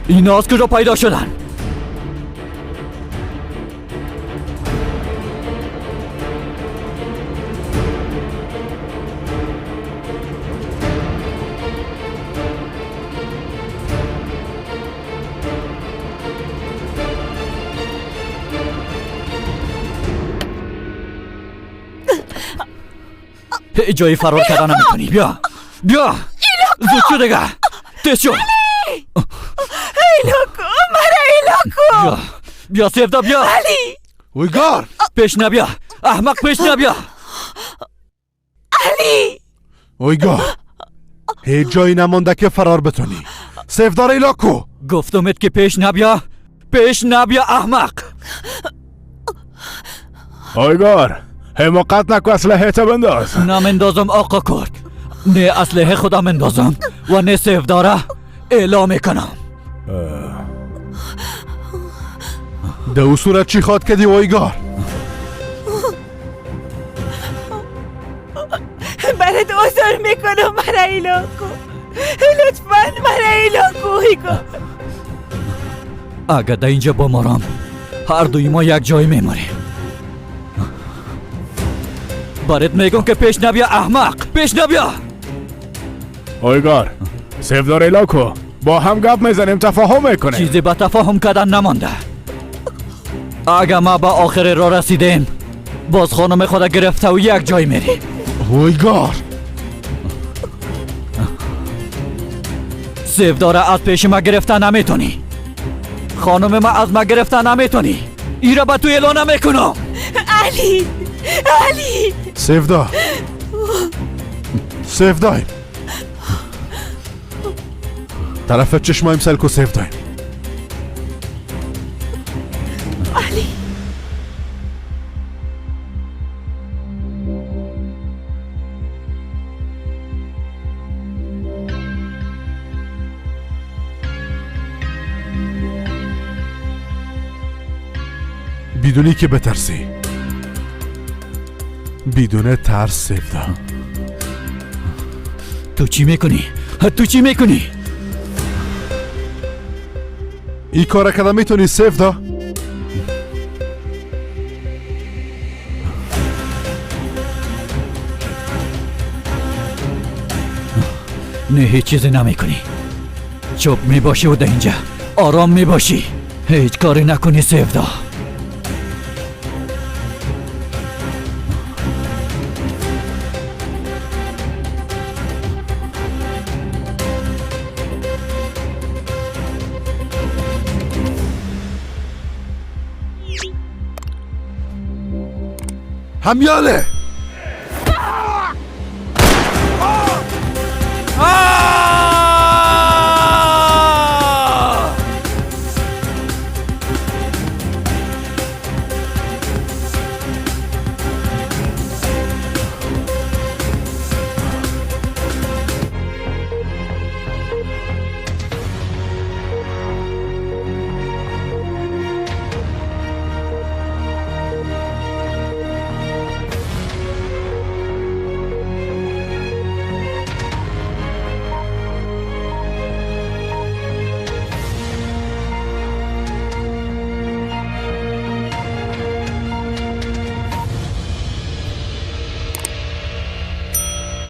[SPEAKER 11] اینا از کجا پیدا شدن؟ جایی فرار کردن نمیتونی. بیا بیا زود شو دیگه، تیز شو.
[SPEAKER 6] ایلاکو مرا، ایلاکو.
[SPEAKER 11] بیا بیا سیفدا بیا.
[SPEAKER 6] علی
[SPEAKER 2] ویگار
[SPEAKER 11] پیش نبیا احمق، پیش نبیا.
[SPEAKER 6] علی
[SPEAKER 2] ویگار هیچ جایی نمانده که فرار بتونی. سیفدار ایلاکو.
[SPEAKER 11] گفتمت که پیش نبیا، پیش نبیا احمق.
[SPEAKER 8] ویگار حماقت نکو، اسلحه تا بنداز.
[SPEAKER 11] نمندازم آقا کرد، نه اسلحه خودم اندازم و نه سیفداره اعلام میکنم.
[SPEAKER 2] ده او صورت چی خواد کدی ویگار؟
[SPEAKER 6] برات عذر میکنم مرا ایلاکو، لطفا مرا ایلاکو.
[SPEAKER 11] اگه در اینجا بمارم هر دوی ما یک جای میماریم. برات میگم که پیش نبیا احمق، پیش نبیا.
[SPEAKER 8] اویگار سیفدار ایلاکو با هم گپ میزنیم، تفاهم میکنیم.
[SPEAKER 11] چیزی به تفاهم کردن نمانده. اگه ما به آخر را رسیدیم باز خانم خود گرفته و یک جای میریم.
[SPEAKER 2] اویگار
[SPEAKER 11] سیفدار از پیش ما گرفته نمیتونی، خانم ما از ما گرفته نمیتونی. ایره به تو اعلان نمیکنم.
[SPEAKER 6] علی علی
[SPEAKER 2] سیفدا، سیفدایم طرف چشمایم سلکو سیفدایم.
[SPEAKER 6] علی
[SPEAKER 2] بدونی که بترسی، بدون ترس سیفدا.
[SPEAKER 11] تو چی میکنی؟ تو چی میکنی؟
[SPEAKER 2] ای کار کردن میتونی سیفدا؟
[SPEAKER 11] نه هیچ چیزی نمیکنی. چوب میباشی و در اینجا آرام میباشی، هیچ کاری نکنی سیفدا.
[SPEAKER 2] همیاله.